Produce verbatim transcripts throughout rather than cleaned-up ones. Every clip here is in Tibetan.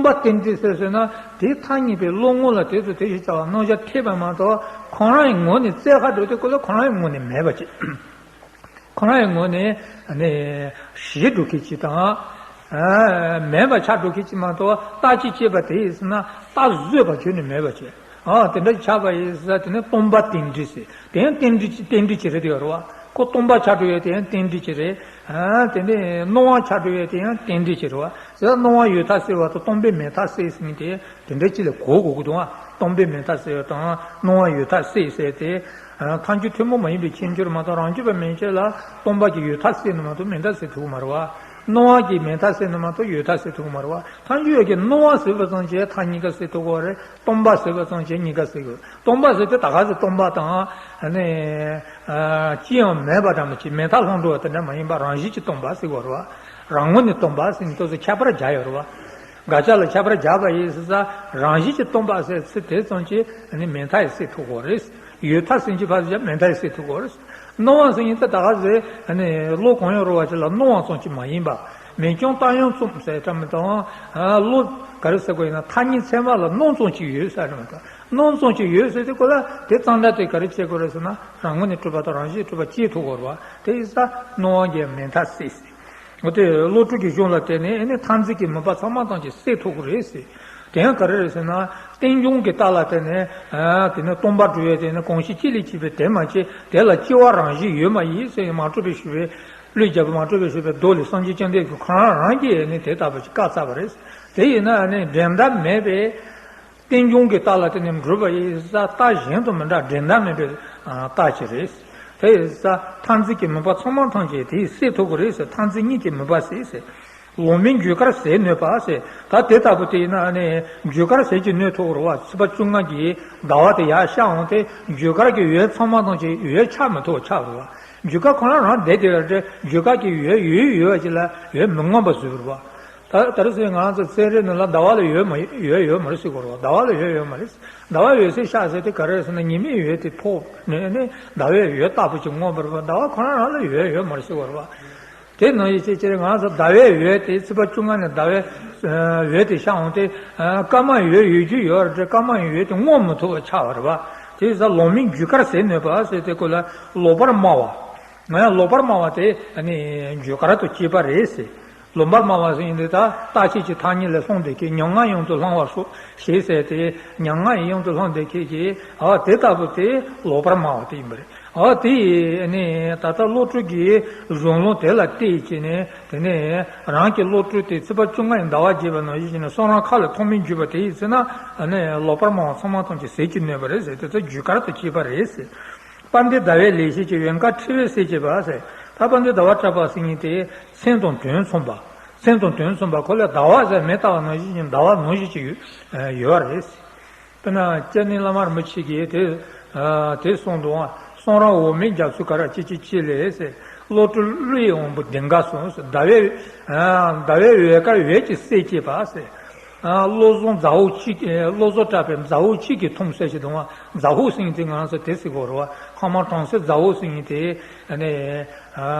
པ་རྟེན་འབྲེལ་ཟེར་ཟེར་ན་དེའི་ཐ་སྙད་པའི་བློ་ངོ་ལ་དེ་ཚོ་དེ་ཞིག་བྱ་བ་རྣམ་གཞག་ཐེབས་པ་མ་གཏོགས་ཁོང་རང་གི་ངོས་ནས་བཙལ་ཁ་འགྲོ་དུས་སྐབས་ལ་ཁོང་རང་གི་ངོས་ནས་མེད་པ་ཅིག་ཁོ་རང་གི་ངོས་ནས་ནི་ཞི་འགྲོ་མཁན་ཅིག་དང་། མེད་པ་ཆགས་འགྲོ་མཁན་ཅིག་མ་གཏོགས་རྟག་གཅིག་སྐྱེས་པ་དེ་ཡིན་ཟེར་ན་རྟག་བཟོས་པ་ཁྱོན་ནས་མེད་པ་ཅིག་ཨ་དེ་འདྲ་ཆགས་པ་ཡིན་ཟེར་དེ་ནི་སྟོང་པ་རྟེན་འབྲེལ་ཟེར་དེ་ཡང་རྟེན་འབྲེལ་རྟེན་འབྲེལ་ཅིག་རེད་དེ་ཡོད་རེད་བ། ཁོ་སྟོང་པ་ཆགས་འགྲོ་ཡས་དེ་ཡང་རྟེན་འབྲེལ་ཅིག་རེད། དེ་ནི་སྣང་བ་ཆགས་འགྲོ་ཡས་དེ་ཡང་རྟེན་འབྲེལ་ཅིག་རེད་བ། ཟེར་ན་སྣང་བ་ཡོད་མཐའ་སེལ་བ་དང་སྟོང་པའི་མེད་མཐའ་སེལ་ཟེར་མཁན་དེ། དེ་འདྲ་ཅིག་ལ་གོ་དགོས་ཀྱི་འདུག་ཨ། སྟོང་པའི་མེད་མཐའ་སེལ་བ་དང་སྣང་བ་ཡོད་མཐའ་སེལ་ཟེར་ཏེ། ཐལ་འགྱུར་ཐུན་མོང་མ་ཡིན་པའི་ཁྱད་འགྱུར་མ་གཏོགས་རང་རྒྱུད་པ་མན་ཆད་ལ་སྟོང་པ་གི་ཡོད་མཐའ་སེལ་ནི་མ་གཏོགས་མེད་མཐའ་སེལ་ཐུབ་ཀྱི་མ་རེད་བ། སྣང་བ་གི་མེད་མཐའ་སེལ་ནི་མ་གཏོགས་ཡོད་མཐའ་སེལ་ཐུབ་ཀྱི་མ་རེད་བ། ཐལ་འགྱུར་ཡོད་ཀྱི་སྣང་བ་ཟེར་བ་ཙམ་གྱིས་མཐའ་གཉིས་ཀ་སེལ་ཐུབ་ཀྱི་རེད། སྟོང་པ་ཟེར་བ་ཙམ་གྱིས་གཉིས་ཀ་སེལ་དགོས། སྟོང་པ་ཟེར་དེ་ད་ག་ཟེ་སྟོང་པ་དང་ནི་ཅི་ཡང་མེད་པ་འདྲ་མོ་ཅིག་མེད་མཐའ་ལྷུང་འགྲོ་བ་དེ་འདྲ་མ་ཡིན་པ་རང་བཞིན་གྱིས་སྟོང་པ་ཟེར་དགོས་རེད་བ། རང་ངོས་ནས་སྟོང་པ་ཟེར་ནས་ཏོག་ཙམ་ཁྱད་པར་སྦྱར་ཡོད་རེད་བ། དགག་བྱ་ལ་ཁྱད་པར་སྦྱར་བ་ཡིན་ཟེར་ས་རང་བཞིན་གྱིས་སྟོང་པ་ཟེར་ཚིག་དེ་ཙམ་གྱིས་ནི་མེད་མཐའ་ཡང་སེལ་ཐུབ་དགོས་རེད། ཡོད་མཐའ་ཟེར་གྱི་ཕར་ཟེར་མེད་མཐའ་ཡང་སེལ་ཐུབ་དགོས་རེད། སྣང་བ་ཟེར་ཡིན་ད་ད་ག་ཟེ་བློ་གང་ཡང་རུང་བ་ཅིག་ལ་སྣང་བ་ཙམ་གྱིས་མ་ཡིན་པ། མིག་རྐྱང་རྟ་གཡང་བཙུམ་ཟེར་བྲ་མི་དང་། བློ་ག་རེ་ཟེར་དགོས་ཡིན་ན་ཐ་སྙད་ཚད་མ་ལ་སྣང་ཙམ་གྱིས་ཡོད་ཟེར་བྲ་མི་དང་། སྣང་ཙམ་གྱིས་ཡོད་ཟེར་དུས་སྐབས་ལ་དེ་གཙང་སྦྲ་དེ་ག་རེ་བྱེད་དགོས་རེད་ཟེར་ན་རང་ངོས་ནས་གྲུབ་པ་དང་རང་བཞིན་གྲུབ་པ་སྐྱེ་ཐུབ་དགོས་རེད་བ། དེ་ཡིན་ཙང་སྣང་བ་གི་མེད་མཐའ་སེལ་ཟེར། འོ་དེ་བློ་གྲོས་ཀྱི་གཞུང་ལ་བརྟེན་ནས་ཨེ་ནི་མཐར་འཛིན་གྱི་མུན་པ་ཚང་མ་ཐམས་ཅད་སེལ་ཐུབ་ཀྱི་རེད་ཟེར། དེ་ཡང་ག་རེ་རེད་ཟེར་ན་རྟེན་འབྱུང་གི་རྟགས་ལ་བརྟེན་ནས་དེ་ནི་སྟོང་པར་གྲུབ་པའི་དེ་ནི་གང་ཞིག་སྐྱེ་ལས་སྐྱེས་པའི་དེ་མ་སྐྱེས་དེ་ལ་སྐྱེ་བ་རང་བཞིན་ཡོད་མ་ཡིན་ཟེར་ནས་མ་གྲུབ་པའི་ཞུ་བའི་བློས་བརྒྱབ་པའི་མ་གྲུབ་པའི་ཞུ་བའི་མདོ་ལས་སངས་རྒྱས་བཅོམ་ལྡན་འདས་ཀྱིས་ཁོ་རང་རང་གིས་ནི་དེ་ལྟ་བུ་ཞིག་བཀག་ཚར་བ་རེད། དེ་ཡིན་ན་ནི་འགྲན་ཟླ་མེད་པའི་རྟེན་འབྱུང་གི་རྟགས་ལ་བརྟེན་ནས་གྲུབ་པ་ཡིན་ཙང་རྟགས་གཞན་དང་མི་འདྲ་འགྲན་ཟླ་མེད་པའི་རྟགས་ཅིག་རེད། དེ་ཡིན་ཙང་མཐར་འཛིན་གྱི་མུན་པ་ཚང་མ་ཐམས་ཅད་དེས་སེལ་ཐུབ་ཀྱི་རེད་ཟེར། མཐར་འཛིན་གཉིས་ཀྱི་མུན་པ་སེལ་ཟེར། ལོག་མིན་རྒྱུ་སྐར་ཟད་ནུས་པ་ཟེར། ད་དེ་ལྟ་བུ་དེ་ཡིན་ན་ནི་རྒྱུ་སྐར་ཟད་ཀྱི་ནུས་ཐུབ་རེད་བ། ཚེས་པ་བཅོ་ལྔ་གི་ཟླ་བ་དེ་ཡར་ཤར་འོང་སྟེ་རྒྱུ་སྐར་གྱི་འོད་ཚང་མ་ཐམས་ཅད་འོད་ཆགས་མི་ཐུབ་ཆགས་རེད་བ། རྒྱུ་སྐར་ཁོ་རང་རང་བསྡད་དེ་རེད། རྒྱུ་སྐར་གྱི་འོད་ཡོད་ཡོད་པ་ཅིག་ལ་འོད་མི་མངོན་པ་བཟོས་པ་རེད་བ། ད་ད་རེས་ང་རང་ཚོ་ཚན་རིག་ནང་ལ་ཟླ་བ་ལ་འོད་མ་འོད་ཡོད་མ་རེད་ཟེར་གོ་རེད་བ། ཟླ་བ་ལ་འོད་ཡོད་མ་རེད། ཟླ་བ་འོད་ཟེར་ཤར་ཟེར་དེ་ག་རེ་རེད་ཟེར་ན་ཉི་མའི་འོད་དེ་ཕོག་ནས་ནི་ཟླ་བའི་འོད་ལྟ་བུ་ཅིག་མངོན་པ་རེད་བ། ཟླ་བ་ཁོ་རང་རང་ལ་འོད་ཡོད་མ་རེད་ཟེར་གོ་རེད་བ། དེ་ནང་བཞིན་བྱས་ཕྱིར་ང་ཚོ་ཟླ་བའི་འོད་དེ་ཚེས་པ་བཅོ་ལྔ་ནས་ཟླ་བའི་འོད་དེ་ཤར་འོང་སྟེ་སྐར་མ་འོད་ཡོད་རྒྱུ་ཡོད་རེད། སྐར་མ་འོད་དེ་མངོན་མི་ཐུབ་པ་ཆགས་པ་རེད་བ། དེ་ཡིན་ཙང་ལོག་མིན་རྒྱུ་སྐར་ཟད་ནུས་པ་ཟེར་དེ་ཀོ་ལ་ལོག་པར་སྨྲ་བ། ང་ཡང་ལོག་པར་སྨྲ་བ་དེ་རྒྱུ་སྐར་དུ་སྐྱེས་པ་རེད་ཟེར། ལོག་པར་སྨྲ་བ་ཟེར་ཡིན་དུས་ད་རྟག་ཆད་ཀྱི་ཐ་སྙད་ལས་ལྷུང་བསྡད་མཁན་ཉམ་ང་གཡུང་དུ་ལྷུང་བ་སོགས་ཞེས་ཟེར་ཏེ་ཉམ་ང་ཡི་གཡུང་དུ་ལྷུང་བསྡད་མཁན་གྱི་ཨ་དེ་ལྟ་བུ་དེ་ལོག་པར་སྨྲ་བ་དེ་ཡིན་པ་རེད། ཨ་དེ་ནི་ད་ལྟ་བློ་གྲོས་ཀྱི་གཞུང་ལུགས་དེ་ལ་བལྟས་བྱས་ནས་དེ་ནས་རང་གི་བློ་གྲོས་དེ་ཚེས་པ་བཅོ་ལྔ་ཡི་ཟླ་བ་རྒྱས་པ་ནང་བཞིན་བྱས་ནས་གསུང་རབ་ཁ་ལ་ཐོགས་མེད་བརྗོད་པ་དེ་ཡིན་ཚེ་ན་ཨ་ནི་ལོག་པར་སྨྲ་བ་ཚང་མ་ཐམས་ཅད་ཟད་ཀྱི་ནུས་པ་རེད་ཟེར། དེ་ཚོ་རྒྱུ་སྐར་དུ་སྐྱེས་པ་རེད་ཟེར། དཔལ་ལྡན་ཟླ་བའི་ལེགས་བཤད་ཀྱི་འོད་དཀར་ཕྲེང་བའི་གསེར་གྱི་བ་ཟེར། ད་དཔལ་ལྡན་ཟླ་བ་གྲགས་པ་ཟེར་མཁན་དེ་མཚན་དང་དོན་མཚུངས་པ། མཚན་དང་དོན་མཚུངས་པ་ཁོ་ལ་ཟླ་བ་ཟེར་མེ་ལྟ་བ་ནང་བཞིན་གྱི་ཟླ་བ་ནང་བཞིན་གྱི་ཡོད་ཡོད་པ་རེད། དཔེར་ན་སྐྱབས་གནས་བླ་མ་རིན་པོ་ཆེ་གིས་དེ་དེ་གསུངས་འདུག་གསུང་རབ་འོག་མིན་རྒྱ་མཚོའི་ཀ་ར་ཅི་ཅི་ཅི་ལས་ཟེར། བློ་གྲོས་ཀླུ་ཡི་དབང་པོ་ལྡན་དགའ་གསུངས་ཟེར། ཟླ་བའི་ཟླ་བའི་འོད་དཀར་འོད་ཀྱི་གསེར་སྐྱེས་པ་ཟེར། བློ་བཟང་མཛའ་བོ་གཅིག་བློ་བཟང་གྲགས་པའི་མཛའ་བོ་གཅིག་གིས་འཐུང་ཟེར་ཞིག་འདུག་མཛའ་བོ་ཟེར་མཁན་དེ་ང་ཚོ་དེ་ཟེར་དགོས་རེད་བ། ཁ་མ་གྲོང་གསེབ་མཛའ་བོ་ཟེར་མཁན་དེ་ཨ་ནི་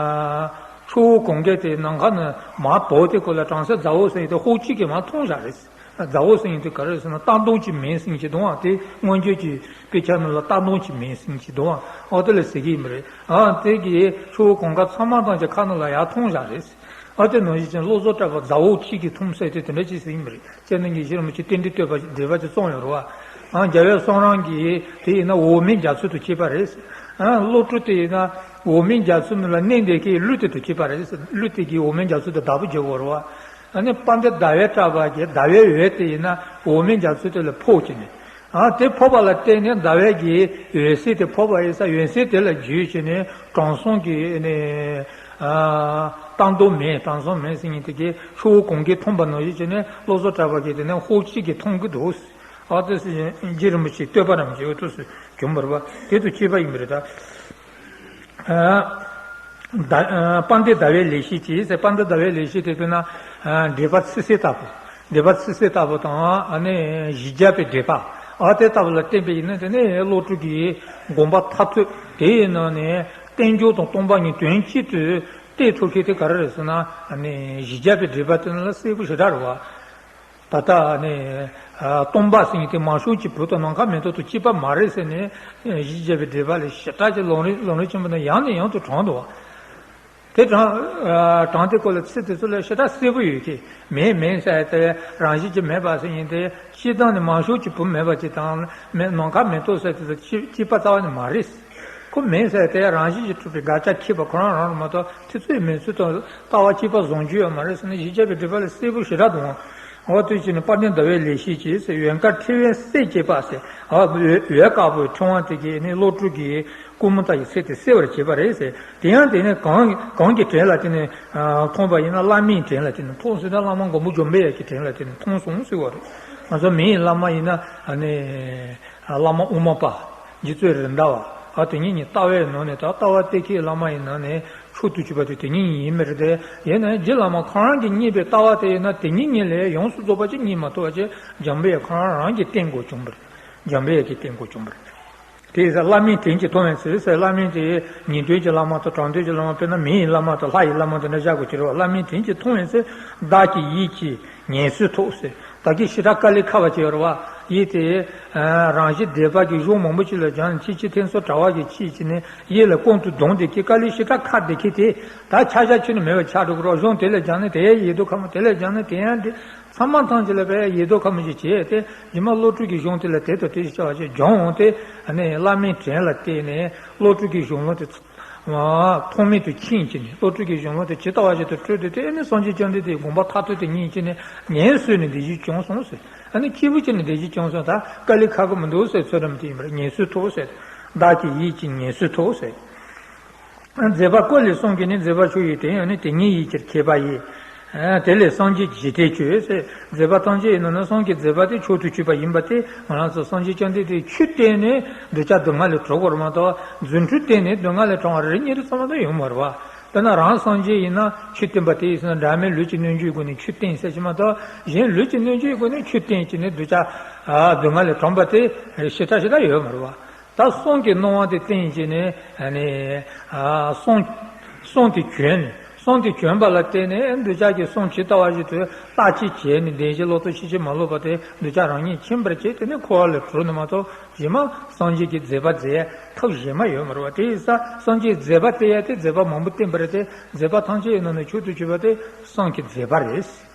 ཆུ་བོ་གངྒཱའི་དེ་ནམ་མཁའ་ནས་མར་བབས་དེ་ཁོ་ལ་གྲོང་གསེབ་མཛའ་བོ་ཟེར་མཁན་དེ་ཕོགས་གཅིག་གིས་མར་འཐུང་བཞག་རེད། མཛའ་བོ་ཟེར་མཁན་དེ་ག་རེ་ཟེར་ན་ལྟ་འདོང་གཅིག་མིན་ཟེར་མཁན་ཅིག་འདུག་བ། དེ་སྔོན་བརྗོད་ཀྱི་དཔེ་ཆ་ནང་ལ་ལྟ་འདོང་གཅིག་མིན་ཟེར་མཁན་ཅིག་འདུག་བ། ཨོ་དེ་ལ་ཟེར་གི་ཡིན་པ་རེད། ཨ་དེ་གིས་ཆུ་བོ་གངྒཱ་ཚང་མ་ཐམས་ཅད་ཁ་ནང་ལ་ཡར་འཐུང་བཞག་རེད། ཨ་དེ་ནང་བཞིན་ཅན་བློ་བཟང་གྲགས་པ་མཛའ་བོ་གཅིག་གིས་འཐུང་ཟེར་དེ་དེ་འདྲ་ཅིག་ཟེར་ཡིན་པ་རེད། སྤྱིར་ན་དགེ་བཤེས་རིན་པོ་ཆེ་རྟེན་འབྲེལ་བསྟོད་པ་འགྲེལ་པ་ཅིག་གསུངས་ཡོད་རེད་བ། ཨ་རྒྱལ་བའི་གསུང་རབ་ཀྱི་དེ་ཡིན་ན་འོག་མིན་རྒྱ་མཚོ་དང་ཁྱད་པར་རེད། ཨ་བློ་གྲོས་དེ་ཡིན་ན་འོག་མིན་རྒྱ་མཚོ་ནང་ལ་གནས་བསྡད་མཁན་ཀླུ་དེ་དང་ཁྱད་པར་རེད། ཀླུ་དེ་གིས་འོག་མིན་རྒྱ་མཚོ་དེ་བདག་པོ་བྱེད་དགོས་རེད་བ། ཨ་ནི་དཔལ་ལྡན་ཟླ་བས་བཀྲ་བ་གི་ཟླ་བའི་འོད་དེ་ཡིན་ན་འོག་མིན་རྒྱ་མཚོ་དེ་ལ་ཕོག་ཅིག་ནས། ཨ་དེ་ཕོག་པ་ལ་བརྟེན་ནས་ཟླ་བའི་གི་འོད་ཟེར་དེ་ཕོག་པ་ཡིན་ཙང་འོད་ཟེར་དེ་ལ་འཇུས་བྱས་ནས་དྲང་སྲོང་གི་ནི་ཨ་ལྟ་འདོང་མེད། དྲང་སྲོང་མེད་ཟེར་མཁན་དེ་གིས་ཆུ་བོ་གངྒཱ་འཐུངས་པ་ནང་བཞིན་བྱས་ནས་བློ་བཟང་གྲགས་པ་གིས་དེ་ནས་ཕོགས་གཅིག་གིས་འཐུང་གི་འདུག་ཨ་དེ་ཟེར་རྗེ་རིན་པོ་ཆེའི་བསྟོད་པ་རང་གི་འོས་ཐོག་སུ་བྱུང་བ་རེད་བ། དེ་དང་ཁྱད་པར་ཡིན་པ་རེད་ད། ཨ་ད་ཨ་དཔལ་ལྡན་ཟླ་བའི་ལེགས་བཤད་ཅེས་ཟེར། དཔལ་ལྡན་ཟླ་བའི་ལེགས་བཤད་དེ་དཔེར་ན་ཨ་འགྲེལ་པ་ཚིག་གསལ་ལྟ་བུ། འགྲེལ་པ་ཚིག་གསལ་ལྟ་བུ་དང་ཨ་ནི་བཞི་བརྒྱ་པའི་འགྲེལ་པ། ཨ་དེ་ལྟ་བུ་ལ་བརྟེན་པ་ཡིན་ན་དེ་ནི་བློ་གྲོས་ཀྱི་དགོངས་པ་མཐར་ཐུག་དེ་ཡི་ནང་ནས་རྟེན་འབྱུང་དང་སྟོང་པ་ཉིད་དོན་གཅིག་ཏུ་གཏད་ཐུབ་མཁན་དེ་ག་རེ་རེད་ཟེར་ན་ཨ་ནི་བཞི་བརྒྱ་པའི་འགྲེལ་པ་དེ་ནི་ལ་གསལ་པོ་ཞེ་དྲག་རེད་བ། ད་ལྟ་ནི་སྟོང་པ་ཟེར་མཁན་དེ་མང་ཤོས་ཀྱི་བུ་དང་ནམ་མཁའ་མེ་ཏོག་དང་གཅིག་པ་མ་རེད་ཟེར་ནས་གཞི་བཅའ་བའི་འགྲེལ་པ་ལས་ཞེ་དྲག་ཅིག་ལམ་རིམ་ལམ་རིམ་ཆེན་པོ་ནས་ཡང་ནས་ཡང་དུ་དྲངས་འདུག་བ། དེ་དྲངས་དྲངས་དེ་སྐོར་ལ་ཚིག་དེ་ཚོ་ལ་ཞེ་དྲག་གསལ་པོ་ཡོད་ཀི། མེད་མེད་ཟེར་དེ་རང་བཞིན་གྱིས་མེད་པ་ཟེར་མཁན་དེ་སྤྱིར་བཏང་ནས་མང་ཤོས་ཀྱི་བུ་མེད་པ་ཅིག་དང་མེད་ནམ་མཁའ་མེ་ཏོག་ཟེར་དེ་ཚོ་གཅིག་གཅིག་པ་རྩ་བ་ནས་མ་རེད། ཁོ་མེད་ཟེར་དེ་རང་བཞིན་གྱིས་གྲུབ་པའི་དགག་བྱ་ཁེགས་པ་ཁོ་རང་རང་རེད་མ་གཏོགས་དེ་ཚོའི་མེད་ཚུལ་དང་ལྟ་བ་གཅིག་པ་བཟང་རྒྱུ་ཡོད་མ་རེད་ཟེར་ནས་གཞི་བཅའ་བའི་འགྲེལ་པ་ལ་གསལ་པོ་ཞེ་དྲག་འདུག་ཨང་། འོ་དེ་བྱས་ནས་དཔལ་ལྡན་ཟླ་བའི་ལེགས་བཤད་ཀྱིས་ཟེར་འོད་དཀར་ཕྲེང་བའི་སྲས་བཅས་པ་ཟེར། འོད་དཀར་པོའི་ཕྲེང་བ་དེ་གིས་ནི་བློ་གྲོས་ཀྱི་ཀུ་མུ་ད་ཡི་ཚེ་དེ་སེལ་བར་བྱེད་པ་རེད་ཟེར། དེ་ཡང་དེ་ནི་གང་གང་གི་དྲིན་ལ་དེ་ནི་མཐོང་པ་ཡིན་ན། བླ་མའི་དྲིན་ལ་དེ་ནི་མཐོང་ཟེར་ན་བླ་མ་མགོན་པོ་འཇམ་དཔལ་དབྱངས་ཀྱི་དྲིན་ལ་དེ་ནི་མཐོང་སོང་ཟེར་བ་རེད། ང་ཚོ་མིའི་བླ་མ་ཡིན་ན་ནི་བླ་མ་དབུ་མ་པ། རྗེ་བཙུན་རེད་མདའ་བ། ཨ་དེ་གཉིས་ནི་ལྟ་བའི་ནང་ནས་ད་ལྟ་བ་གཏེར་ཁའི་བླ་མ་ཡིན་ན་ནི་མཆོག་ཏུ་གྱུར་པ་དེ་དེ་གཉིས་ཡིན་མི་རེད་དེ། ཡིན་ན་རྗེ་བླ་མ་ཁོ་རང་གིས་རྙེད་པའི་ལྟ་བ་དེ་ཡིན་ན་དེ་གཉིས་གཉིས་ལས་ཡོངས་སུ་རྫོགས་པ་ཅིག་རྙེད་མ་ཐུབ་པ་ཅིག་འཇམ་དཔལ་ཁོ་རང་རང་གིས་བསྟན་དགོས་བྱུང་བ་རེད། འཇམ་དཔལ་གྱིས་བསྟན་དགོས་བྱུང་བ་རེད། དེ་ཡིན་ཙང་བླ་མའི་དྲིན་གྱིས་མཐོང་བའི་ཚུལ་ཟེར། བླ་མའི་དེ་ཉན་ཐོས་ཀྱི་བླ་མ་དང་དྲང་ཐོས་ཀྱི་བླ་མ། དཔེར་ན་མིའི་བླ་མ་དང་ལྷ་ཡི་བླ་མ་དེ་འདྲ་བཞག་དགོས་ཀྱི་རེད་བ། བླ་མའི་དྲིན་གྱིས་མཐོང་བའི་ཚུལ། བདག་གི་ཡིད་ཀྱིས་ཉན་སྲོལ་ཐོག་ཟེར། ད་གིན་ཞེ་དྲག་དཀའ་ལས་ཁག་པ་ཅིག་ཡོད་རེད་བ། ཡིད་དེ་རང་བཞིན་སྡེ་པ་གི་གཞུང་མང་པོ་ཅིག་ལ་སྦྱངས་ནས་ཕྱིན་ཅི་ཕྱིན་སོགས་གྲྭ་བ་གིས་ཕྱིས་ཀྱི་ནས་ཡིད་ལ་ཀུན་ཏུ་གདུང་བསྡད་ཀྱི་དཀའ་ལས་ཞེ་དྲག་ཁག་བསྡད་ཀྱི་དེ། ད་ཆ་བཞག་ཁྱོན་ནས་མེད་པ་ཆགས་འགྲོ་གི་རེད། གཞུང་དེ་ལ་སྦྱངས་ནས་དེ་ཡང་ཡིག་ཐོག་ཁ་མོ། དེ་ལ་སྦྱངས་ནས་དེ་ཡང་འདི། ཚང་མ་ཐམས་ཅད་ལ་བས་ཡིག་ཐོག་ཁ་མོ་ཞིག་བྱས་ཏེ་རྗེས་མ་བློ་གྲོས་ཀྱི་གཞུང་དེ་ལ་དེ་དང་དེ་ཞེས་བྱ་བ་ཞིག་སྦྱོང་འོང་སྟེ། ཨ་ནི་བླ་མའི་དྲིན་ལ་བརྟེན་ནས་བློ་གྲོས་ཀྱི་གཞུང་ལུགས་དེ་ཚ་ཐོགས་མེད་དུ་མཁྱེན་གྱི་ནས། བློ་གྲོས་ཀྱི་གཞུང་ལུགས་དེ་ཇི་ལྟ་བ་བཞིན་དུ་སྤྲོས་ཏེ། དེ་ནི་སངས་རྒྱས་བཅོམ་ལྡན་འདས་དགོངས་པ་མཐར་ཐུག་དེ་ཉིད་ཀྱིས་ནི་ངལ་གསོས་ནས་བདེ་སྐྱིད་བྱུང་སོང་ཟེར། ཨ་ནི་སྐྱིད་པོ་བྱས་ནས་བདེ་སྐྱིད་བྱུང་སོང་། ད་དཀའ་ལས་ཁག་གི་མི་འདུག་ཟེར། ཚོད་རམ་དེ་ཡིན་པར་ངལ་གསོས་ཐོག་ཟེར། བདག་གི་ཡིད་ཀྱིས་ངལ་གསོས་ཐོག་ཟེར། མཛད་པ་ཀུན་ལས་གསུངས་ཀྱི་ནི། མཛད་པ་ཆོས་ཡི་དོན་ཡང་ནི། དེ་ཉིད་ཡིད་ཀྱིས་མཁས་པ་ཡིས། དེ་ལས་སངས་རྒྱས་འཇིག་རྟེན་བྱོན་ཟེར། མཛད་པ་ཐམས་ཅད་ཡིན་ན་ནི་སངས་རྒྱས་མཛད་པ་དེ་མཆོག་ཏུ་གྱུར་པ་ཡིན་པ་དེ། ང་རང་ཚོ་སངས་རྒྱས་བཅོམ་ལྡན་འདས་ཆོས་བསྟན་ནས་གདུལ་བྱ་སྡུག་བསྔལ་ལས་གྲོལ་དགོས་རེད་མ་གཏོགས། རྫུ་འཕྲུལ་བསྟན་ནས་སྡུག་བསྔལ་ལས་གྲོལ་བ་རེ་རེ་གཉིས་རེ་ཚང་མ་དུ་ཡོང་མ་རེད་བ། དཔེར་ན་རང་སངས་རྒྱས་ཡིན་ན་ཆོས་བསྟན་པ་དེ་ཡིན་ཟེར་ན། འབྲལ་མེད་ལུས་ཀྱི་རྣལ་འབྱོར་གྱི་སྒོ་ནས་ཆོས་བསྟན་ཟེར་གྱི་མ་གཏོགས། གཞན་ལུས་ཀྱི་རྣལ་འབྱོར་གྱི་སྒོ་ནས་ཆོས་བསྟན་བྱས་ནས་གདུལ་བྱ་སྡུག་བསྔལ་ལས་གྲོལ་བ་དེ་ཞེ་དྲག་ཞེ་དྲག་ཡོད་མ་རེད་བ། ད་གསུང་གི་སྣང་བ་དེ་བསྟན་བྱས་ནས་ནི། གསུང་གསུང་དེ་གྱོན་ནས། གསུང་དེ་གྱོན་པ་ལ་བརྟེན་ནས་གདུལ་བྱ་གི་གསུང་ཇི་ལྟ་བ་བཞིན་དུ་བརྟག་དཔྱད་བྱས་ནས། བདེན་བཞི་བློ་ལྡོག་ཕྱིན་ཅི་མ་ལོག་པ་དེ་གདུལ་བྱ་རང་ཉིད་མཁྱེན་པར་བྱས། དེ་ནས་འཁོར་བ་ལས་གྲོལ་ནས་མ་གཏོགས། གཞན་མ་སངས་རྒྱས་ཀྱི་མཛད་པ་མཛད་ཐབས་གཞན་མ་ཡོད་མ་རེད་བ། དེ་ཡིན་ཙང་སངས་རྒྱས་མཛད་པ་བསྟན་ཡ་དེ་མཛད་པ་མང་པོ་བསྟན་པ་རེད་དེ། མཛད་པ་ཐམས་ཅད་ཡིན་ན་ནི་མཆོག་ཏུ་གྱུར་པ་དེ་སངས་རྒྱས་མཛད་པ་རེད།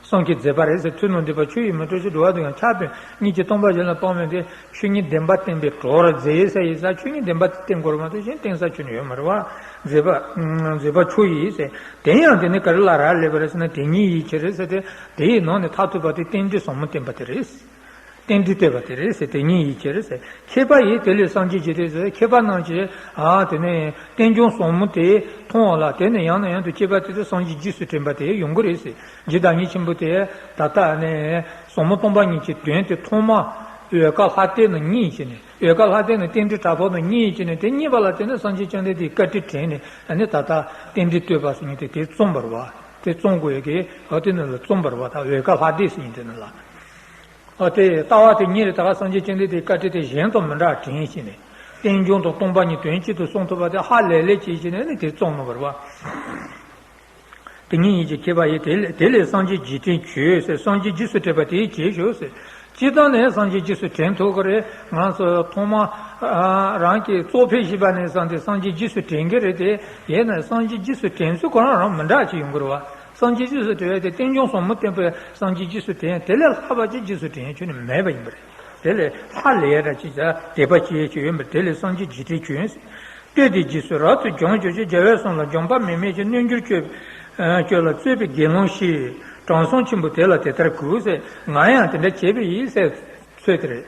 སངས་རྒྱས་མཛད་པ་རེད་ཟེར། མཐུ་རྣམས་འདུས་པ་ཆོས་ཡིན་མིན་སྤྲོས་ཤིང་། འགྲོ་བ་སྡུག་བསྔལ་ཁྱབ་པའི་གཉིས་ཀྱིས་སྟོང་པ་བཞི་ལ་སྤངས་པས་ཏེ། ཆོས་ཉིད་བདེན་པ་བསྟན་པའི་གྲོགས་རེད་ཟེར། ཡིན་ཙང་ཆོས་ཉིད་བདེན་པ་བསྟན་དགོས་རེད་མ་གཏོགས་གཞན་བསྟན་ས་ཁྱོན་ནས་ཡོད་མ་རེད་བ། མཛད་པ་མཛད་པ་ཆོས་ཡིན་ཟེར། དེ་ཡང་དེ་ནི་ག་རེ་ལ་རག་ལས་པ་རེད་ཟེར་ན། དེ་ཉིད་ཡིད་ཀྱིས་རེད་ཟེར་ཏེ། དེའི་ནང་ནས་མཐར་ཐུག་པ་དེ་རྟེན་འབྲེལ་ཟབ་མོ་བསྟན་པ་དེ་རེད། རྟེན་འབྲེལ་བསྟན་པ་དེ་རེད་ཟེར། དེ་ཉིད་ཡིད་ཀྱིས་རེད་ཟེར། མཁས་པ་ཡིས་དེ་ལས་སངས་རྒྱས་འཇིག་རྟེན་ཟེར། མཁས་པ་རྣམས་ཀྱིས་ཨ་དེ་ནས་རྟེན་འབྱུང་ཟབ་མོ་དེ་མཐོང་བ་ལ། དེ་ནས་ཡང་ནས་ཡང་དུ་སྐྱེ་བ་དེ་དུས་སངས་རྒྱས་རྗེས་སུ་དྲན་པ་དེ་ཡོང་གི་རེད་ཟེར། རྗེ་བདག་ཉིད་ཆེན་པོ་དེ་ད་ལྟ་ནས་ཟབ་མོ་སྟོང་པ་ཉིད་ཀྱི་དོན་དེ་ཐོག་མ་འོད་དཀར་ལྷ་ལྡན་ནས་རྙེད་བྱས་ནས། འོད་དཀར་ལྷ་ལྡན་ནས་རྟེན་འབྲེལ་བྲག་ཕུག་ནས་རྙེད་བྱས་ནས། དེ་རྙེད་པ་ལ་བརྟེན་ནས་སངས་རྒྱས་བཅོམ་ལྡན་འདས་བཀའ་དྲིན་དྲན་ནས། ཨ་ནི་ད་ལྟ་རྟེན་འབྲེལ་བསྟོད་པ་ཟེར་མཁན་དེ་དེ་རྩོམ་པ་རེད་བ། དེ་རྩོམ་དགོས་ཡ་གི་འོ་དེ་ནི་ལ་རྩོམ་པ་རེད་བ། ད་འོད་དཀར་ལྷ་ལྡན་ཟེར་མཁན་དེ་ནི་ལ། ཨ་དེ་ལྟ་བ་དེ་ཉིད་རེད། ད་ག་སངས་རྒྱས་བཅོམ་ལྡན་འདས་བཀའ་དྲིན་དེ་གཞན་དང་མི་འདྲ་དྲན་བྱས་ནས། རྟེན་འབྱུང་དང་སྟོང་པ་ཉིད་དོན་གཅིག་ཏུ་གསུང་ཐུབ་པ་དེ་ཧ་ལས་ལས་བྱས་བྱས་ནས་ནི་དེ་རྩོམ་ནོ་བར་བ། དེ་ཉིད་ཡིད་ཀྱིས་མཁས་པ་ཡིས། དེ་ལས་དེ་ལས་སངས་རྒྱས་འཇིག་རྟེན་བྱོན་ཟེར། སངས་རྒྱས་རྗེས་སུ་དྲན་པ་དེ་བྱས་ཤོག་ཟེར། སྤྱིར་བཏང་ནས་སངས་རྒྱས་རྗེས་སུ་དྲན་ཐུབ་ཀྱི་རེད། ང་ཚོ་ཐོག་མ་རང་གི་གཙོ་ཕལ་ཆེ་བ་ནས་བཟུང་སྟེ་སངས་རྒྱས་རྗེས་སུ་དྲན་གྱི་རེད་དེ། ཡིན་ན་སངས་རྒྱས་རྗེས་སུ་དྲན་ཚུལ་ཁོ་རང་རང་མི་འདྲ་ཅིག་ཡོང་གི་རེད་བ། སངས་རྒྱས་རྗེས་སུ་དྲན་པ་དེ་རྟེན་འབྱུང་ཟབ་མོ་བསྟན་པའི་སངས་རྒྱས་རྗེས་སུ་དྲན། དེ་ལས་ལྷག་པ་ཅིག་རྗེས་སུ་དྲན་ཁྱོན་ནས་མེད་པ་ཡིན་པ་རེད། དེ་ལས་ལྷག་ལས་ར་ཅིག་དད་པ་སྐྱེ་ཡས་ཅིག་ཡོད་པ། དེ་ལས་སངས་རྒྱས་འཇིག་རྟེན་བྱོན་ཟེར། བསྟོད་དེ་རྗེས་སུ་རབ་ཏུ་བྱུང་གྱུར་ཅིག། རྒྱལ་བའི་གསུང་ལ་འཇམ་དཔལ་མི་མེད་ཀྱི། རྣལ་འབྱོར་སྤྱོད་སྤྱོད་ལ་རྩོད་པའི་དགེ་སློང་ཞིག། དྲང་སྲོང་ཆེན་པོས་དེ་ལ་དེ་ལྟར་གུས་ཟེར། ང་ཡང་དེ་འདྲ་བྱས་པ་ཡིན་ཟེར་ཚོད་དེ་རེད།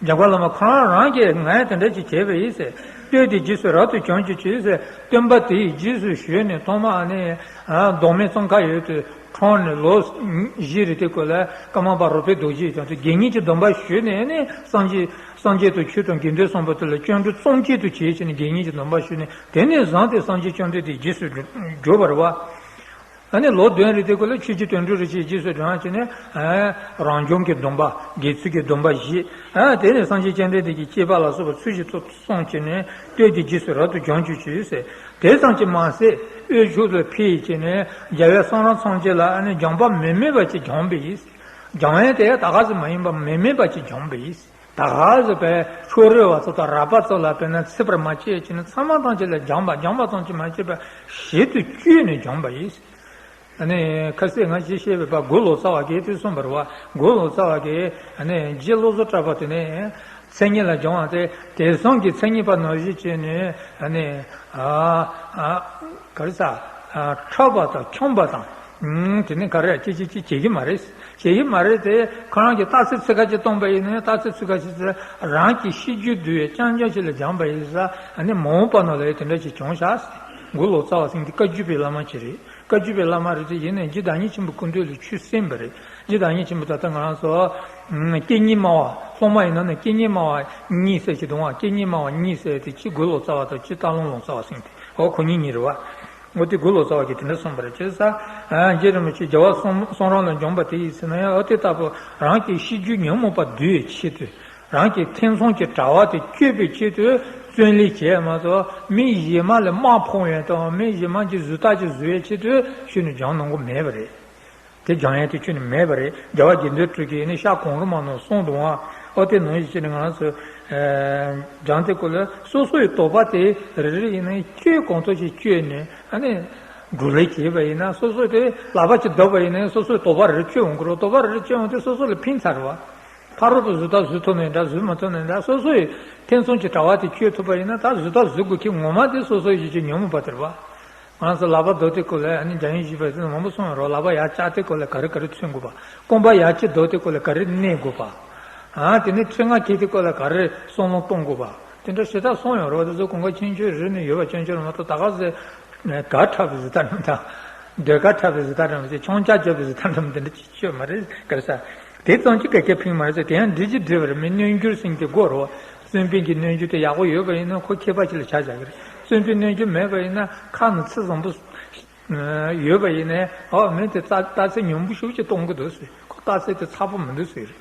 འཇམ་མགོན་བླ་མ་ཁོ་རང་རང་གིས་ང་ཡང་དེ་འདྲ་ཅིག་བྱས་པ་ཡིན་ཟེར། བསྟོད་དེ་རྗེས་སུ་རབ་ཏུ་བྱུང་གྱུར་ཅིག་ཟེར། སྟོན་པ་དེ་ཡི་རྗེས་སུ་ཞུས་ནས་ཐོག་མ་ནི་མདོ་སྨད་ཙོང་ཁ་ཡུལ་དུ་འཁྲུངས་ནས་ལོ་བཞི་རེ་དེ་སྐོར་ལ་ཀརྨ་པ་རོལ་པའི་རྡོ་རྗེས་ཀྱང་དེ་དགེ་བསྙེན་གྱི་སྡོམ་པ་ཞུས་ནས་ནི་སངས་རྒྱས་སངས་རྒྱས་དང་ཆོས་དང་དགེ་འདུན་གསུམ་པོ་དེ་ལ་སྤྱོད་འགྲོ་རྩོམ་གཅིག་ཏུ་བྱས་བྱས་ནས་དགེ་བསྙེན་གྱི་སྡོམ་པ་ཞུས་ནས། དེ་ནས་བཟུང་སྟེ་སངས་རྒྱས་བཅོམ་ལྡན་འདས་རྗེས་སུ་འགྲོ་བར་བ། ཨ་ནི་ལོ་བདུན་རེ་དེ་སྐོར་ལ་ཆོས་ཀྱི་དོན་སྒྲུབ་རེ་བྱས། རྗེས་སུ་འབྲང་བྱས་ནས་རང་བྱུང་གི་སྡོམ་པ་དགེ་ཚུལ་གྱི་སྡོམ་པ་བཞེས། དེ་ནས་སངས་རྒྱས་བཅོམ་ལྡན་འདས་ཀྱི་བསྐྱེད་པ་ལ་སོགས་པ་ཚུལ་བཞིན་དུ་བསྲུངས་བྱས་ནས་བསྟོད་དེ་རྗེས་སུ་རབ་ཏུ་བྱུང་གྱུར་ཅིག་ཟེར། དེ་ཙམ་གྱིས་མ་ཟད་དབུས་ཕྱོགས་སུ་ཕེབས་བྱས་ནས་རྒྱལ་བའི་གསུང་རབ་ཚངས་པ་ལ་ཨ་ནི་སྦྱངས་པ་མི་དམིགས་པ་ཅིག་སྦྱངས་པ་ཡིན། སྦྱང་ཡས་དེ་ད་ག་ཟེ་མ་ཡིན་པ་མི་དམན་པ་ཅིག་སྦྱངས་པ་ཡིན། ད་ག་ཟེ་པའི་ཕྱོགས་རིས་པ་ཚོ་དང་རགས་པ་ཚོ་ལ་དཔེར་ན་ཚིག་པར་མ་བྱེད་ཅེས་ནི་ཚང་མ་ཐམས་ཅད་ལ་སྦྱངས་པ་སྦྱངས་པ་ཙམ་གྱིས་མ་བྱས་པར་ཞིབ་ཏུ་དཔྱད་ནས་སྦྱངས་པ་ཡིན། ཨ་ནི་ཁ་སང་ང་ཅིག་བཤད་པའི་པ་མགོ་ལོག་ཙཱ་བ་གིས་དེ་གསུངས་པ་རེད་བ། མགོ་ལོག་ཙཱ་བ་གིས་ཨ་ནི་རྗེ་བློ་བཟང་གྲགས་པ་དེ་ནས་མཚན་ཉིད་ལ་སྦྱང་བ་དེ་དེང་སང་གི་མཚན་ཉིད་པ་ནང་བཞིན་བྱས་ནས་ཨ་ནི་ཨ་ཨ་ག་རེ་ཟ་ཨ་འཁྲབ་པ་དང་འཁྱམ་པ་དང་ཨུམ་དེ་ནི་ག་རེ་ཅི་ཅི་ཅི་བྱེད་ཀྱི་མ་རེད། བྱེད་ཀྱི་མ་རེད་དེ། ཁོ་རང་གིས་རྟགས་གསལ་ཚིག་ཁ་ཅིག་བཏོན་པ་ཡིན་ན་རྟགས་གསལ་ཚིག་ཁ་ཅིག་ཚེ་རང་གི་ཤེས་རྒྱུད་འདུལ་བའི་རྐྱང་རྐྱང་ཞིག་ལ་སྦྱངས་པ་ཡིན་ས། ཨ་ནི་མ་འོངས་པ་ནང་ལ་ཡང་དེ་འདྲ་ཞིག་བྱུང་ཤག་མགོ་ལོག་ཙཱ་བ་ཟེར་དེ་བཀའ་བརྒྱུད་པའི་བླ་མ་ཅིག་རེད། བཀའ་བརྒྱུད་པའི་བླ་མ་རེད་དེ་ཡིན་ནའི་རྗེ་བདག་ཉིད་ཆེན་པོའི་སྐུ་མདུན་ལ་ཆོས་གསན་པ་རེད། རྗེ་བདག་ཉིད་ཆེན་པོ་ད་ལྟ་ང་རང་ཚོ་དཀྱིལ་སྙིགས་སྨྲ་བ་སློབ་མ་ཡིན་ན་ནི་དཀྱིལ་སྙིགས་སྨྲ་བ་གཉིས་ཟེར་གྱི་འདུག་ཨང་། དཀྱིལ་སྙིགས་སྨྲ་བ་གཉིས་ཟེར་དེ་གཅིག་མགོ་ལོག་ཙཱ་བ་དང་གཅིག་སྟག་ལུང་ལོང་ཙཱ་བ་ཟེར་དེ་འོ་ཁོ་གཉིས་གཉིས་རེད་བ། འོ་དེ་མགོ་ལོག་ཙཱ་བ་གིས་དེ་འདྲ་གསུངས་པ་རེད། བྱས་ཙང་རྗེ་རིན་པོ་ཆེ་རྒྱལ་བ་གསུང་གསུང་རབ་ལ་འབྱོངས་པ་དེ་ཡིན་ཟེར་ན་ཡང་འོ་དེ་ལྟ་བུ་རང་གི་ཤེས་རྒྱུད་ཉོན་མོངས་པ་འདུལ་བའི་ཆེད་དུ། རང་གི་ཐེ་ཚོམ་གྱི་དྲ་བ་དེ་གཅོད་པའི་ཆེད་དུ་བརྩོན་ལེན་བྱས་མ་གཏོགས་མི་གཞན་མ་ལ་དམའ་ཕབ་ཡས་དང་མི་གཞན་མ་གྱི་བཟོ་ལྟ་ཅིག་བཟོ་བའི་ཆེད་དུ་ཁྱོན་ནས་སྦྱངས་གནང་གི་མེད་པ་རེད། དེ་སྦྱང་ཡས་དེ་ཁྱོན་ནས་མེད་པ་རེད། རྒྱལ་བ་དགེ་འདུན་གྲུབ་ཀྱིས་ནི་ཤག་གང་རུང་མ་གནང་གསུངས་འདུག་ཨང་། ཨོ་དེ་ནང་བཞིན་བྱས་ནས་ང་རང་ཚོས་སྦྱང་དེ་སྐོར་ལ་སོ་སོ་ཡི་དོགས་པ་དེ་རེ་རེ་ཡིན་ན་བཅོས་གང་ཐུབ་ཅིག་བཅོས་ནས་ཨ་ནི་སྒྲུབ་ལས་བྱས་པ་ཡིན་ན་སོ་སོ་དེ་ལག་པ་ཅིག་བརྡབས་པ་ཡིན་ན་སོ་སོའི་དོགས་པ་རེ་རེ་བཅོས་འོང་གི་རེད། དོགས་པ་རེ་རེ་བཅོས་འོང་དུས་སོ་སོ་ལ་ཕན་ཚར་བ། ཕ་རོལ་པོས་བཟོ་ལྟ་བཟོ་ཐུབ་ནའི་འདྲ་བཟོ་མ་ཐུབ་ནའི་འདྲ་སོ་སོ་ཡི་ཐེ་ཚོམ་གྱི་དྲ་བ་དེ་གཅོད་ཐུབ་པ་ཡིན་ན་ད་བཟོ་ལྟ་བཟོ་དགོས་ཁེ་ངོ་མ་དེ་སོ་སོ་ཡི་གཅིག་ཉོན་མོངས་པ་དེ་རེད་བ། ང་ཚོ་ལག་པ་རྡོ་དེ་སྐོར་ལ་ཨ་ནི་འཇམ་དབྱངས་བཞི་པས་མང་པོ་གསུངས་ཡོད་རེད། ལག་པ་ཡར་བཀྱག་དེ་སྐོར་ལ་ག་རེ་ག་རེ་མཚོན་དགོས་པ། རྐང་པ་ཡར་ཅིག་རྡོ་དེ་སྐོར་ལ་ག་རེ་གནོན་དགོས་པ། ཨ་དེ་ནས་ཁྲི་ལྔ་འཁྱེར་དེ་སྐོར་ལ་ག་རེ་བསམ་བློ་གཏོང་དགོས་པ། དེ་འདྲ་ཞེ་དྲག་གསུངས་ཡོད་རེད་བ། དེ་ཚོ་གོང་ཁ་ཆེན་ཆོས་རེད་ནས་ཡོད་པ་ཆོས་ཆོས་རེད་མ་གཏོགས་ད་ག་ཟེ་གར་འཁྲབ་པའི་བཟོ་ལྟ་འགྲམ་དང་། ཟློས་གར་འཁྲབ་པའི་བཟོ་ལྟ་འགྲམ་ཟེར་ཆང་ཅག་བརྒྱབ་པའི་བཟོ་ལྟ་འགྲམ་དེ་འདྲ་ཅིག་བཅོས་མ་རེད་ག་རེ་ཟ། དེ་ཙམ་གྱིས་ག་གེ་ཕན་མ་རེད་ཟེར། དེ་ཡང་འགྲིག་གི་འགྲིག་པ་རེད། མི་རྣལ་འབྱོར་ཟེར་མཁན་དེ་དགོས་རེད་བ། རྩོམ་པའི་གི་རྣལ་འབྱོར་དེ་ཡག་པོ་ཡོད་པ་ཡིན་ན་ཁོ་མཁས་པ་ཅིག་ལ་ཆགས་བཞག་གི་རེད། རྩོམ་པའི་རྣལ་འབྱོར་མེད་པ་ཡིན་ན་ཁ་ནས་ཚིག་བཟང་པོ་ཡོད་པ་ཡིན་ནའི་ཨོ་མི་དེ་རྟགས་རྟགས་གསལ་ཉུང་པོ་ཞེ་པོ་ཅིག་གཏོང་གི་འདུག་ཟེར། ཁོ་རྟགས་གསལ་དེ་ཚ་པོ་མི་འདུག་ཟེར།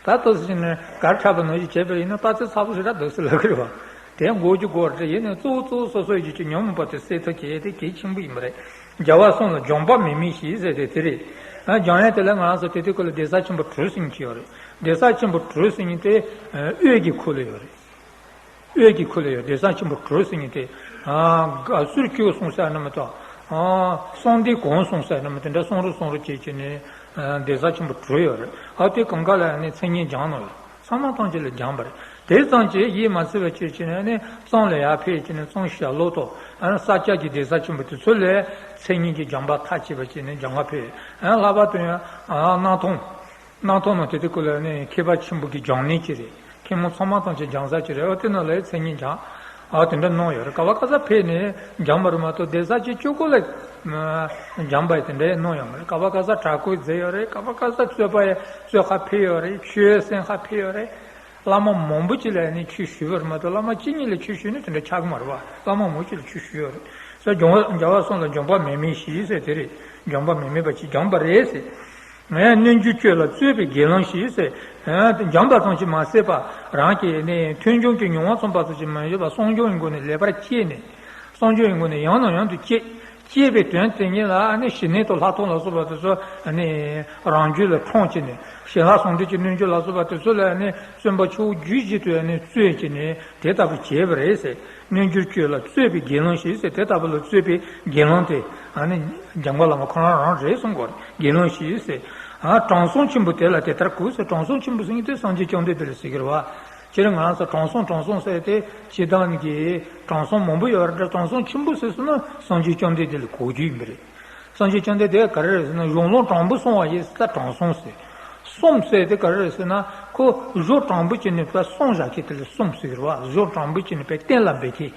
ད་ལྟ་ཟེར་ནས་གར་འཁྲབ་པ་ནང་བཞིན་བྱས་པ་ཡིན་ན་རྟགས་གསལ་ཚ་པོ་ཞེ་དྲག་འདུག་ཟེར་ལབ་ཀྱི་རེད་བ། དེ་འགོག་རྒྱུ་དགོས་རེད། ཡིན་ནའི་གཙོ་བོ་གཙོ་བོ་སོ་སོ་ཡི་རྒྱུད་ཀྱི་ཉོན་མོངས་པ་དེ་སེལ་ཐབས་བྱེད་ཡས་དེ་གལ་ཆེན་པོ་ཡིན་པ་རེད། རྒྱལ་བ་གསུང་ལ་སྦྱངས་པ་མེད་མིན་ཞེས་ཟེར་ཏེ་དེ་རེད། ཨ་སྦྱང་ཡས་དེ་ལ་ང་རང་ཚོ་དེ་དུས་སྐབས་ལ་གདན་ས་ཆེན་པོ་དྲུག་ཟེར་མཁན་ཅིག་ཡོད་རེད། གདན་ས་ཆེན་པོ་དྲུག་ཟེར་མཁན་དེ་ཨ་དབུས་ཀྱི་ཁུལ་ལ་ཡོད་རེད། དབུས་ཀྱི་ཁུལ་ལ་ཡོད། གདན་ས་ཆེན་པོ་དྲུག་ཟེར་མཁན་དེ་ཨ་དགའ་ཟུར་སྐྱོ་གསུང་ས་ནི་མ་གཏོགས་ཨ་གསང་བདེ་གོང་གསུང་ས་ནི་མ་དེ་འདྲ་གསུང་རོགས་གསུང་རོགས་བྱེད་བྱེད་ནས་ཨ་གདན་ས་ཆེན་པོ་དྲུག་ཡོད་རེད། ཨ་དེ་གང་ག་ལ་ནི་མཚན་ཉིད་སྦྱངས་ནོ་ཡོད། ཚང་མ་ཐམས་ཅད་ལ་སྦྱངས་པ་རེད། དེ་ཙམ་གྱིས་ཡིད་མ་ཚིམ་པ་བྱས་བྱས་ནས་ནི་གཙང་ལ་ཡར་ཕེབས་བྱས་ནས་གཙང་ཞྭ་ལོ་ཐོག་ཨ་ས་སྐྱ་གི་གདན་ས་ཆེན་པོ་དེ་ཚོ་ལས་མཚན་ཉིད་ཀྱི་སྦྱངས་པ་མཐའ་ཕྱིན་པ་བྱས་ནས་སྦྱང་ག་ཕེབས། ཨ་ལྷག་པར་དུ་ཡང་ཨ་སྣང་སྟོང་། སྣང་སྟོང་ནང་དེ་དུས་སྐབས་ལ་ནི་མཁས་པ་ཆེན་པོ་གི་སྦྱངས་གནས་ཅིག་རེད། མཁན་མོ་ཚང་མ་ཐམས་ཅད་སྦྱང་ས་ཅིག་རེད། ཨ་དེ་ནང་ལ་མཚན་ཉིད་སྦྱངས། ཨ་དེ་འདྲ་གནང་ཡོད་རེད། ག་བ་ག་ས་ཕེབས་ནས་སྦྱངས་པ་རེད་མ་གཏོགས་གདན་ས་ཆེ་ཆུང་ཀུ་ལ་སྦྱངས་པ་དེ་འདྲ་གནང་ཡོད་མ་རེད། ག་བ་ག་ས་གྲྭ་སྐོར་མཛད་ཡོད་རེད། ག་བ་ག་ས་རྩོད་པ་རྩོད་ག་ཕེབས་ཡོད་རེད། ཆོས་གསན་ག་ཕེབས་ཡོད་རེད། བླ་མ་མང་པོ་ཅིག་ལ་ནི་ཆོས་ཞུས་པ་རེད་མ་གཏོགས་བླ་མ་གཅིག་གཉིས་ལ་ཆོས་ཞུས་ནས་དེ་འདྲ་ཆགས་ཀྱི་མ་རེད་བ། བླ་མ་མང་པོ་ཅིག་ལ་ཆོས་ཞུས་ཡོད་རེད། ས་སྦྱོང་བ་རྒྱལ་བ་གསུང་ལ་སྦྱངས་པ་མེད་མིན་ཞེས་ཟེར་དེ་རེད། སྦྱངས་པ་མེད་མིན་པ་ཅིག་སྦྱངས་པ་རེད་ཟེར། ངས་རྣལ་འབྱོར་སྤྱོད་ལ་རྩོད་པའི་དགེ་སློང་ཞེས་ཟེར། སྦྱངས་པ་ཙམ་གྱིས་མ་ཟད་པར་རང་གི་ནི་མཐུན་སྦྱོར་གྱི་མྱོང་བ་ཚོམ་པ་ཙམ་གྱིས་མ་ཟད་པར་བསམ་སྦྱོར་གྱི་སྒོ་ནས་ལེགས་པར་དཔྱད་ནས། བསམ་སྦྱོར་གྱི་སྒོ་ནས་ཡང་ནས་ཡང་དུ་དཔྱད། དཔྱད་པའི་དོན་དེ་ཉིད་ལ་ནི་ཞི་གནས་དང་ལྷག་མཐོང་ལ་སོགས་པ་དེ་ཚོ་ནི་རང་རྒྱུད་ལ་འཁྲུངས་བྱས་ནས་ཞི་ལྷག་ཟུང་འབྲེལ་གྱི་རྣལ་འབྱོར་ལ་སོགས་པ་དེ་ཚོ་ལ་ནི་བརྩོན་པ་ཆུ་བོ་རྒྱུན་བཞིན་དུ་ནི་རྩོད་བྱས་ནས་དེ་ལྟ་བུ་བྱས་པ་རེད་ཟེར། རྣལ་འབྱོར་སྤྱོད་ལ་རྩོད་པའི་དགེ་སློང་ཞེས་ཟེར། དེ་ལྟ་བུ་ལ་རྩོད་པའི་དགེ་སློང་དེ་ཨ་ནི་འཇམ་མགོན་བླ་མ་ཁོ་རང་རང་རེད་གསུང་གི་ཡོད་རེད། དགེ་སློང་ཞེས་ཟེར། ཨ་དྲང་སྲོང་ཆེན་པོ་དེ་ལ་དེ་ལྟར་གོ་ཟེར། དྲང་སྲོང་ཆེན་པོ་ཟེར་མཁན་དེ་སངས་རྒྱས་བཅོམ་ལྡན་འདས་ལ་ཟེར་གི་རེད་བ། སྤྱིར་ང་རང་ཚོ་དྲང་སྲོང་དྲང་སྲོང་ཟེར་དེ་སྤྱིར་བཏང་གི་དྲང་སྲོང་མང་པོ་ཡོད་རེད། དྲང་སྲོང་ཆེན་པོ་ཟེར་སོང་ན་སངས་རྒྱས་བཅོམ་ལྡན་འདས་ལ་གོ་རྒྱུ་ཡིན་པ་རེད། སངས་རྒྱས་བཅོམ་ལྡན་འདས་ག་རེ་རེད་ཟེར་ན་གཞུང་ལུགས་དྲང་པོ་གསུང་བ་ཡིན་ཟེར་ད་དྲང་སྲོང་ཟེར། གསུམ་ཟེར་དེ་ག་རེ་རེད་ཟེར་ན་ཁོ་གཞུང་དྲང་པོ་བྱས་ནས་ཕར་གསུངས་བཞག་མཁན་དེ་ལ་གསུམ་ཟེར་གི་རེད་བ། གཞུང་དྲང་པོ་བྱས་ནས་ཕར་གཏན་ལ་འབེབས་མཁན།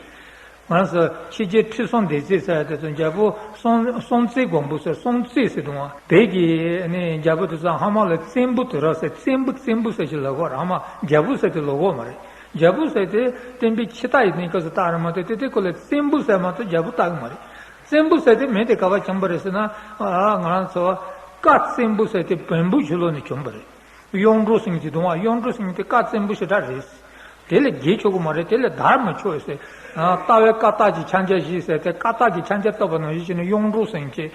ང་ཚོ་ཕྱི་རྒྱལ་ཁྲི་སྲོང་ལྡེ་བཙན་ཟེར་དེ་ཚོ་རྒྱལ་པོ་སྲོང་སྲོང་བཙན་སྒམ་པོ་ཟེར་སྲོང་བཙན་ཟེར་འདུག་ཨ། བོད་ཀྱི་ནི་རྒྱལ་པོ་དེ་ཚོ་ཧ་མ་ལ་བཙན་པོ་དེ་ར་ཟེར་བཙན་པོ་བཙན་པོ་ཟེར་ཞིག་ལབ་གོ་ར་ཧ་མ་རྒྱལ་པོ་ཟེར་དེ་ལབ་གོ་མ་རེད། རྒྱལ་པོ་ཟེར་དེ་བསྟན་པའི་ཕྱི་རྟགས་ཡིན་ནི་སྐབས་སུ་རྟགས་རེད་མ་གཏོགས་དེ་དེ་ཁོ་ལ་བཙན་པོ་ཟེར་མ་གཏོགས་རྒྱལ་པོ་རྟགས་མ་རེད། བཙན་པོ་ཟེར་དེ་མིང་དེ་ག་པར་བྱུང་བ་རེད་ཟེར་ན་ཨ་ང་རང་ཚོ་ཀ་བཙན་པོ་ཟེར་དེ་བོན་པོའི་ཆོས་ལུགས་ནས་བྱུང་བ་རེད། གཡུང་དྲུང་ཟེར་མཁན་དེ་དང་གཡུང་དྲུང་ཟེར་མཁན་དེ་བཀའ་བཙན་པོ་ཞེ་དྲག་རེད། དེ་ལས་རྒྱལ་ཆོག་གི་མ་རེད། དེ་ལས་དར་མི་ཆོག་ཟེར། ལྟ་བའི་བཀའ་རྟགས་ཀྱི་ཕྱག་རྒྱ་བཞེས་ཟེར་ཏེ་བཀའ་རྟགས་ཀྱི་ཕྱག་རྒྱ་བཏབ་པ་ནང་བཞིན་བྱས་ནས་གཡུང་དྲུང་ཟེར་མཁན་གྱི་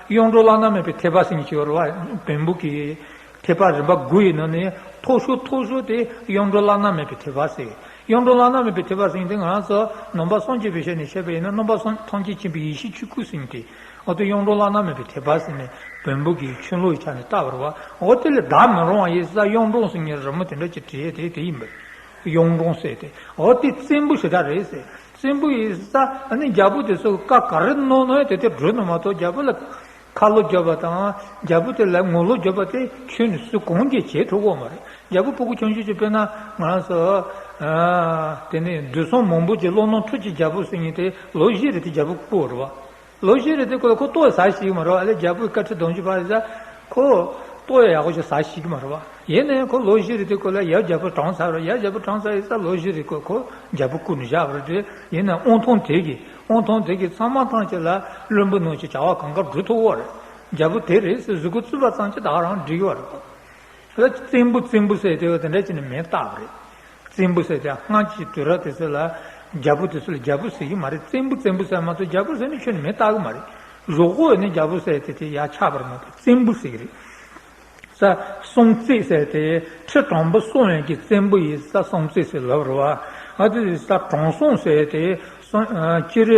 གཡུང་དྲུང་བླ་ན་མེད་པའི་ཐེག་པ་ཟེར་མཁན་ཅིག་ཡོད་རེད་བ། བོན་པོ་གི་ ཐེག་པ་རིམ་པ་དགུ་ཡི་ནང་ནས་མཐོ་ཤོས་མཐོ་ཤོས་དེ་གཡུང་དྲུང་བླ་ན་མེད་པའི་ཐེག་པ་ཟེར། གཡུང་དྲུང་བླ་ན་མེད་པའི་ཐེག་པ་ཟེར་མཁན་དེ་ང་རང་ཚོ་ནང་པ་སངས་རྒྱས་པའི་ཆ་ནས་བཤད་པ་ཡིན་ན་རྣམ་པ་སངས་ཐམས་ཅད་མཁྱེན་པའི་ཡེ་ཤེས་ཆོས་སྐུ་ཟེར་མཁན་དེ། འོ་དེ་གཡུང་དྲུང་བླ་ན་མེད་པའི་ཐེག་པ་ཟེར་ནས་བོན་པོ་གི་ཆོས་ལུགས་ཀྱི་ཆ་ནས་བཏགས་པ་རེད་བ། འོ་དེ་ལས་འདའ་མི་རུང་བ་ཡིན་ཙང་གཡུང་དྲུང་ཟེར་མཁན་རི་མོ་དེ་འདྲ་ཅིག་བྲིས་ཏེ་དེ་ཡིན་པ་རེད། གཡུང་དྲུང་ཟེར་ཏེ། འོ་དེ་བཙན་པོ་ཞེ་དྲག་རེད་ཟེར། བཙན་པོ་ཡིན་ཙང་ཨ་ནི་རྒྱལ་པོ་དེ་ཚོ་བཀའ་ག་རེ་གནང་ན་དེ་དེ་སྒྲུབ་ནི་མ་གཏོགས། རྒྱལ་པོ་ལ་ཁ་ལོ་བརྒྱབ་པ་དང་རྒྱལ་པོ་དེ་ལ་ངོ་ལོག་བརྒྱབ་པ་དེ་ཁྱོན་ནས་སུ་གང་གིས་བྱེད་ཐུབ་ཀྱི་མ་རེད། རྒྱལ་པོ་སྤུ་གུ་ཆུང་ཆུང་ཅིག་དཔེར་ན་ང་རང་ཚོ་ཨ་དེ་ནས་དུས་སང་མང་པོ་ཅིག་ཀླུ་ནང་ཁྲོ་ཆུའི་རྒྱལ་པོ་ཟེར་མཁན་དེ་ལོ་བཞི་རེད་དེ་རྒྱལ་པོ་སྐུ་རེད་བ། ལོ་བཞི་རེད་དེ་ཁོ་ལ་ཁོ་ལྟོ་ཟ་ཤེས་ཀྱི་མ་རེད་བ། ཨ་ལས་རྒྱལ་པོའི་བཀའ་ཁྲིད་གདོང་ཅུ་པ་རེད་ཙང་ཁོ་ལྟོ་ཡག་པོ་ཞིག་ཟ་ཤེས་ཀྱི་མ་རེད་བ། ཡིན་ནའི་ཁོ་ལོ་བཞི་རེད་དེ་ཁོ་ལ་ཡབ་རྒྱལ་པོ་གྲངས་ཚར་རེད། ཡབ་རྒྱལ་པོ་གྲངས་ཚར་ཡིན་ཙང་ལོ་བཞི་རེད་ཁོ་ཁོ་རྒྱལ་པོ་སྐུ་ནས་བཞག་པ་རེད་དེ། ཡིན་ནའི་དབང་ཐང་དེ་གིས་དབང་ཐང་དེ་གིས་ཚང་མ་ཐམས་ཅད་ལ་བློན་པོ་ནང་བཞིན་བྱ་བ་གང་དགར་སྒྲུབ་ཐུབ་ཀྱི་རེད། རྒྱལ་པོ་དེ་རེད་ཟེར་གཟུགས་པོ་བཙུགས་པ་ཙམ་གྱིས་ད་ག་རང་འགྲིག་གི་རེད་ཁོ། བཙན་པོ་བཙན་པོ་ཟེར་དེ་བ་དེ་འདྲ་བྱས་ནས་མིང་བཏགས་པ་རེད། བཙན་པོ་ཟེར་དེ་སྔར་གྱི་དུས་རབས་དེ་ཚོ་ལ་རྒྱལ་པོ་དེ་ཚོ་ལ་རྒྱལ་པོ་ཟེར་གྱི་མ་རེད། བཙན་པོ་བཙན་པོ་ཟེར་མ་གཏོགས་རྒྱལ་པོ་ཟེར་ནས་ཁྱོན་ནས་མིང་བཏགས་གི་མ་རེད། གཞུག་གུ་ནས་རྒྱལ་པོ་ཟེར་དེ་དེ་ཡར་ཆགས་པ་རེད་མ་གཏོགས་བཙན་པོ་ཟེར་གི་རེད། ས་སྲོང་བཙན་ཟེར་དེ་ཁྲི་དྲུག་པ་སྲོང་བའི་གི་བཙན་པོ་ཡིན་ཙང་སྲོང་བཙན་ཟེར་ལབ་རེད་བ། ཨ་དེ་ས་དྲང་སྲོང་ཟེར་དེ་སྲོང་ཨ་སྤྱིར་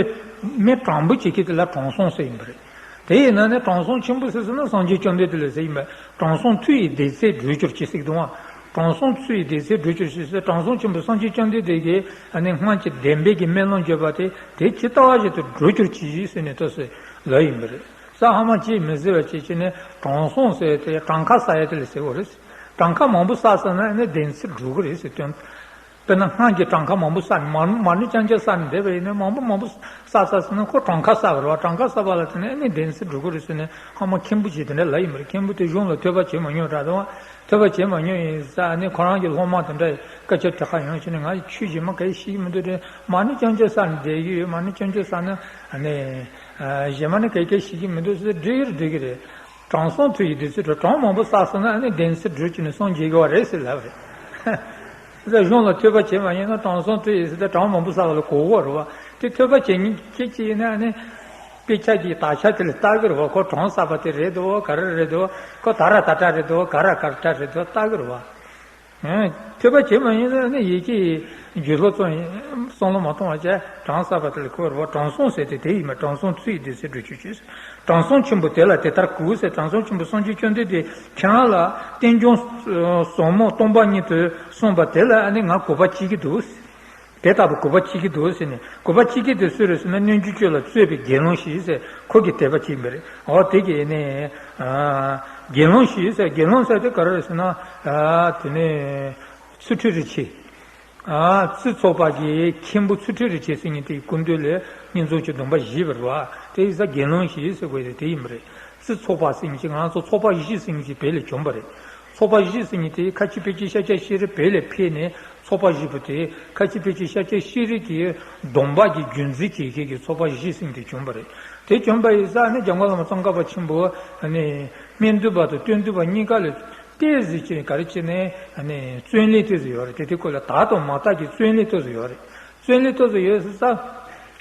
མི་དྲང་པོ་བྱེད་མཁན་དེ་ལ་དྲང་སྲོང་ཟེར་ཡིན་པ་རེད། དེ་ཡིན་ན་ནི་དྲང་སྲོང་ཆེན་པོ་ཟེར་ཟེར་ན་སངས་རྒྱས་བཅོམ་ལྡན་འདས་ལ་ཟེར་ཡིན་པས། དྲང་སྲོང་ཚུལ་བཞིན་བདེ་ཚེ་བགྲོད་གྱུར་ཅིག་ཟེར་གི་འདུག་ཨ། དྲང་སྲོང་ཚུལ་བཞིན་བདེ་ཚེ་བགྲོད་གྱུར་ཅིག་ཟེར། དྲང་སྲོང་ཆེན་པོ་སངས་རྒྱས་བཅོམ་ལྡན་འདས་ཀྱིས་ཨ་ནི་སྔར་གྱི་བདེན་པའི་གི་སྨོན་ལམ་བརྗོད་པ་དེ་དེ་ཇི་ལྟ་བ་བཞིན་དུ་བགྲོད་གྱུར་ཅིག་ཟེར་ནས་ད་ཟེར་ལབ་ཡིན་པ་རེད། ས་ཧ་མ་ཅིག་མི་ཟེར་བ་ཅིག་བྱས་ནས་དྲང་སྲོང་ཟེར་དེ་གྲངས་ཀ་བསགས་ཡ་དེ་ལ་ཟེར་བ་རེད། གྲངས་ཀ་མང་པོ་བསགས་ཚར་ན་ཨ་ནི་བདེན་ཚིག་འགྲུབ་གི་རེད་ཟེར་དོན། དཔེར་ན་སྔར་གྱི་གྲངས་ཀ་མང་པོ་བསགས་ནས་མ་མ་ཎི་རྐྱང་རྐྱང་བསགས་ནས་བསྡད་པ་ཡིན་ན་མང་པོ་མང་པོ་བསགས་བསགས་ཟེར་ན་ཁོ་གྲངས་ཀ་བསགས་པ་རེད་བ། གྲངས་ཀ་བསགས་པ་ལ་བརྟེན་ནས་ཨ་ནི་བདེན་ཚིག་འགྲུབ་ཀྱི་རེད་ཟེར་ནས་ཧ་མ་མཁན་པོ་ཅིག་དེ་འདྲ་ལབ་ཡིན་པ་རེད། མཁན་པོ་དེ་གཞུང་ལ་ཐོས་པ་བྱེད་མ་མྱོང་འདྲ་དང་། ཐོས་པ་བྱེད་མ་མྱོང་ཡིན་ཙང་ཨ་ནི་ཁོ་རང་གི་སློབ་མ་དེ་འདྲ་སྐད་ཆ་དྲི་ཁ་ཡོང་བྱས་ནས་ང་ཡི་ཆོས་གཞན་མ་ག་ཡེ་ཤེས་ཀྱི་མི་འདུག་དེ་མ་ཎི་རྐྱང་རྐྱང་བསགས་ནས་བསྡད་ཀྱི་ཡོད། མ་ཎི་རྐྱང་རྐྱང་བསགས་ན་ཨ་ནི་གཞན་མ་ནི་ག་ཡེ་ག་ཤེས་ཀྱི་མི་འདུག་ཟེར་འགྲིག་གི་རེད་འགྲིག་གི་རེད། དྲང་སྲོང་ཚུལ་བཞིན་བདེ་ཚེ་བགྲོད། གྲངས་མང་པོ་བསགས་སོང་ན་ཨ་ནི་བདེན་ཚིག་འགྲུབ་ཀྱི་ནི་སངས་རྒྱས་དགོས་པ་རེད་ཟེར་ལབ་རེད། ད་གཞུང་ལ་ཐོས་པ་བྱེད་པ་ཡིན་ན་དྲང་སྲོང་ཚུལ་བཞིན་ཟེར་ཏེ་གྲངས་མང་པོ་བསགས་པ་ལ་གོ་དགོས་རེད་བ། དེ་ཐོས་པ་བྱེད་མཁན་ཁྱེད་ཅིག་ཡིན་ན་ཨ་ནི་དཔེ་ཆ་གི་དག་ཆ་དེ་ལ་ལྟ་གི་རེད་བ། ཁོ་གྲངས་བསགས་པ་དེ་རེད་འདུག་ག་རེ་རེད་འདུག་ཁོ་ད་ར་ད་ཏྲ་རེད་འདུག་ག་ར་ག་ར་ཏྲ་རེད་འདུག་ལྟ་གི་རེད་བ། ཐོས་པ་བྱེད་མ་ཡིན་ན་ནི་ཡི་གེ་རྒྱུད་ལ་བཙོང་བསམ་བློ་མ་གཏོང་བ་བྱས་གྲངས་བསགས་པ་དེ་ལ་གོ་རེད་བ། དྲང་སྲོང་ཟེར་དེ་དེ་ཡིན་མ། དྲང་སྲོང་ཚུལ་བཞིན་བདེ་ཚེ་བགྲོད་གྱུར་ཅིག་དྲང་སྲོང་ཆེན་པོ་དེ་ལ་དེ་ལྟར་གུས་ཟེར། དྲང་སྲོང་ཆེན་པོ་སངས་རྒྱས་བཅོམ་ལྡན་འདས་ཁྱེད་རང་ལ་རྟེན་འབྱུང་ཟབ་མོ་སྟོང་པ་ཉིད་དུ་གསུངས་པ་དེ་ལ་ཨ་ནི་ང་གུས་པ་བྱེད་ཀྱི་འདུག་དེ་ལྟ་བུ་གུས་པ་བྱེད་ཀྱི་འདུག་ཟེར་ནས། གུས་པ་བྱེད་ཀྱི་འདུག་སུ་རེད་ཟེར་ན་སྙན་བརྒྱུད་ཆོས་ལ་རྩོད་པའི་དགེ་སློང་ཞིག་ཟེར་ཁོ་གིས་དད་པ་བྱེད་པ་རེད། འོ་དེ་གིས་ནི་དགེ་སློང་ཞིག་ཟེར། དགེ་སློང་ཟེར་དེ་ག་རེ་རེད་ཟེར་ན་དེ་ནས་ཚུལ་ཁྲིམས་རིགས་ཆེ། རྩི་ཚོགས་པ་གི་མཁན་པོ་ཚུལ་ཁྲིམས་རིགས་ཆེ་ཟེར་མཁན་དེའི་སྐུ་མདུན་ལ་བསྙེན་རྫོགས་ཀྱི་སྡོམ་པ་བཞེས་པ་རེད་བ། དེ་ཡིན་ཙང་དགེ་སློང་ཞིག་ཟེར་དགོས་དེ་དེ་ཡིན་པ་རེད། རྩི་ཚོགས་པ་ཟེར་མཁན་ཅིག་ང་ཚོ་ཚོགས་པ་བཞི་ཟེར་མཁན་ཅིག་བོད་ལ་བྱུང་བ་རེད། ཚོགས་པ་བཞི་ཟེར་མཁན་དེ་ཁ་ཆེ་པད་ཚལ་ཤཱཀྱ་ཤྲཱི་བོད་ལ་ཕེབས་ནས་ཚོགས་པ་བཞི་པོ་དེ་ཁ་ཆེ་པད་ཚལ་ཤཱཀྱ་ཤྲཱི་གི་སྡོམ་པ་གི་རྒྱུན་འཛིན་བྱེད་མཁན་གྱི་ཚོགས་པ་བཞི་ཟེར་མཁན་དེ་བྱུང་བ་རེད། དེ་བྱུང་བ་ཡིན་ཙང་ནི་འཇམ་མགོན་བླ་མ་ཙོང་ཁ་པ་ཆེན་པོ་ནི་སྨན་བསྡུས་པ་དང་དོན་བསྡུས་པ་གཉིས་ཀ་ལ་ཏོག་ཙམ་ཅིག་ག་རེ་བྱས་ནས་ནི་རྩོད་གླེང་ཏོག་ཙམ་ཡོད་རེད། དེ་དེ་སྐོར་ལ་དག་དང་མ་དག་གི་རྩོད་གླེང་ཏོག་ཙམ་ཡོད་རེད། རྩོད་གླེང་ཏོག་ཙམ་ཡོད་ཟེར་ཙང་།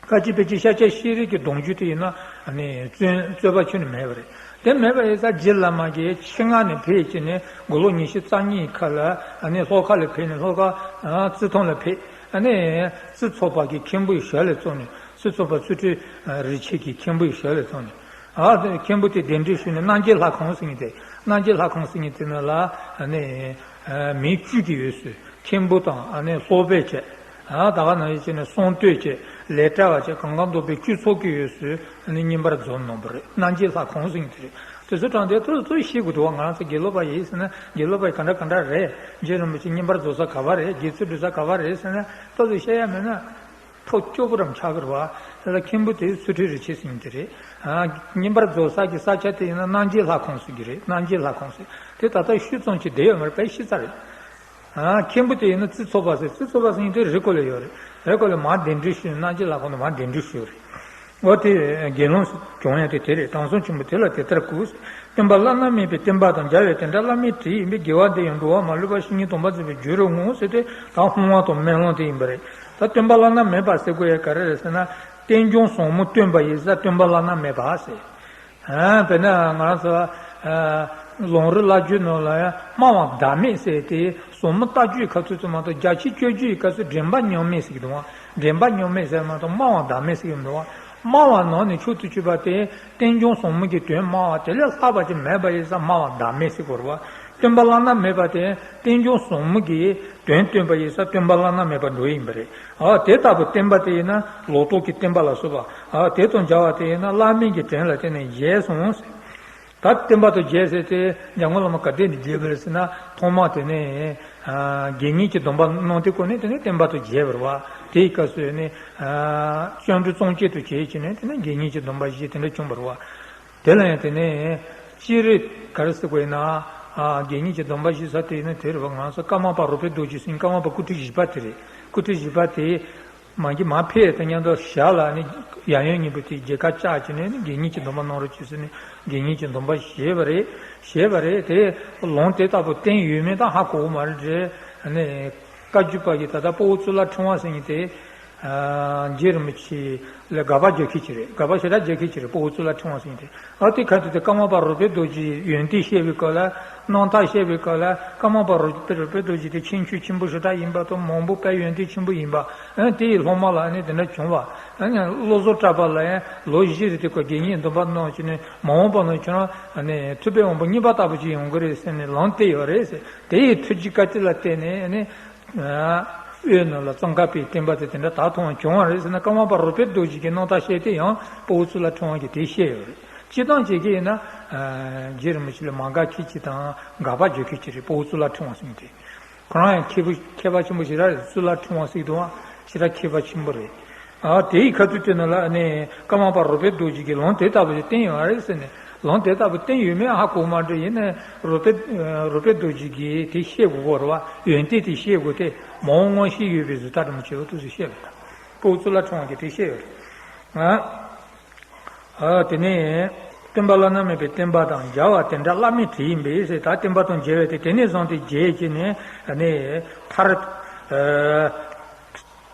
ཁ་ཆེ་པད་ཚལ་ཤཱཀྱ་ཤྲཱི་གི་སྡོམ་རྒྱུན་དེ་ཡིན་ན་ནི་རྩོད་རྩོད་པ་ཁྱོན་ནས་མེད་པ་རེད། དེ་མེད་པ་ཡིན་ཙང་རྗེ་བླ་མ་གིས་ཆེད་མངགས་ནས་ཕེབས་བྱས་ནས་དགུང་ལོ་ཉི་ཤུ་རྩ་གཉིས་ཁ་ལ་ནི་ལྷོ་ཁ་ལ་ཕེབས་ནས་ལྷོ་ཁ་རྩི་ཐང་ལ་ཕེབས། ནི་རྩི་ཚོགས་པ་གི་མཁན་པོའི་ཞལ་ལ་བཙུགས་ནས་རྩི་ཚོགས་པ་ཚུལ་ཁྲིམས་རིགས་ཆེ་གི་མཁན་པོའི་ཞལ་ལ་བཙུགས་ནས། ཨ་དེ་མཁན་པོ་དེ་གདན་འདྲེན་ཞུས་ནས་རྣམ་རྒྱལ་ལྷ་ཁང་ཟེར་མཁན་དེ། རྣམ་རྒྱལ་ལྷ་ཁང་ཟེར་མཁན་དེ་ནང་ལ་ནི་མི་བཅུ་གི་ཡོད་ཟེར། མཁན་པོ་དང་ཨ་ནི་སློབ་དཔོན་བཅས། ཨ་ད་ག་ནང་བཞིན་བྱས་ནས་གསང་སྟོད་བཅས་ལས་གྲྭ་བ་བཅས་གང་ག་འདོད་པའི་སྤྱི་ཚོགས་ཀྱི་ཡོད་ཟེར། ཨ་ནི་བསྙེན་པར་རྫོགས་གནང་བ་རེད། རྣམ་རྒྱལ་ལྷ་ཁང་ཟེར་མཁན་དེ་རེད། དེ་ཚོ་དྲངས་ཏེ་ཐུགས་ཐུགས་ཤེས་དགོས་འདུག་བ། ང་རང་ཚོ་དགེ་ལུགས་པ་ཡིན་ཟེར་ན་དགེ་ལུགས་པ་ཡིས་ག་འདྲ་ག་འདྲ་རེད། རྗེ་རིན་པོ་ཆེ་བསྙེན་པར་རྫོགས་ས་ག་བ་རེད། དགེ་ཚུལ་སྒྲུབ་ས་ག་བ་རེད་ཟེར་ན་ཏོག་ཙམ་བཤད་ཡ་མེད་ན། ཐོག་སྐྱོ་པོ་རམ་ཆགས་ཀྱི་རེད་བ། དེ་ལ་མཁན་པོ་དེ་ཚུལ་ཁྲིམས་རིགས་ཆེ་ཟེར་མཁན་དེ་རེད། ཨ་བསྙེན་པར་རྫོགས་ས་གི་ས་ཆ་དེ་ཡིན་ན་རྣམ་རྒྱལ་ལྷ་ཁང་ཟེར་གྱི་རེད། རྣམ་རྒྱལ་ལྷ་ཁང་ཟེར། དེ་ད་ལྟ་ཤུལ་ཙམ་ཅིག་བསྡད་ཡོད་མ་རེད། དཔེ་ཤི་ཚར་རེད། ཨ་མཁན་པོ་དེ་ཡིན་ན་རྩི་ཚོགས་པ་ཟེར། རྩི་ཚོགས་པ་ཟེར་མཁན་དེ་རི་སྐོར་ལ་ཡོད་རེད། རི་སྐོར་ལ་མར་གདན་འདྲེན་ཞུས། རྣམ་རྒྱལ་ལྷ་ཁང་དུ་མར་གདན་འདྲེན་ཞུས་རེད། འོ་དེ་དགེ་སློང་བྱུང་ཡ་དེ་དེ་རེད། དྲང་སྲོང་ཆེན་པོ་དེ་ལ་དེ་ལྟར་གུས། སྟོན་པ་བླ་ན་མེད་པའི་བསྟན་པ་དང་མཇལ་བའི་དེ་འདྲ་བླ་མའི་དྲིན་ཡིན་པས། དགེ་བ་འདི་ཡང་འགྲོ་བ་མ་ལུས་པ། བཤེས་གཉེན་སྡོམ་པ་མཛད་པའི་རྒྱུ་རུ་བསྔོ་ཟེར་ཏེ་ད་བསྔོ་བ་དང་སྨོན་ལམ་དེ་ཡིན་པ་རེད། ད་སྟོན་པ་བླ་ན་མེད་པ་ཟེར་དགོས་ཡ་ག་རེ་རེད་ཟེར་ན། རྟེན་འབྱུང་ཟབ་མོ་སྟོན་པ་ཡིན་ཙང་སྟོན་པ་བླ་ན་མེད་པ་ཟེར། ཨ་དཔེར་ན་ང་རང་ཚོ་ཨ་ ལུང་རིགས་བླ་བརྒྱུད་ནང་ལ་ཡང་སྨྲ་བ་བདག་མེད་ཟེར་ཏེ། ཟབ་མོ་ལྟ་བརྒྱུད་ཁ་ཐུག་ཙམ་མ་གཏོགས། རྒྱ་ཆེ་སྤྱོད་བརྒྱུད་ཀྱི་སྐབས་སུ་འདྲེན་པ་མཉམ་མེད་ཟེར་གྱི་འདུག་བ། འདྲེན་པ་མཉམ་མེད་ཟེར་མ་གཏོགས་སྨྲ་བ་བདག་མེད་ཟེར་གྱི་འདུག་བ། སྨྲ་བ་ནང་ནས་མཆོག་ཏུ་གྱུར་པ་དེ་རྟེན་འབྱུང་ཟབ་མོ་གི་དོན་སྨྲ་བ་དེ་ལས་ལྷག་པ་ཅིག་མེད་པ་ཡིན་ཙང་སྨྲ་བ་བདག་མེད་ཟེར་དགོས་རེད་བ། སྟོན་པ་བླ་ན་མེད་པ་དེ་རྟེན་འབྱུང་ཟབ་མོ་གི་དོན་སྟོན་པ་ཡིན་ཙང་སྟོན་པ་བླ་ན་མེད་པ་འགྲོ་ཡིན་པ་རེད། ཨ་དེ་ལྟ་བུ་བསྟན་པ་དེ་ཡིན་ན་ལོག་རྟོག་གི་བསྟན་པ་ལ་སོགས་པ། ཨ་དེ་དང་སྦྱར་བ་དེ་ཡིན་ན་བླ་མེད་ཀྱི་བྲན་ལ་བརྟེན་ནས་བྱས་སོང་ཟེར། ད་བསྟན་པ་དང་བརྒྱད་ཟེར་ཏེ་འཇམ་མགོན་བླ་མ་ག་དེ་ནས་བརྒྱད་པ་རེད་ཟེར་ན། ཐོག་མ་དེ་ནས་དགེ་བསྙེན་གྱི་སྡོམ་པ་གནང་དུས་སྐོར་ནས་དེ་ནས་བསྟན་པ་དང་བརྒྱད་པ་རེད་བ། དེའི་སྐབས་སུ་ནི་སྤྱོད་འབྲས་གཙང་བཅས་དུ་བྱས་ཀྱི་ནས་དེ་ནས་དགེ་བསྙེན་གྱི་སྡོམ་པ་བཞི་དེ་འདྲ་བྱུང་བ་རེད་བ། དེ་ལ་ཡང་དེ་ནས་སྤྱིར་ག་རེ་ཟེར་དགོས་ཡིན་ན། དགེ་བསྙེན་གྱི་སྡོམ་པ་བཞི་ཟེར་དེ་ནི་དེ་རེད་བ། ང་ཚོ་ཀརྨ་པ་རོལ་པའི་རྡོ་རྗེ་ཟེར་མཁན་ཀརྨ་པ་སྐུ་ཕྲེང་བཞི་པ་དེ་རེད། སྐུ་ཕྲེང་བཞི་པ་དེ། མ་གི་མ་ཕེབས་དང་མཉམ་དུ་ཞབས་ལ་ནི་ཡབ་ཡུམ་གཉིས་པོ་དེ་མཇལ་ཁ་བཅར་བྱས་ནས་ནི་དགེ་བསྙེན་གྱི་སྡོམ་པ་གནང་རོགས་བྱོས་ཟེར་ནས་དགེ་བསྙེན་གྱི་སྡོམ་པ་བཞེས་པ་རེད། བཞེས་པ་རེད་དེ། ལུང་དེ་ལྟ་བུ་བསྟན་ཡོད་མེད་ད་ཧ་གོ་གི་མ་རེད་དེ། ནི་བཀའ་བརྒྱུད་པ་གི་ད་ལྟ་དཔའ་བོ་གཙུག་ལག་ཕྲེང་བ་ཟེར་མཁན་དེ། རྗེ་རིན་པོ་ཆེ་ལ་དགག་པ་རྒྱག་མཁན་ཅིག་རེད། དགག་པ་ཞེ་དྲག་རྒྱག་མཁན་ཅིག་རེད། དཔའ་བོ་གཙུག་ལག་ཕྲེང་བ་ཟེར་མཁན་དེ། ཨ་དེ་ཁ་ཐུག་དེ་ཀརྨ་པ་རོལ་པའི་རྡོ་རྗེའི་ཡོན་ཏན་བཤད་པའི་སྐབས་ལ། རྣམ་ཐར་བཤད་པའི་སྐབས་ལ་ཀརྨ་པ་རོལ་པའི་རོལ་པའི་རྡོ་རྗེ་དེ་ཁྱད་ཆོས་ཆེན་པོ་ཞེ་དྲག་ཡིན་པ་དང་མང་པོ་དཔེ་ཡོན་ཏན་ཆེན་པོ་ཡིན་པ། ཨ་དེ་ཡི་སློབ་མ་ལ་ནི་དེ་འདྲ་བྱུང་བ། ཨ་ནི་བློ་བཟང་གྲགས་པ་ལ་ཡང་ལོ་བཞི་རེ་དེ་ཁོ་དགེ་བསྙེན་སྡོམ་པ་གནང་བྱས་ནས་མ་འོངས་པ་ན་ཁྱོད་རང་ནི་ཐུབ་པའི་དབང་པོ་བརྙེས་པ་ལྟ་བུ་ཅིག་ཡོང་གི་རེད་ཟེར་ནས་ལམ་སྟེར་ཡོད་རེད་ཟེར། དེ་ཡི་ཐུགས་རྗེ་བཀའ་དྲིན་ལ་བརྟེན་ནས་ནི། དབུས་ནང་ལ་ཙོང་ཁ་པའི་བསྟན་པ་དེ་དེ་འདྲ་དག་ཐོག་བྱུང་བ་རེད་ཟེར་ན། ཀརྨ་པ་རོལ་པའི་རྡོ་རྗེ་གི་རྣམ་ཐར་བཤད་དེ་ཡང་དཔའ་བོ་གཙུག་ལག་ཕྲེང་བ་གིས་དེ་བཤད་ཡོད་རེད། སྤྱིར་བཏང་བྱེད་ཀྱི་ཡིན་ན། རྗེ་རིན་པོ་ཆེ་ལ་མ་དགའ་མཁན་ཅིག་དང་དགག་པ་རྒྱག་མཁན་ཅིག་རེད། དཔའ་བོ་གཙུག་ལག་ཕྲེང་བ་ཟེར་མཁན་དེ། ཁོ་རང་ཡང་མཁས་པོ་མཁས་པ་ཆེན་པོ་ཞེ་དྲག་རེད། གཙུག་ལག་ཕྲེང་བ་ཟེར་གྱི་འདུག་ཨ། ཞེ་དྲག་མཁས་པ་ཆེན་པོ་རེད། ཨ་དེ་ཡི་ཁ་ཐུག་དེ་ནང་ལ་ནི་ཀརྨ་པ་རོལ་པའི་རྡོ་རྗེ་གིས་ལུང་དེ་ལྟ་བུ་ཞིག་བསྟན་ཡོད་རེད་ཟེར་ནས། ལུང་དེ་ལྟ་བུ་བསྟན་ཡོད་མེད་ཧ་གོ་མ་འདྲ་ཡིན་ན། རོལ་པའི་རོལ་པའི་རྡོ་རྗེ་གིས་དེ་བཤད་དགོས་ཀྱི་རེད་བ། ཡོན་ཏན་དེ་བཤད་དགོས་ཏེ། མ་འོངས་མངོན་ཤེས་ཡོད་པའི་གཟུགས་ཐག་འདྲ་མོ་བྱེད་པ་དུས་སུ་བཤད་པ་དང་། དཔའ་བོ་གཙུག་ལག་ཕྲེང་བ་གིས་དེ་བཤད་ཡོད་རེད། ཨ། ཨ། དེ་ནས་སྟོན་པ་བླ་ན་མེད་པའི་བསྟན་པ་དང་སྦྱར་བ་དེ་འདྲ་བླ་མེད་བྲལ་ཡིན་པས་ཟེར། ད་བསྟན་པ་དང་སྦྱར་བའི་དེ་དེ་ནས་བཟུང་སྟེ་རྒྱས་བྱས་ནས་ནི་མཐར། ཨ།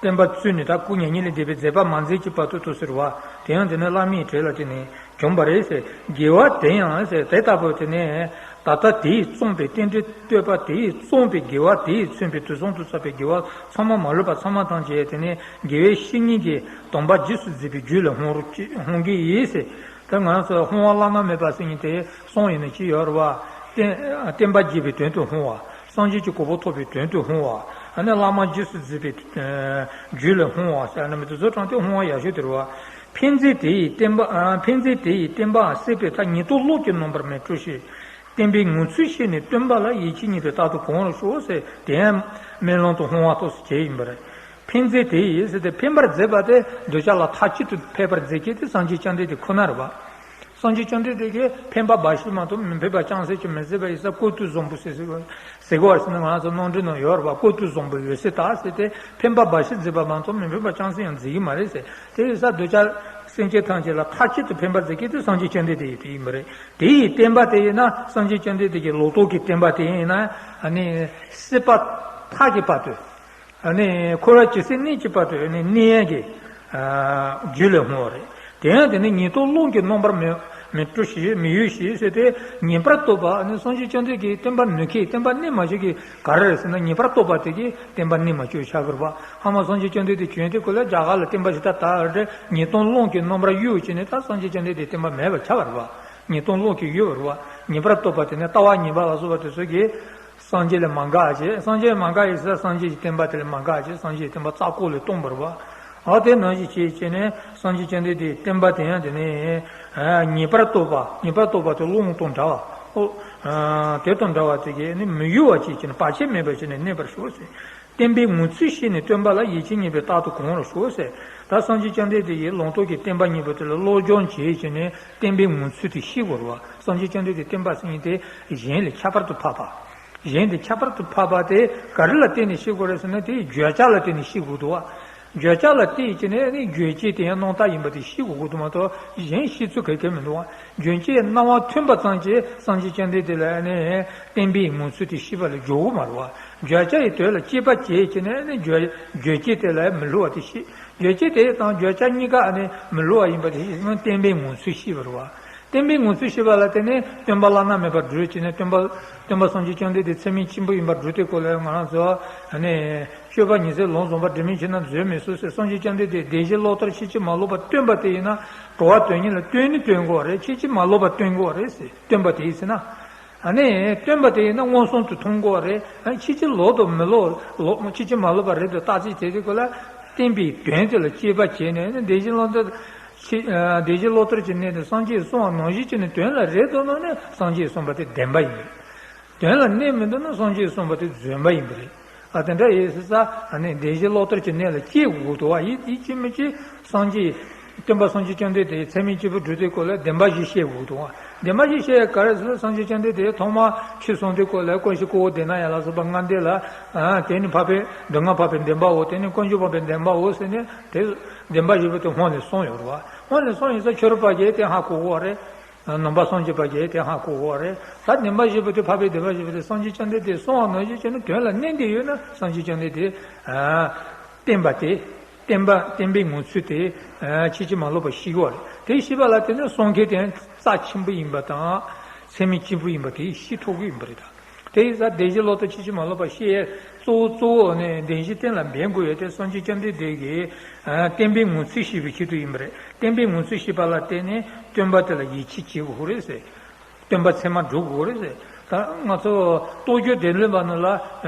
བསྟན་པ་བཙུགས་ནས་ད་སྐུ་མྱ་ངན་ལས་འདས་པའི་མཛད་པ་མ་མཛད་ཀྱི་བར་དུ་དུ་ཟེར་བ། དེ་ཡང་དེ་ནི་བླ་མེད་བྲལ་ལ་བརྟེན་ནས་བྱུང་བ་རེད་ཟེར། དགེ་བ་དེ་ཡང་ཟེར། དེ་ལྟ་བུ་དེ་ནས་ད་ལྟ་དེས་བརྩམས་པའི་རྟེན་འབྲེལ་བསྟོད་པ། དེས་བརྩམས་པའི་དགེ་བ། དེས་མཚོན་པའི་དུས་གསུམ་དུ་བསགས་པའི་དགེ་བ་ཚང་མ་མ་ལུས་པ་ཚང་མ་ཐམས་ཅད་དེ་ནས་དགེ་བའི་བཤེས་གཉེན་གྱི་སྡོམ་པ་རྗེས་སུ་འཛིན་པའི་རྒྱུ་ལས་འོང་རུ་འོང་གི་ཡིན་ཟེར། ད་ང་ཚོ་འོང་བ་བླ་ན་མེད་པ་ཟེར་མཁན་དེ་གསུམ་ཡིན་ན་ཅི་ཡོད་རེད་བ། བསྟན་བསྟན་པ་རྒྱས་པའི་དོན་དུ་འོང་བ། སངས་རྒྱས་ཀྱི་གོ་འཕང་ཐོབ་པའི་དོན་དུ་འོང་བ། ཨ་ནི་བླ་མ་རྗེས་སུ་འཛིན་པའི་རྒྱུ་ལས་འོང་བ་ཟེར་ན་མི་དེ་ཚོ་དྲངས་ཏེ་འོང་བ་ཡག་ཤོས་དེ་རེད་བ། ཕན་མཛད་དེ་ཡི་བསྟན་པ། ཨ། ཕན་མཛད་དེ་ཡི་བསྟན་པའང་སྲིད་པའི་མཐའ། ཉིས་སྟོང་ལོག་གི་རྣམ་པར་མི་སྤྲོ་ཞིང་། བསྟན་པའི་ངང་ཚུལ་ཤེས་ནས་སྟོན་པ་ལ། ཡིད་ཆེས་ཉེས་པའི་རྟག་ཏུ་གང་རུང་ཤོག་ཟེར། དེ་ཡང་སྨོན་ལམ་དུ་འོང་བ་ཐོག་སུ་བྱས་ཡིན་པ་རེད། ཕན་མཛད་དེ་ཡི་ཟེར་ཏེ་ཕན་པར་མཛད་པ་དེ་འདོད་ཆགས་ལ་མཐའ་གཅིག་ཏུ་ཕན་པར་མཛད་མཁན་དེ་སངས་རྒྱས་བཅོམ་ལྡན་འདས་ཁོ་ན་རེད་བ། སངས་རྒྱས་བཅོམ་ལྡན་འདས་ཀྱིས་ཕན་པ་འབའ་ཞིག་མ་གཏོགས་མི་ཕན་པ་ཅང་ཟད་ཀྱང་མི་མཛད་པ་ཡིན་ཙང་བཀོད་དུ་བཟང་པོ་ཟེར་ཟེར་བ། ཟེར་གོ་བ་ཟེར་ན་ང་ཚོ་ནང་འདྲེན་ནང་ཡོད་རེད་བ། བཀོད་དུ་བཟང་པོ་འོད་གསལ་ལྟར་ཟེར་ཏེ། ཕན་པ་འབའ་ཞིག་མཛད་པ་མ་གཏོགས་མི་ཕན་པ་ཅང་ཟད་ཡང་མཛད་ཀྱི་མ་རེད་ཟེར། དེ་ཡིན་ཙང་འདོད་ཆགས་སེམས་ཅན་ཐམས་ཅད་ལ་མཐའ་གཅིག་ཏུ་ཕན་པ་མཛད་མཁན་དེ་སངས་རྒྱས་བཅོམ་ལྡན་འདས་ཡིན་པ་རེད། དེ་ཡི་བསྟན་པ་དེ་ཡིན་ན་སངས་རྒྱས་བཅོམ་ལྡན་འདས་ཀྱི་ལོག་རྟོག་གི་བསྟན་པ་དེ་ཡིན་ན། ཨ་ནི་སྲིད་པ་མཐའ་གི་བར་དུ། ཨ་ནི་འཁོར་བ་ཇི་སྲིད་གནས་ཀྱི་བར་དུ་ཨ་ནི་གནས་ཡས་ཀྱི་རྒྱུ་ལས་འོང་བ་རེད། དེ་ཡང་དེ་ནི་ཉིས་སྟོང་ལོག་གི་རྣམ་པར་མི་མི་སྤྲོ་ཞིང་མི་གཡོ་ཞིང་ཟེར་ཏེ། ངེས་པར་རྟོགས་པ། ཨ་ནི་སངས་རྒྱས་བཅོམ་ལྡན་འདས་ཀྱི་བསྟན་པ་ནུས་མཁན། བསྟན་པ་གནས་མ་བཅུག་མཁན་ག་རེ་རེད་ཟེར་ན། ངེས་པར་རྟོགས་པ་དེ་གིས་བསྟན་པ་གནས་མ་བཅུག་ཆགས་པ་རེད་བ། ཧ་མ་སངས་རྒྱས་བཅོམ་ལྡན་འདས་བྱོན་དུས་སྐབས་ལ་རྒྱ་གར་ལ་བསྟན་པ་ཞིག་ད་དར་རེད། ཉིས་སྟོང་ལོག་གི་རྣམ་པར་གཡོས་བྱས་ནས་ད་སངས་རྒྱས་བཅོམ་ལྡན་འདས་བསྟན་པ་མེད་པར་ཆགས་པ་རེད་བ། ཉིས་སྟོང་ལོག་གི་གཡོས་པ་རེད་བ། ངེས་པར་རྟོགས་པ་དེ་ནི་ལྟ་བ་ངན་པ་ལ་སོགས་པ་དེ་ཚོ་གིས། སངས་རྒྱས་ལས་མ་འགགས་བྱས། སངས་རྒྱས་མ་འགགས་ཡིན་ཙང་སངས་རྒྱས་ཀྱི་བསྟན་པ་དེ་ལས་མ་འགགས་བྱས། སངས་རྒྱས་ཀྱི་བསྟན་པ་རྩ་བཀོག་ལས་སྟོང་པ་རེད་བ། ཨ་དེ་ནང་བཞིན་བྱས་བྱས་ནས་སངས་རྒྱས་བཅོམ་ལྡན་འདས་ཀྱི་བསྟན་པ་དེ་ཡང་དེ་ནས་ངེས་པར་རྟོགས་པ། ངེས་པར་རྟོགས་པ་དེ་ཀློང་དང་འདྲ་བ། ཨོ། དེ་དང་འདྲ་བ་དེ་གིས་ནི་མི་གཡོ་བ་བྱས་བྱས་ནས་བར་ཆད་མེད་པ་བྱས་ནས་གནས་པར་ཤོག་ཟེར། བསྟན་པའི་ངང་ཚུལ་ཤེས་ནས་སྟོན་པ་ལ། ཡིད་ཆེས་ཉེས་པའི་རྟག་ཏུ་གང་རུང་ཤོག་ཟེར། ད་སངས་རྒྱས་བཅོམ་ལྡན་འདས་ཀྱི་ལོག་རྟོག་གི་བསྟན་པ་གཉིས་པོ་དེ་ལ་སློབ་སྦྱོང་བྱས་བྱས་ནས་བསྟན་པའི་ངང་ཚུལ་དེ་ཤེས་དགོས་རེད་བ། སངས་རྒྱས་བཅོམ་ལྡན་འདས་ཀྱི་བསྟན་པ་ཟེར་མཁན་དེ་གཞན་ལས་ཁྱད་པར་དུ་འཕགས་པ། གཞན་དེ་ཁྱད་པར་དུ་འཕགས་པ་དེ་ག་རེ་ལ་བརྟེན་ནས་ཤེས་དགོས་རེད་ཟེར་ན། དེའི་བརྗོད་བྱ་ལ་བརྟེན་ནས་ཤེས་དགོས་འདུག་བ། བརྗོད་བྱ་ལ་བརྟེན་བྱས་ནས་ནི་རྗོད་བྱེད་དེ་ཡང་རྣམ་དག་ཡིན་པ་དེ་ཤེས་དགོས་ཀྱི་འདུག་མ་གཏོགས་གཞན་ཤེས་ཚུལ་ག་གེ་མི་འདུག་བ། རྗོད་བྱེད་རྣམ་པ་མཐུན་པ་ཙམ་གྱིས་སངས་རྒྱས་བཅོམ་ལྡན་འདས་ལ་ནི་བསྟན་པའི་ངང་ཚུལ་དེ་ཤེས་པ་ལ་འཇོག་གི་མ་རེད་བ། བརྗོད་བྱ་ཡི་དོན་ལ་དཔྱད་པ་བྱས་བྱས་ནས་ནི་རྗོད་རྗོད་བྱེད་དེ་ལ་མི་སླུ་བ་དེ་ཤེས། རྗོད་བྱེད་དེ་དང་བརྗོད་བྱ་གཉིས་ཀ་ནི་མི་སླུ་བ་ཡིན་པ་དེ་ཤེས་ན་བསྟན་པའི་ངང་ཚུལ་ཤེས་པ་རེད་བ། བརྟན་པའི་ངང་ཚུལ་ཤེས་པ་ལ་བརྟེན་ནས་སྟོན་པ་བླ་ན་མེད་པ་བགྲོད་བྱས་ནས་སྟོན་པ་སྟོན་པ་སངས་རྒྱས་བཅོམ་ལྡན་འདས་ཚད་མེད་གཅིག་པུ་ཡིན་པར་བགྲོད་དེ་སྐོར་ལ་ང་རང་ཚོ་ཨ་ནི་སྤྱོད་པ་ཉི་ཚེ་ལོངས་སྤྱོད་པ་དྲི་མེད་ཕྱིར་ན་བཟོད་མི་སྲིད་ཟེར། སངས་རྒྱས་བཅོམ་ལྡན་འདས་བདེན་བཞི་བློ་ལྟར་ཕྱིན་ཅི་མ་ལོག་པར་སྟོན་པ་དེ་ཡིན་ན་གྲོལ་བ་དོན་གཉིས་ལ་སྟོན་ནི་སྟོན་དགོས་པ་རེད། ཕྱིན་ཅི་མ་ལོག་པར་སྟོན་དགོས་པ་རེད་ཟེར། སྟོན་པ་དེ་ཡིན་ཟེར་ན། ཨ་ནི་སྟོན་པ་དེ་ཡིན་ན་མངོན་སུམ་དུ་མཐོང་དགོས་པ་རེད། ཨ་ཕྱིན་ཅི་ལོག་ཏུ་མི་ལོག་ལོག་ཕྱིན་ཅི་མ་ལོག་པ་རེད་དུ་བརྟག་དཔྱད་བྱས་ཏེ་ཁོ་ལ་བསྟན་པའི་དོན་དེ་ལ་དཔྱད་པ་བྱས་ནས་ནི་བདེན་བཞི་བློ་ལྟར་ཕྱིན་བདེན་བཞི་བློ་ལྟར་གྱི་གནས་དེ་སངས་རྒྱས་གསུངས་པ་ནང་བཞིན་བྱས་ནས་དོན་ལ་རེག་འདུག་ན་ནི་སངས་རྒྱས་གསུངས་པ་དེ་བདེན་པ་ཡིན། དོན་ལ་གནས་མི་འདུག་ན་སངས་རྒྱས་གསུངས་པ་དེ་རྫུན་པ་ཡིན་པ་རེད། ཨ་དེ་འདྲ་ཡིན་ཟེར་ས་ཨ་ནི་བདེན་བཞི་བློ་ལྟར་གྱི་གནས་ལ་དཔྱད་དགོས་འདུག་བ། ཡིད་ཡིད་ཀྱིས་མི་བྱེད། སངས་རྒྱས་སྟོན་པ་སངས་རྒྱས་བཅོམ་ལྡན་འདས་ཚད་མེད་གཅིག་པུ་བགྲོད་དེ་སྐོར་ལ་བདེན་པ་བཞི་བཤད་དགོས་འདུག་བ། བདེན་པ་བཞི་བཤད་ཡ་ག་རེ་ཟེར་ན་སངས་རྒྱས་བཅོམ་ལྡན་འདས་ཐོག་མ་ཆོས་གསུངས་དུས་སྐོར་ལ་ཀུན་གཞི་ཀུན་འོག་བདེན་སྣང་ཡན་ལག་གསུམ་པ་ལྔ་འདི་ལ་ཨ་དེ་ནི་འཕགས་པའི་སྡུག་བསྔལ་འཕགས་པའི་བདེན་པའོ། དེ་ནི་ཀུན་འབྱུང་འཕགས་པའི་བདེན་པའོ་ཟེར་ནས་དེ་བདེན་པ་བཞི་པོ་དེ་སྔོན་ལ་གསུངས་ཡོད་རེད་བ། སྔོན་ལ་གསུངས་ཡོད་ས་ཁྱོད་རང་ཕ་གིར་དེ་ཧ་གོ་གི་རེད། ནང་པ་སངས་རྒྱས་པ་གིས་དེ་ཧ་གོ་གོ་རེད། ད་བདེན་པ་བཞི་པོ་དེ་འཕགས་པའི་བདེན་པ་བཞི་པོ་དེ་སངས་རྒྱས་བཅོམ་ལྡན་འདས་གསུངས་པ་ནང་བཞིན་བྱས་ན་དོན་ལ་གནས་འདི་ཡོད་ན་སངས་རྒྱས་བཅོམ་ལྡན་འདས་བསྟན་པ་དེ་བསྟན་པ་བསྟན་པའི་ངང་ཚུལ་དེ་ཕྱིན་ཅི་མ་ལོག་པ་ཤེས་ཀྱི་ཡོད་རེད། དེ་ཤེས་པ་ལ་བརྟེན་ནས་གསུང་མཁན་དེ་རྩ་ཆེན་པོ་ཡིན་པ་དང་ཚད་མེད་གཅིག་པུ་ཡིན་པ་དེ་ཤེས་ཐུབ་ཀྱི་ཡིན་པ་རེད་ད། དེ་ཡིན་ཙང་བདེན་བཞི་ལོག་ལྟ་ཕྱིན་ཅི་མ་ལོག་པ་ཤེས་ཡས་གཙོ་བོ་གཙོ་བོ་ནི་བདེན་བཞི་གཏན་ལ་འབེབས་དགོས་ཡས་དེ་སངས་རྒྱས་བཅོམ་ལྡན་འདས་ཀྱིས་བསྟན་པའི་ངང་ཚུལ་ཤེས་པའི་ཆེད་དུ་ཡིན་པ་རེད། བསྟན་པའི་ངང་ཚུལ་ཤེས་པ་ལ་བརྟེན་ནས་སྟོན་པ་དེ་ལ་ཡིད་ཆེས་བྱེད་དགོས་རེད་ཟེར། སྟོན་པ་ཚད་མར་སྒྲུབ་དགོས་རེད་ཟེར། ད་ང་ཚོ་རྟོགས་བརྗོད་བདེ་ལེགས་པ་ནང་ལ་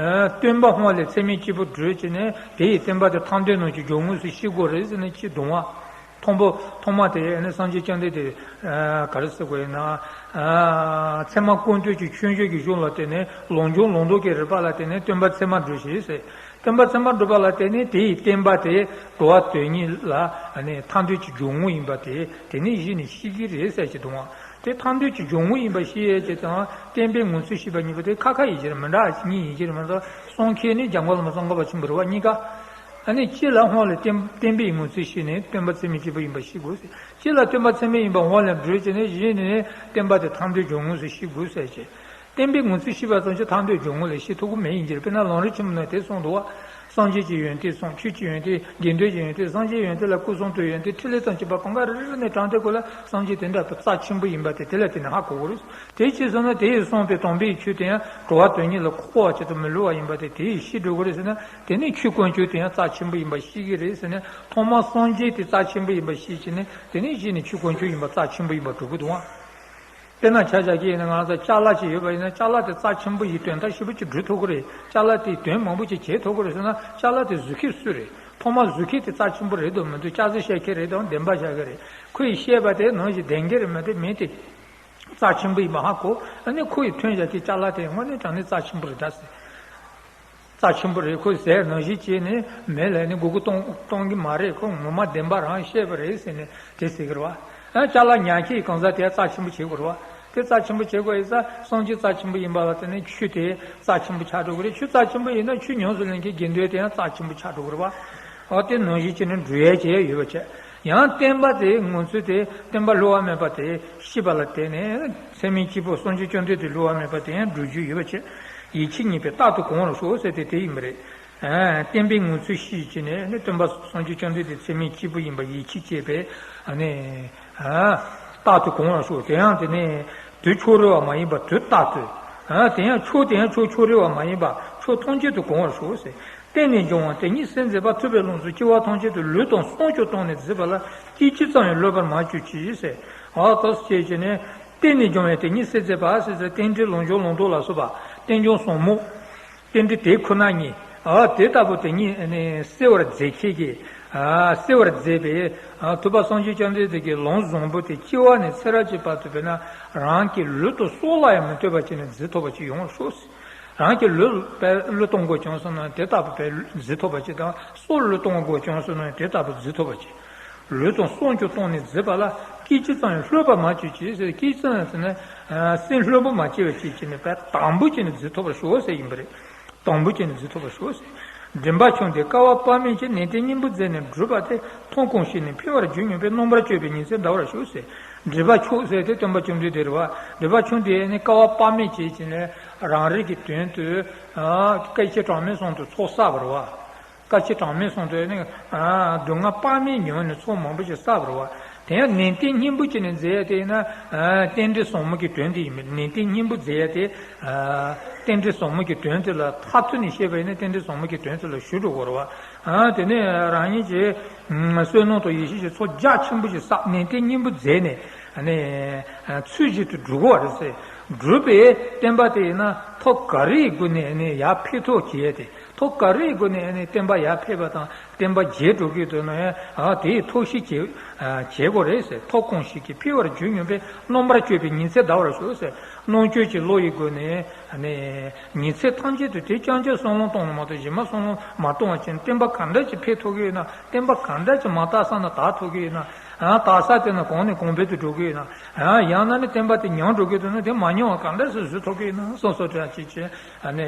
སྟོན་པ་སྔོན་ལ་ཚད་མེད་གཅིག་པུ་བགྲོད་བྱས་ནས་དེ་ཡི་བསྟན་པ་དེ་ཐར་འདོད་རྣམས་ཀྱི་སྦྱོར་དངོས་སུ་ཤེས་དགོས་རེད་ཟེར་ནས་ཅིག་གདུང་བ། ཐོག་མ་ཐོག་མ་དེ་ནི་སངས་རྒྱས་བཅོམ་ལྡན་འདས་ག་རེ་ཟེར་དགོས་ཡིན་ན། ཚད་མ་ཀུན་བཏུས་ཀྱི་ཆོས་འབྱུང་གི་གཞུང་ལ་བརྟེན་ནས་ལུང་སྦྱོར་ལུང་རྟོགས་ཀྱི་རིགས་པ་ལ་བརྟེན་ནས་སྟོན་པ་ཚད་མར་སྒྲུབ་ཤིག་ཟེར། སྟོན་པ་ཚད་མར་སྒྲུབ་པ་ལ་བརྟེན་ནས་དེ་ཡི་བསྟན་པ་དེ་འགྲོ་བ་དོན་གཉིས་ལ་ཐར་འདོད་ཀྱི་སྦྱོར་དངོས་ཡིན་པ་དེ་དེ་ནས་གཞི་ནས་ཤེས་ཀྱི་རེད་ཟེར་གྱི་འདུག་བ། དེ་ཐར་འདོད་ཀྱི་སྦྱོར་དངོས་ཡིན་པ་ཤེས་ཡས་ཀྱི་དང་བསྟན་པའི་ངང་ཚུལ་ཤེས་པ་གཉིས་པོ་དེ་ཁ་ཁ་ཡིན་གྱི་རེད། མི་འདྲ་བ་གཉིས་ཡིན་གྱི་རེད་མ་གཏོགས་གསུང་མཁན་ནི་འཇམ་མགོན་བླ་མ་ཙོང་ཁ་པ་ཆེན་པོ་རེད་བ་གཉིས་ཀ། ཨ་ནི་སྤྱི་ལ་སྔོན་ལ་བསྟན་བསྟན་པའི་ངང་ཚུལ་ཤེས་ནས་སྟོན་པ་ཚད་མེད་གཅིག་པུ་ཡིན་པ་ཤེས་དགོས་ཟེར། སྤྱི་ལ་སྟོན་པ་ཚད་མེད་ཡིན་པ་སྔོན་ལ་བགྲོད་བྱས་ནས་གཞི་ནས་བསྟན་པ་དེ་ཐར་འདོད་སྦྱོར་དངོས་སུ་ཤེས་དགོས་ཟེར་བྱས། བསྟན་པའི་ངང་ཚུལ་ཤེས་པ་ཙམ་གྱིས་ཐར་འདོད་སྦྱོར་དངོས་ལ་ཤེས་ཐུབ་ཀྱི་མེད་ཡིན་གྱི་རེད། དཔེར་ན་ལམ་རིམ་ཆེན་མོ་ནང་དེ་གསུངས་འདུག་བ། སངས་རྒྱས་ཀྱི་ཡོན་ཏན་གསུངས། ཆོས་ཀྱི་ཡོན་ཏན་དགེ་འདུན་གྱི་ཡོན་ཏན་སངས་རྒྱས་ཡོན་ཏན་ལ་སྐུ་གསུང་ཐུགས་ཡོན་ཏན་ཕྲིན་ལས་དང་བཅས་པ་གང་ག་རེ་རེ་ནས་དྲངས་ཏེ་ཁོ་ལ་སངས་རྒྱས་དེ་འདྲ་བའི་རྩ་ཆེན་པོ་ཡིན་པ་དེ་དེ་ལ་བརྟེན་ནས་ཧ་གོ་དགོས་རེད། དེ་ཕྱིར་སོང་ན་དེ་ཡིས་གསུངས་པའི་དམ་པའི་ཆོས་དེ་ཡང་འགྲོ་བ་དོན་གཉིས་ལ་འཁོར་བ་ཆེད་དུ་མི་སླུ་བ་ཡིན་པ་དེ་དེ་ཡིས་ཤེས་འགྲོ་གི་རེད་ཟེར་ན་དེ་ནས་ཆོས་དཀོན་མཆོག་དེ་ཡང་རྩ་ཆེན་པོ་ཡིན་པ་ཤེས་ཀྱི་རེད་ཟེར་ནས་ཐོག་མར་སངས་རྒྱས་དེ་རྩ་ཆེན་པོ་ཡིན་པ་ཤེས་བྱས་ནས་དེ་ནས་གཞི་ནས་ཆོས་དཀོན་མཆོག་ཡིན་པ་རྩ་ཆེན་པོ་ཡིན་པ་སྒྲུབ་དགོས་འདུག་ཨང་། དཔེར་ན་ཆ་བཞག་གི་ཡིན་ན་ང་ཚོ་ཅ་ལག་ཅིག་ཡོད་པ་ཡིན་ན་ཅ་ལག་དེ་རྩ་ཆེན་པོ་ཡི་དོན་དག་ཞེ་པོ་ཅིག་སྒྲུབ་ཐུབ་ཀྱི་རེད། ཅ་ལག་དེའི་དོན་མང་པོ་ཅིག་བྱེད་ཐུབ་ཀྱི་རེད་ཟེར་ན་ཅ་ལག་དེ་བཟོ་མཁན་སུ་རེད། ཐོག་མར་བཟོ་མཁན་དེ་རྩ་ཆེན་པོ་རེད་དམ་མི་འདུག་སྐྱག་རྫུན་བཤད་མཁན་རེད་དམ་བདེན་པ་བཤད་མཁན་རེད། ཁོས་བཤད་པ་དེ་ནང་བཞིན་བདེན་གྱི་རེད་མ་གཏོགས་མིན་ཏེ། རྩ་ཆེན་པོ་ཡིན་པ་ཧ་གོ། ཨ་ནི་ཁོ་ཡི་ཐོན་བཞག་གི་ཅ་ལག་དེ་དངོས་གནས་དྲང་གནས་རྩ་ཆེན་པོ་རེད་ད་ཟེར། རྩ་ཆེན་པོ་རེད། ཁོས་ཟས་ནང་བཞིན་བྱས་ནས་མེ་ལ་ནི་སྒུར་སྒུར་གཏོང་གཏོང་གི་མ་རེད། ཁོ་ངོ་མ་བདེན་པ་རང་བཤད་པ་རེད་ཟེར་ནས་དེ་ཟེར་གི་རེད་བ། ཨ་ཅ་ལག་ཉར་མཁན་གང་ཟག་དེ་རྩ་ཆེན་པོ་བྱེད་དགོས་རེད་བ། དེ་རྩ་ཆེན་པོ་བྱེད་དགོས་ཡིན་ཙང་སངས་རྒྱས་རྩ་ཆེན་པོ་ཡིན་པ་ལ་བརྟེན་ནས་ཆོས་དེ་རྩ་ཆེན་པོ་ཆགས་འགྲོ་གི་རེད། ཆོས་རྩ་ཆེན་པོ་ཡིན་ན་ཆོས་ཉམས་སུ་ལེན་མཁན་དགེ་འདུན་དེ་ཡང་རྩ་ཆེན་པོ་ཆགས་འགྲོ་གི་རེད་བ། ཨ་དེ་ནང་བཞིན་བྱས་ནས་འགྲུབ་ཡས་བྱས་ཡོད་པ་བྱས། ཡང་བསྟན་པ་དེ་ངོ་ཚུལ་དེ་བསྟན་པ་བསླུ་བ་མེད་པ་དེ་ཤེས་པ་ལ་བརྟེན་ནས་ཚད་མེད་གཅིག་པུ་སངས་རྒྱས་བཅོམ་ལྡན་འདས་བསླུ་བ་མེད་པ་དེ་ཡང་སྒྲུབ་རྒྱུ་ཡོད་པ་བྱས། ཡིད་ཆེས་གཉིས་པས་རྟག་ཏུ་གོང་ལ་ཞོག་ཟེར་ཏེ་དེ་ཡིན་པ་རེད། ཨ་བསྟན་པའི་ངོ་ཚུལ་ཤེས་བྱས་ནས་ནི་སྟོན་པ་སངས་རྒྱས་བཅོམ་ལྡན་འདས་ཚད་མེད་གཅིག་པུ་ཡིན་པ་ཡིད་ཆེས་བྱས་པས་ཨ་ནི་ཨ་རྟག་ཏུ་གོང་ལ་ཞོག་དེ་ཡང་དེ་ནི་དུས་ཕྱོགས་རིལ་བ་མ་ཡིན་པ་དུས་རྟག་ཏུ། ཨ་དེ་ཡང་ཕྱོགས་དེ་ཡང་ཕྱོགས་ཕྱོགས་རིལ་བ་མ་ཡིན་པ་ཕྱོགས་ཐམས་ཅད་དུ་གོང་བར་ཞོག་ཟེར། བརྟེན་ནས་འབྱུང་བ་དེ་ཉིད་གསལ་མཛད་པ། ཐུབ་པའི་ལམ་སོགས་སྐྱེ་བ་ཐམས་ཅད་དུ་ལུས་དང་སྲོག་ཀྱང་གཏོང་ནས་མཛད་པ་ལ་སྐད་ཅིག་ཙམ་ཡང་གློད་པར་མ་གྱུར་ཅིག་ཟེར། ཨ་ཏོ་སྐྱེས་ཀྱི་ནས་བརྟེན་ནས་འབྱུང་བའི་དེ་ཉིད་གསལ་མཛད་པ་ཟེར་ཟེར་རྟེན་འབྲེལ་ལུང་སྦྱོར་ལུང་རྟོགས་ལ་སོགས་པ་རྟེན་འབྱུང་ཟབ་མོ། རྟེན་འབྲེལ་དེ་ཁོ་ན་ཉིད་ཨ་དེ་ལྟ་བུ་དེ་ཉིད་ནི་གསལ་བར་མཛད་མཁན་གྱི་ཨ་གསལ་བར་མཛད་པའི་ཨ་ཐུབ་པ་སངས་རྒྱས་བཅོམ་ལྡན་འདས་ཀྱི་ལམ་བཟང་པོ་དེ་སྐྱེ་བ་ནས་ཚེ་རབས་ཀྱི་བར་དུ་བས་ན་རང་གི་ལུས་དང་སྲོག་ལ་ཡང་མི་ལྟོས་པ་བྱས་ནས་འཛིན་ཐུབ་པ་ཅིག་ཡོང་བར་ཤོག་ཟེར། རང་གི་ལུས་པའི་བློས་གཏོང་དགོས་བྱུང་སོང་ན་དེ་ལྟ་བུ་བས་འཛིན་ཐུབ་པ་ཅིག་དང་སྲོག་བློས་གཏོང་དགོས་བྱུང་སོང་ན་དེ་ལྟ་བུ་འཛིན་ཐུབ་པ་ཅིག་ལུས་དང་སྲོག་ཀྱང་གཏོང་ནས་མཛད་པ་ལ་སྐད་ཅིག་ཙམ་ཡང་གློད་པར་མ་གྱུར་ཅིག་ཟེར། སྐད་ཅིག་ཙམ་ཡང་ཟེར་ན་སེམས་ལྷོད་པོ་མ་སྐྱེ་བ་ཅིག་བྱས་ནས་བས་དམ་པོ་བྱས་ནས་འཛིན་ཐུབ་པར་ཤོག་ཟེར་ཡིན་པ་རེད། དམ་པོ་བྱས་ནས་འཛིན་ཐུབ་པར་ཤོག་ཟེར། མགྲིན་པ་ཕྱུང་སྟེ་བསྐལ་པ་དཔག་མེད་ཀྱི་ནན་ཏན་སྙིང་པོ་མཛད་ནས་བསྒྲུབས་པ་དེ་མཐོང་གང་ཤེས་ནས་འཕེལ་བར་རྒྱུ་མྱོང་བས་རྣམ་པར་དཔྱོད་པའི་ཉིན་མཚན་འདའ་བར་ཤོག་ཟེར། མགྲིན་པ་ཕྱུང་ཟེར་དེ་སྟོན་པ་བཅོམ་ལྡན་འདས་རེད་བ། མགྲིན་པ་ཕྱུང་སྟེ་ནི་བསྐལ་པ་དཔག་མེད་ཅིག་བྱས་ནས་རང་རིག་གི་དོན་དུ་སྐད་ཅིག་གྲངས་མེད་གསུམ་དུ་ཚོགས་བསགས་པ་རེད་བ། སྐད་ཅིག་གྲངས་མེད་གསུམ་དུ་ནི་སྡུག་བསྔལ་དཔག་མེད་མྱོང་ནས་ཚོགས་མང་པོ་ཞིག་བསགས་པ་རེད་བ། དེ་ཡང་ནན་ཏན་སྙིང་པོ་བྱས་ནས་མཛད་ཡ་དེ་ཡིན་ན། ཨ་རྟེན་འབྲེལ་ཟབ་མོ་གི་དོན་དེ་ཡིན་པས། ནན་ཏན་སྙིང་པོ་མཛད་ཡ་དེ། ཨ་རྟེན་འབྲེལ་ཟབ་མོ་གི་དོན་དེ་ལ་མཐར་ཐུག་ནས་བཤད་པ་ཡིན་ན་རྟེན་འབྲེལ་ཟབ་མོ་གི་དོན་དེ་ལ་ཞུ་འགྲོ་དགོས་རེད་བ། ཨ་དེ་ནས་རང་ཉིད་ཀྱི་ཨ་བསོད་ནམས་དང་ཡེ་ཤེས་ཀྱི་ཚོགས་རྒྱ་ཆེན་པོ་ཞིག་བསགས། ནན་ཏན་སྙིང་པོ་མཛད་ནས་ཨ་ནི་ཨ་ཚུལ་བཞིན་དུ་བསྒྲུབ་དགོས་པ་རེད་ཟེར། བསྒྲུབས་པའི་བསྟན་པ་དེ་ཡིན་ན་ཐབས་ག་རེའི་སྒོ་ནས་ཨ་ནི་ཡར་འཕེལ་ཐབས་བྱེད་ཡ་དེ། ཐབས་ག་རེའི་སྒོ་ནས་ཨ་ནི་བསྟན་པ་ཡར་འཕེལ་བ་དང་བསྟན་པ་རྒྱས་འགྲོ་གི་འདུག་ན། ཨ་དེའི་ཐབས་ཤེས་བྱེད་ཨ་བྱེད་དགོས་རེད་ཟེར། ཐབས་གང་ཞིག་གིས་འཕེལ་བར་འགྱུར་སྙམ་པའི། རྣམ་པར་དཔྱོད་པས་ཉིན་མཚན་འདའ་བར་ཤོག་ཟེར། རྣམ་དཔྱོད་ཀྱི་བློ་ཡི་སྒོ་ནས་ཨ་ནི་ཉིན་མཚན་ཐམས་ཅད་དུ་དེ་རྐྱང་རྐྱང་བསམ་བློ་གཏོང་ནས་མ་གཏོགས་གཞན་པ་བསམ་བློ་མ་གཏོང་བ་བྱས་ན་བསྟན་པ་ག་འདྲ་ཅིག་འཕེལ་ཐུབ་ཀྱི་ཡོད་ན། བསྟན་པ་ག་འདྲ་ཅིག་མ་དར་ས་ན་དར་ཐུབ་ཀྱི་ཡོད་ན། ཨ་དར་ས་དེ་ན་གོང་ནས་གོང་འཕེལ་དུ་འགྲོ་གི་ཡོད་ན། ཨ་ཡང་ན་ནི་བསྟན་པ་དེ་ཉམས་འགྲོ་གི་འདུག་ན་དེ་མ་ཉམས་པ་ག་འདྲ་སེ་བཟོ་ཐུབ་ཀྱི་ཡོད་ན་བསམ་བློ་གཏོང་བྱེད་ཀྱི་ཨ་ནི།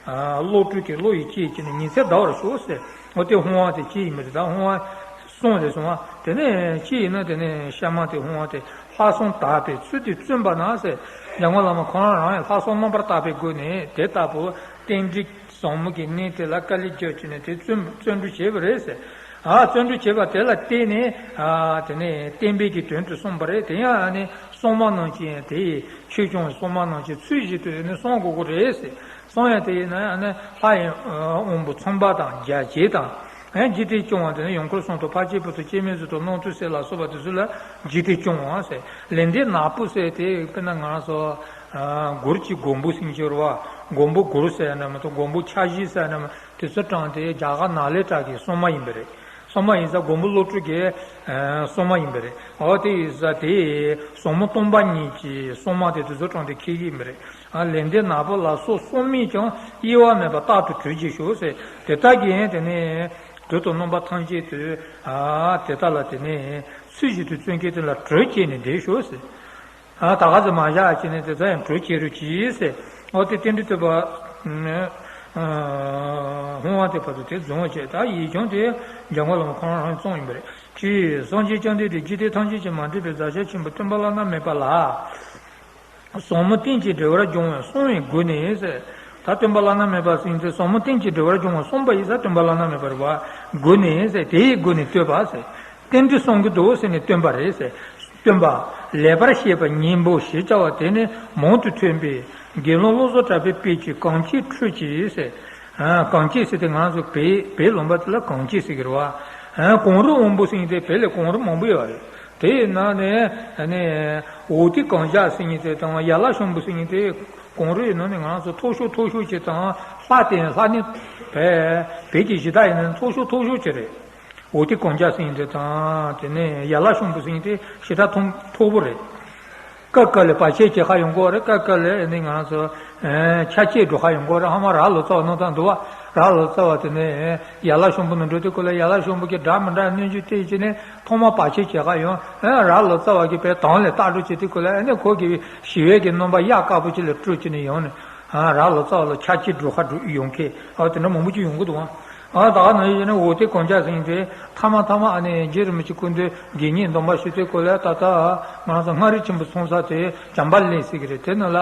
ཨ་བློ་གྲོས་ཀྱི་བློ་ཡིས་དཔྱད་བྱས་ནས་ཉིན་མཚན་འདའ་བར་ཤོག་ཟེར། འོ་དེ་སྔོན་དཔག་དེ་ཅི་ཡིན་མིན་རེད། ད་སྔོན་དཔག་གསུངས་རེད་གསུངས་པ། དེ་ནས་ཅི་ཡིན་ན་དེ་ནས་ཤ་མ་དེ་སྔོན་དཔག་དེ་ལྷག་བསམ་དག་པའི་ཚུལ་དེ་བརྩོན་པ་ན་ཟེར། འཇམ་མགོན་བླ་མ་ཁོ་རང་རང་ཡང་ལྷག་བསམ་རྣམ་པར་དག་པའི་སྒོ་ནས་དེ་ལྟ་བུ་རྟེན་འབྲེལ་ཟབ་མོ་གི་གནད་དེ་ལ་དཀའ་ལས་རྒྱག་བྱས་ནས་དེ་བརྩོན་བརྩོན་འགྲུས་བྱས་པ་རེད་ཟེར། ཨ་བརྩོན་འགྲུས་བྱས་པ་དེ་ལ་བརྟེན་ནས་ཨ་དེ་ནས་བསྟན་པའི་གི་དོན་དུ་གསུངས་པ་རེད། དེ་ཡང་ཨ་ནི་སྲུང་མ་རྣམས་ཀྱིས་དེ་ཡི་ཆོས་སྐྱོང་སྲུང་མ་རྣམས་ཀྱིས་ཚུལ་བཞིན་དུ་ནི་གསུང་དགོས་ཀྱི་རེད་ཟེར། གསུང་ཡ་དེ་ཡིན་ན་ནི་ལྷ་ཡི་དབང་པོ་ཚངས་པ་དང་རྒྱ་བྱེད་དང་། ཡང་འཇིག་རྟེན་སྐྱོང་བ་དེ་ནི་ཡུལ་འཁོར་གསུམ་དང་འཕགས་སྐྱེས་ཕུན་ཚོགས་སྐྱེ་མེད་གཟུགས་དང་རྣམ་ཐོས་སྲས་ལ་སོགས་པ་དེ་ཚོ་ལ་འཇིག་རྟེན་སྐྱོང་བ་ཟེར། ལེགས་ལྡན་ནག་པོ་ཟེར་དེ་དཔེར་ན་ང་རང་ཚོ་ཨ་མགུར་གྱི་མགོན་པོ་ཟེར་གྱི་ཡོད་རེད་བ། མགོན་པོ་མགུར་ཟེར་ཡ་ན་མ་གཏོགས་མགོན་པོ་འཆར་གཞི་ཟེར་ཡ་ན་མ་དེ་ཚོ་དྲངས་ཏེ་རྒྱ་གར་ནཱ་ལེནྡྲ་གི་སྲུང་མ་ཡིན་པ་རེད། སྲུང་མ་ཡིན་ས་མགོན་པོ་བློ་གྲོས་ཀྱི་ཨ་སྲུང་མ་ཡིན་པ་རེད། འོ་དེ་ཡིན་ས་དེ་ཟབ་མོ་སྟོང་པ་ཉིད་ཀྱི་སྲུང་མ་དེ་དེ་ཚོ་དྲངས་ཏེ་འཁྱེར་གྱི་ཡིན་པ་རེད། ཨ་ལེགས་ལྡན་ནག་པོ་ལ་སོགས་སྲུང་མས་ཀྱང་། གཡེལ་བ་མེད་པར་རྟག་ཏུ་བགྲོད་ཅིང་བཞུགས་ཟེར། དེ་དག་གིས་དེ་ནས་དུས་དང་རྣམ་པ་ཐམས་ཅད་དུ་ཨ་དེ་དག་ལ་དེ་ནས་ཚུལ་བཞིན་དུ་བརྩོན་མཁན་དེ་ལ་བགྲོད་བྱས་ནས་བསྡད་ཤོག་ཟེར། ཨ་ད་ག་ཚོད་མ་བཞག་བྱས་ནས་དེ་ཚོ་ཡང་བགྲོད་བྱེད་རོགས་གྱིས་ཟེར། འོ་དེ་རྟེན་འབྲེལ་བསྟོད་པ། ཨ་སྔོན་དཔག་དེ་པར་དུ་དེ་བཟུང་བ་བྱས། ད་ཡིག་ཆུང་དེ་འཇམ་མགོན་བླ་མ་ཁོ་རང་རང་གཙང་ཡིན་པ་རེད། ཅེས་སངས་རྒྱས་བཅོམ་ལྡན་འདས་འཇིག་རྟེན་ཐམས་ཅད་ཀྱིས་མ་འདྲེས་པའི་མཛའ་བཤེས་ཆེན་པོ་སྟོན་པ་བླ་ན་མེད་པ་ལ། ཟབ་མོ་གཏན་གྱི་འབྲེལ་བར་འབྱུང་བ་གསུངས་པའི་སྒོ་ནས་ཟེར། ད་སྟོན་པ་བླ་ན་མེད་པ་ཟེར་དེ་ཟབ་མོ་གཏན་གྱི་འབྲེལ་བར་འབྱུང་བ་གསུངས་པ་ཡིན་ས་སྟོན་པ་བླ་ན་མེད་པ་རེད་བ། སྒོ་ནས་ཟེར་དེའི་སྒོ་ནས་བསྟོད་པ་ཟེར། རྟེན་འབྲེལ་གསུང་གི་འདུག་ཟེར་ནས་བསྟོན་པ་རེད་ཟེར། སྟོན་པ། ལེགས་པར་བཤད་པ་སྙིང་པོ་ཞེས་བྱ་བ་དེ་ནི་མང་དུ་ཐོས་པས་དགེ་སློང་བློ་བཟང་གྲགས་པའི་དཔལ་གྱིས་གངས་ཅན་ཁྲོད་ཀྱི་ཟེར། ཨ་གངས་ཅན་ཟེར་དེ་ང་རང་ཚོ་བོད་བོད་ལུང་པ་དེ་ལ་གངས་ཅན་ཟེར་གི་རེད་བ། ཨ་གངས་རི་དབང་པོ་ཟེར་མཁན་དེ་བོད་ལ་གངས་རི་མང་པོ་ཡོད་རེད། དེའི་ནང་ནས་ཨ་ནི་འོ་ཐུག་གངས་ལྗོངས་ཟེར་མཁན་དེ་དང་ཡ་ལ་ཤམ་བུ་ཟེར་མཁན་དེ་གངས་རིའི་ནང་ནས་ང་རང་ཚོ་མཐོ་ཤོས་མཐོ་ཤོས་ཅིག་དང་ལྷ་དེ་ལྷ་ནི་བོད་བོད་ཀྱི་གཞི་བདག་ཡིན་ན་མཐོ་ཤོས་མཐོ་ཤོས་ཅིག་རེད། འོ་ཐུག་གངས་ལྗོངས་ཟེར་མཁན་དེ་དང་དེ་ནས་ཡ་ལ་ཤམ་བུ་ཟེར་མཁན་དེ་ཞེ་དྲག་མཐོ་མཐོ་པོ་རེད། སྐབས་སྐབས་ལ་བར་ཆད་བྱེད་ཁ་ཡོང་གི་རེད། སྐབས་སྐབས་ལ་ཨ་ནི་ང་རང་ཚོ་ཆ་ཆེ་འགྲོ་ཁ་ཡོང་གི་རེད། ཧ་མ་ར་ལོ་ཙཱ་བ་གནང་སྟངས་འདུག་བ། ར་ལོ་ཙཱ་བ་དེ་ནས་ཡ་ལ་ཤམ་བུ་ནང་འགྲོ་དུས་སྐབས་ལ་ཡ་ལ་ཤམ་བུ་གི་འདྲ་མི་འདྲ་སྣོན་རྒྱུ་དེ་བྱས་ནས་ཐོག་མ་བར་ཆད་བྱེད་ཁ་ཡོང་། ཨ་ར་ལོ་ཙཱ་བ་གིས་བོད་དོན་ལ་ལྟ་གྲུབ་བྱེད་དུས་སྐབས་ལ་ཨ་ནི་ཁོ་གི་ཞི་བའི་གི་རྣམ་པ་གཡག་དཀར་པོ་ཅིག་ལ་སྤྲུལ་བྱས་ནས་ཡོང་ནས་ཨ་ར་ལོ་ཙཱ་བ་ལ་ཆ་ཆེ་འགྲོ་ཁ་འགྲོ་ཡོང་མཁན་ཨ་དེ་འདྲ་མང་པོ་ཅིག་ཡོང་གི་འདུག་ཨ། ཨ་ད་ག་ནང་བཞིན་ནི་འོ་ཐུག་གངས་ལྗོངས་ཟེར་མཁན་དེ་ཐ་མ་ཐ་མ་ཨ་ནི་རྗེ་རིན་པོ་ཆེ་སྐུ་མདུན་དགེ་བསྙེན་སྡོམ་པ་ཞུ་དུས་སྐབས་ལ་ད་ལྟ་ང་རང་ཚོ་མངའ་རིས་ཆེན་པོ་ཚོང་ས་དེ་བྱམས་པ་གླིང་ཟེར་གི་རེད། དེ་ནང་ལ་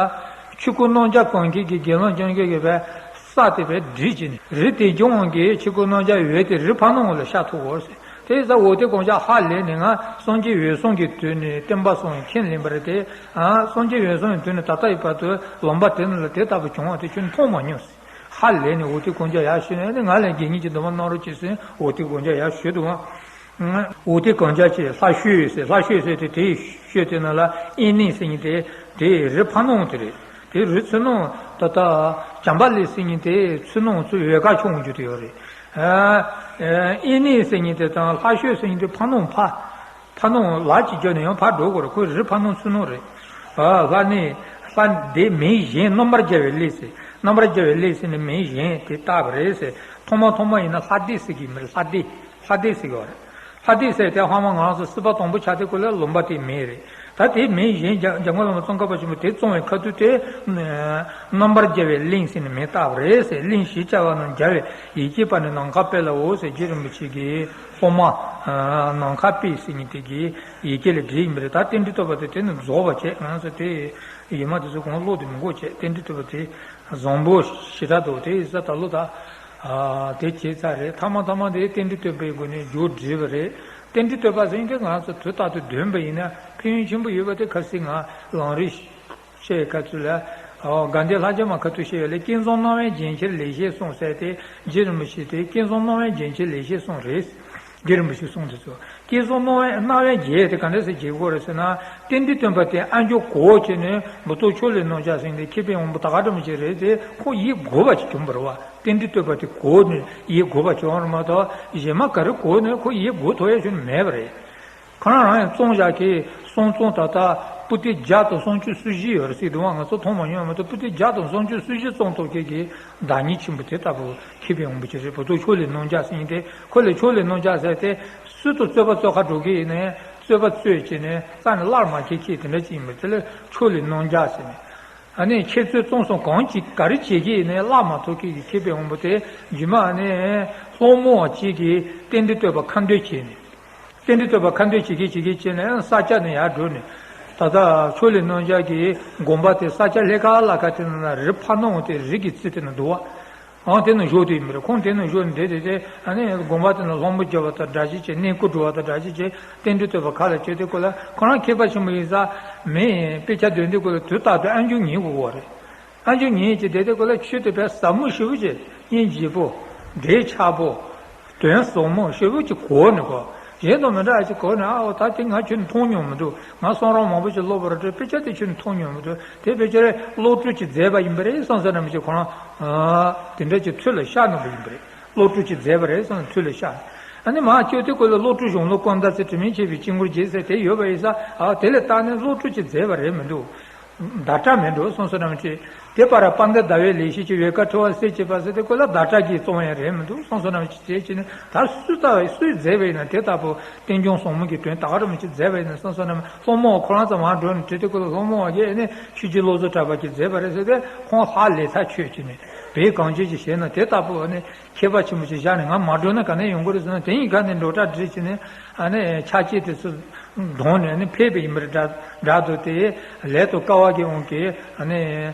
ཆོས་སྐུ་རྣམ་རྒྱལ་གང་གི་གི་དགེ་སློང་སྐྱོང་མཁན་གྱི་བས་ས་དེ་བས་བསྒྲིགས་བྱས་ནས་རི་དེ་ལྗོངས་ཀྱི་ཆོས་སྐུ་རྣམ་རྒྱལ་འོད་དེ་རི་ཕ་ནང་ལ་ཤར་ཐུབ་འོ་ཟེར། དེ་ས་འོ་ཐུག་གངས་ལྗོངས་ཧ་ལས་ནས་ང་སངས་རྒྱས་འོད་སྲུང་གི་དུས་ནས་བསྟན་པ་སྲུང་བའི་ཁས་ལེན་པ་རེད་དེ། ཨ་སངས་རྒྱས་འོད་སྲུང་གི་དུས་ནས་ད་ལྟ་ཡི་བར་དུ་ལུང་པ་དེ་ནང་ལ་དེ་ལྟ་བུ་བྱུང་བ་དེ་ཁྱོད་མཐོང་མ་མྱོང་ཟེར། ཧ་ལས་ནས་འོ་ཐུག་གངས་ལྗོངས་ཡར་ཞུས་ནས་ནི་ང་ལ་དགེ་བསྙེན་གྱི་སྡོམ་པ་གནང་རོགས་གྱིས་ཟེར་འོ་ཐུག་གངས་ལྗོངས་ཡར་ཞུས་འདུག་ཨང་། འོ་ཐུག་གངས་ལྗོངས་ཀྱི་ལྷ་ཤོད་ཟེར། ལྷ་ཤོད་ཟེར་དེ་དེའི་ཤོད་དེ་ནང་ལ་ཨེ་ནི་ཟེར་མཁན་དེ་དེ་རི་ཕ་ནང་དེ་རེད། དེ་རི་ཚུར་ནང་ད་ལྟ་བྱམས་པ་གླིང་ཟེར་མཁན་དེ་ཚུར་ནང་ཚུར་འོལ་ཁ་ཕྱོགས་འགྱུར་དུ་ཡོད་རེད། ཨ་ཨེ་ནི་ཟེར་མཁན་དེ་དང་ལྷ་ཤོད་ཟེར་མཁན་དེ་ཕ་ནང་ཕ། ཕ་ནང་ལ་ཅིག་བརྒྱབ་ནས་ཡང་ཕར་འགྲོ་དགོས་རེད། ཁོའི་རི་ཕ་ནང་ཚུར་ནང་རེད། ཨ་ལྷ་ནི་ལྷ་འདི་མིང་གཞན་རྣམ་པར་རྒྱལ་བའི་གླིང་ཟེར། རྣམ་པར་རྒྱལ་བའི་གླིང་ཟེར་ནས་མིང་གཞན་དེ་བཏགས་པ་རེད་ཟེར། ཐོག་མ་ཐོག་མ་ཡིན་ན་ལྷ་སྡེ་ཟེར་གྱི་མི་རེད། ལྷ་སྡེ་ལྷ་སྡེ་ཟེར་གྱི་བ་རེད། ལྷ་སྡེ་ཟེར་དེ་ཧ་མ་ང་རང་ཚོ་སྲིད་པ་དང་པོ་ཆགས་དུས་སྐབས་ལ་ལུང་པ་དེའི་མིང་རེད། ད་དེའི་མིང་གཞན་འཇམ་འཇམ་མགོན་བླ་མ་ཙོང་ཁ་པ་ཆེན་པོས་དེ་བཙོང་བའི་ཁ་ཐུག་དེ་རྣམ་པར་རྒྱལ་བའི་གླིང་ཟེར་ནས་མིང་བཏགས་པ་རེད་ཟེར། གླིང་ཞེས་བྱ་བ་རྣམས་རྒྱལ་བའི་ཡིད་ཀྱི་དཔལ་ནི་ནམ་མཁའ་དཔལ་ལའོ་ཟེར། རྗེ་རིན་པོ་ཆེ་གིས། སློབ་མ་ནམ་མཁའ་དཔལ་ཟེར་མཁན་དེ་གི་ཡི་གེ་ལ་བྲིས་ཡིན་པ་རེད། ད་རྟེན་འབྲེལ་བསྟོད་པ་དེ་དེ་ནི་རྫོགས་པ་བྱས། ང་ཚོ་དེ་ཡི་མ་དེ་ཚོ་གང་ཀློག་དེ་མི་དགོས་བྱས། རྟེན་འབྲེལ་བསྟོད་པ་དེ་བཟང་པོ་ཞེ་དྲག་འདུག་དེ་ཡིན་ཙང་ད་ལོ་ད་དེ་བྱས་ཚར་རེད། ཐ་མ་ཐ་མ་དེ་རྟེན་འབྲེལ་བསྟོད་པའི་སྒོ་ནས་མཇུག་བསྒྲིལ་བ་རེད། རྟེན་འབྲེལ་བསྟོད་པ་ཟེར་མཁན་ང་ཚོ་དུས་རྟག་ཏུ་འདོན་པ་ཡིན་ན་ཕན་ཡོན་ཆེན་པོ་ཡོད་པ་དེ། ཁ་སང་ང་ལམ་རིམ་བཤད་ཁ་ཐུག་ལ། ཨོ། དགའ་ལྡན་ལྷ་བརྒྱ་མ་ཁ་ཐུག་བཤད་ཡོད་ལ། བསྐྱེད་རྫོགས་སྣང་བས་རྒྱན་ཆེར་ལེགས་བཤད་གསུངས་ཟེར་ཏེ། རྗེ་རིན་པོ་ཆེ་དེ་བསྐྱེད་རྫོགས་སྣང་བས་རྒྱན་ཆེར་ལེགས་བཤད་གསུངས་རེད། རྗེ་རིན་པོ་ཆེས་གསུངས་དེ་ཚོ། བསྐྱེད་རྫོགས་སྣང་བས་རྒྱན་དེ་ག་འདྲ་སེ་བྱེད་དགོས་རེད་ཟེར་ན། རྟེན་འབྲེལ་བསྟོད་པ་དེ་ཨ་མཆོག་གོ་བྱས་ནས་མུ་སྟེགས་ཕྱོགས་ལས་གནོད་འཇོམས་ཟེར་མཁན་དེ། མཁས་པའི་དབང་པོ་ད་ག་འདྲ་མོ་ཅིག་རེད་དེ། ཁོ་ཡིད་དགོས་པ་ཅིག་བྱུང་བ་རེད་བ། རྟེན་འབྲེལ་བསྟོད་པ་དེ་གོ་ནས་ཡིད་དགོས་པ་བྱུང་བ་རེད་མ་གཏོགས། གཞན་མ་ག་རེ་གོ་ནས་ཁོ་ཡིད་དགོས་ཐུབ་ཡ་ཁྱོན་ནས་མེད་པ་རེད། ཁོ་རང་རང་ཡང་རྩོམ་བཞག་གི། གསུང་རྩོམ་ད་ལྟ་པོ་ཏི་བརྒྱ་དང་སུམ་ཅུ་སོ་བཞི་ཡོད་རེད་ཟེར་འདུག་བ། ང་ཚོ་མཐོང་མ་མྱོང་མ་གཏོགས། པོ་ཏི་བརྒྱ་དང་སུམ་ཅུ་སོ་བཞི་རྩོམ་ཐུབ་མཁན་གྱི་བདག་ཉིད་ཆེན་པོ་དེ་ལྟ་བུ་མཁས་པའི་དབང་པོ་ཅིག་རེད། མུ་སྟེགས་ཕྱོགས་ལས་གནོད་འཇོམས་ཟེར་མཁན་དེ། ཁོ་ལ་ཕྱོགས་ལས་གནོད་འཇོམས་ཟེར་དེ། སུ་དང་རྩོད་པ་རྩོད་ཁ་འགྲོ་གི་ཡིན་ནའི་རྩོད་པ་རྩོད་བྱས་ནས་རྩ་ནས་བརླག་མ་ཁེལ་མཁན་དེ་འདྲ་ཅིག་ཡིན་པ་དེ་ལ་ཕྱོགས་ལས་གནོད་འཇོམས་ཟེར་ནས། ཨ་ནི་འཁྱེར་རྩོད་རྩོམ་གསུམ་གང་ཅིག་ག་རེ་བྱེད་ཀྱི་ཡིན་ནའི་བརླག་མ་ཐུབ་མཁན་གྱི་མཁས་པའི་དབང་པོ་དེ། རྗེས་མ་ཨ་ནི་སློང་མོ་བ་གཅིག་གིས་རྟེན་འབྲེལ་བསྟོད་པ་ཁ་འདོན་བྱས་ནས། རྟེན་འབྲེལ་བསྟོད་པ་ཁ་འདོན་བྱེད་ཀྱིན་བྱེད་ཀྱིན་བྱས་ནས་ས་སྐྱ་ནས་ཡར་འགྲོ་ནས། ད་ལྟ་ཕྱོགས་ལས་གནོད་འཇོམས་ཀྱི་དགོན་པ་དེ་ས་སྐྱ་ལྷེ་ཁ་ལ་ཁ་དེ་ན་རི་ཕ་ནོ་དེ་རི་གི་རྩེ་དེ་ན་འདུག་བ། ཨང་དེ་ན་བཞུགས་དེ་ཡིན་པ་རེད། ཁོང་དེ་ན་བཞུགས་ནས་བསྡད་དེ་དེ། ཨ་ནི་དགོན་པ་དེ་ན་སློང་མོ་རྒྱབ་པ་དང་འདྲ་ཅིག་བྱས། གནས་སྐུ་སྒྲུབ་པ་དང་འདྲ་ཅིག་བྱས། རྟེན་འབྲེལ་བསྟོད་པ་ཁ་ལ་བྱས་དེ། ཁོ་ལ་ཁོ་རང་མཁས་པ་ཆེན་པོ་ཡིན་ས་མིན། དཔེ་ཆ་འདོན་དུས་ཁོ་ལ་དུས་རྟག་ཏུ་ཨ་མཆོག་ཉན་དགོས་པ་རེད། ཨ་མཆོག་ཉན་བྱས་བསྡད་དེ། ཁོ་ལ་ཆོས་དེ་དཔེ་ཟབ་མོ་ཞེ་པོ་ཅིག། སྙིང་རྗེ་པོ། འབྲེལ་ཆགས་པོ། དོན་ཟབ་མོ་ཞེ་པོ་ཅིག་གོ་ནས་གོ། གཞན་དང་མི་འདྲ་ཅིག་གོ་ནས། ཨའོ། ད་དེ་ང་ཁྱོན་ནས་མཐོང་མྱོང་མི་འདུག། ང་གསུང་རབ་མང་པོ་ཅིག་ཀློག་པ་རེད་དེ། དཔེ་ཆ་དེ་ཁྱོན་ནས་མཐོང་མྱོང་མི་འདུག། དེ་ཕལ་ཆེར་བློ་གྲོས་ཀྱིས་མཛད་པ་ཡིན་པ་རེད་བསམ་བསམ་འདྲ་མི་བྱེད། ཁོ་རང་དེ་འདྲ་ཅིག་ཐུགས་ལ་ཤར་གནང་བ་ཡིན་པ་རེད། བློ་གྲོས་ཀྱིས་མཛད་པ་རེད་བསམ་ནས་ཐུགས་ལ་ཤར། ཨ་ནི་མར་བསྐྱོད་དུས་ཁོ་ལ་བློ་གྲོས་གཞུང་ལུགས་ཀུན་བརྟགས་ཚུལ་ཁྲིམས་མན་ཆད་པའི་དཀྱིལ་འཁོར་རྒྱས་ཟེར་དེ་ཡོད་པ་ཡིན་ས། ཨ། དེ་ལ་བརྟེན་ནས་བློ་གྲོས་ཀྱིས་མཛད་པ་རེད་མི་འདུག། བརྡ་སྤྲོད་མི་འདུག་བསམ་བསམ་འདྲ་མི་བྱེད། དེ་བར་དཔལ་ལྡན་ཟླ་བའི་ལེགས་བཤད་ཀྱི་འོལ་ཁ་འཁྲིལ་བ་གསལ་བྱེད་པ་ཟེར་དེ་ཁོ་ལ་བརྡ་སྤྲོད་ཀྱི་རྩོམ་ཡང་རེད་མི་འདུག་བསམ་བསམ་འདྲ་མི་བྱེད་བྱས་ནས། ད་སུས་ལྟ་བའི་སུས་མཛད་པ་ཡིན་ན་དེ་ལྟ་བུ་རྟེན་འབྱུང་ཟབ་མོ་གི་དོན་ད་ག་རེ་མི་བྱེད་མཛད་པ་ཡིན་ན་བསམ་བསམ་འདྲ་མི། སློང་མོ་བ་ཁོ་རང་ཚོ་མར་འགྲོ་ནས་དྲིས་དེ། ཁོ་ལ་སློང་མོ་བ་གིས་ཨ་ནི་ཆོས་རྗེ་བློ་བཟང་གྲགས་པ་གིས་མཛད་པ་རེད་ཟེར་ཏེ། ཁོང་ཧ་ལས་ཐག་ཆོད་བྱས་ནས། བོད་གངས་ཅན་གྱི་ཞལ་ནང་དེ་ལྟ་བུ་ཨ་ནི་མཁས་པ་ཆེན་པོ་ཞིག་བཞག་ནས་ང་མ་འགྲོ་ན་ག་ནས་ཡོང་གི་རེད་ཟེར་ན། དེ་ཡིན་ག་ནས་འགྲོ་གྲ་སྒྲིག་བྱས་ནས། ཨ་ནི་ཕྱག་རྗེས་དེ་ཚོ་གདོང་ནས་ཨ་ནི་ཕེབས་པ་ཡིན་པ་རེད། འདྲ་འདྲ་འདུག་སྟེ། ལས་དང་སྐལ་བ་གི་དབང་གིས་ཨ་ནི་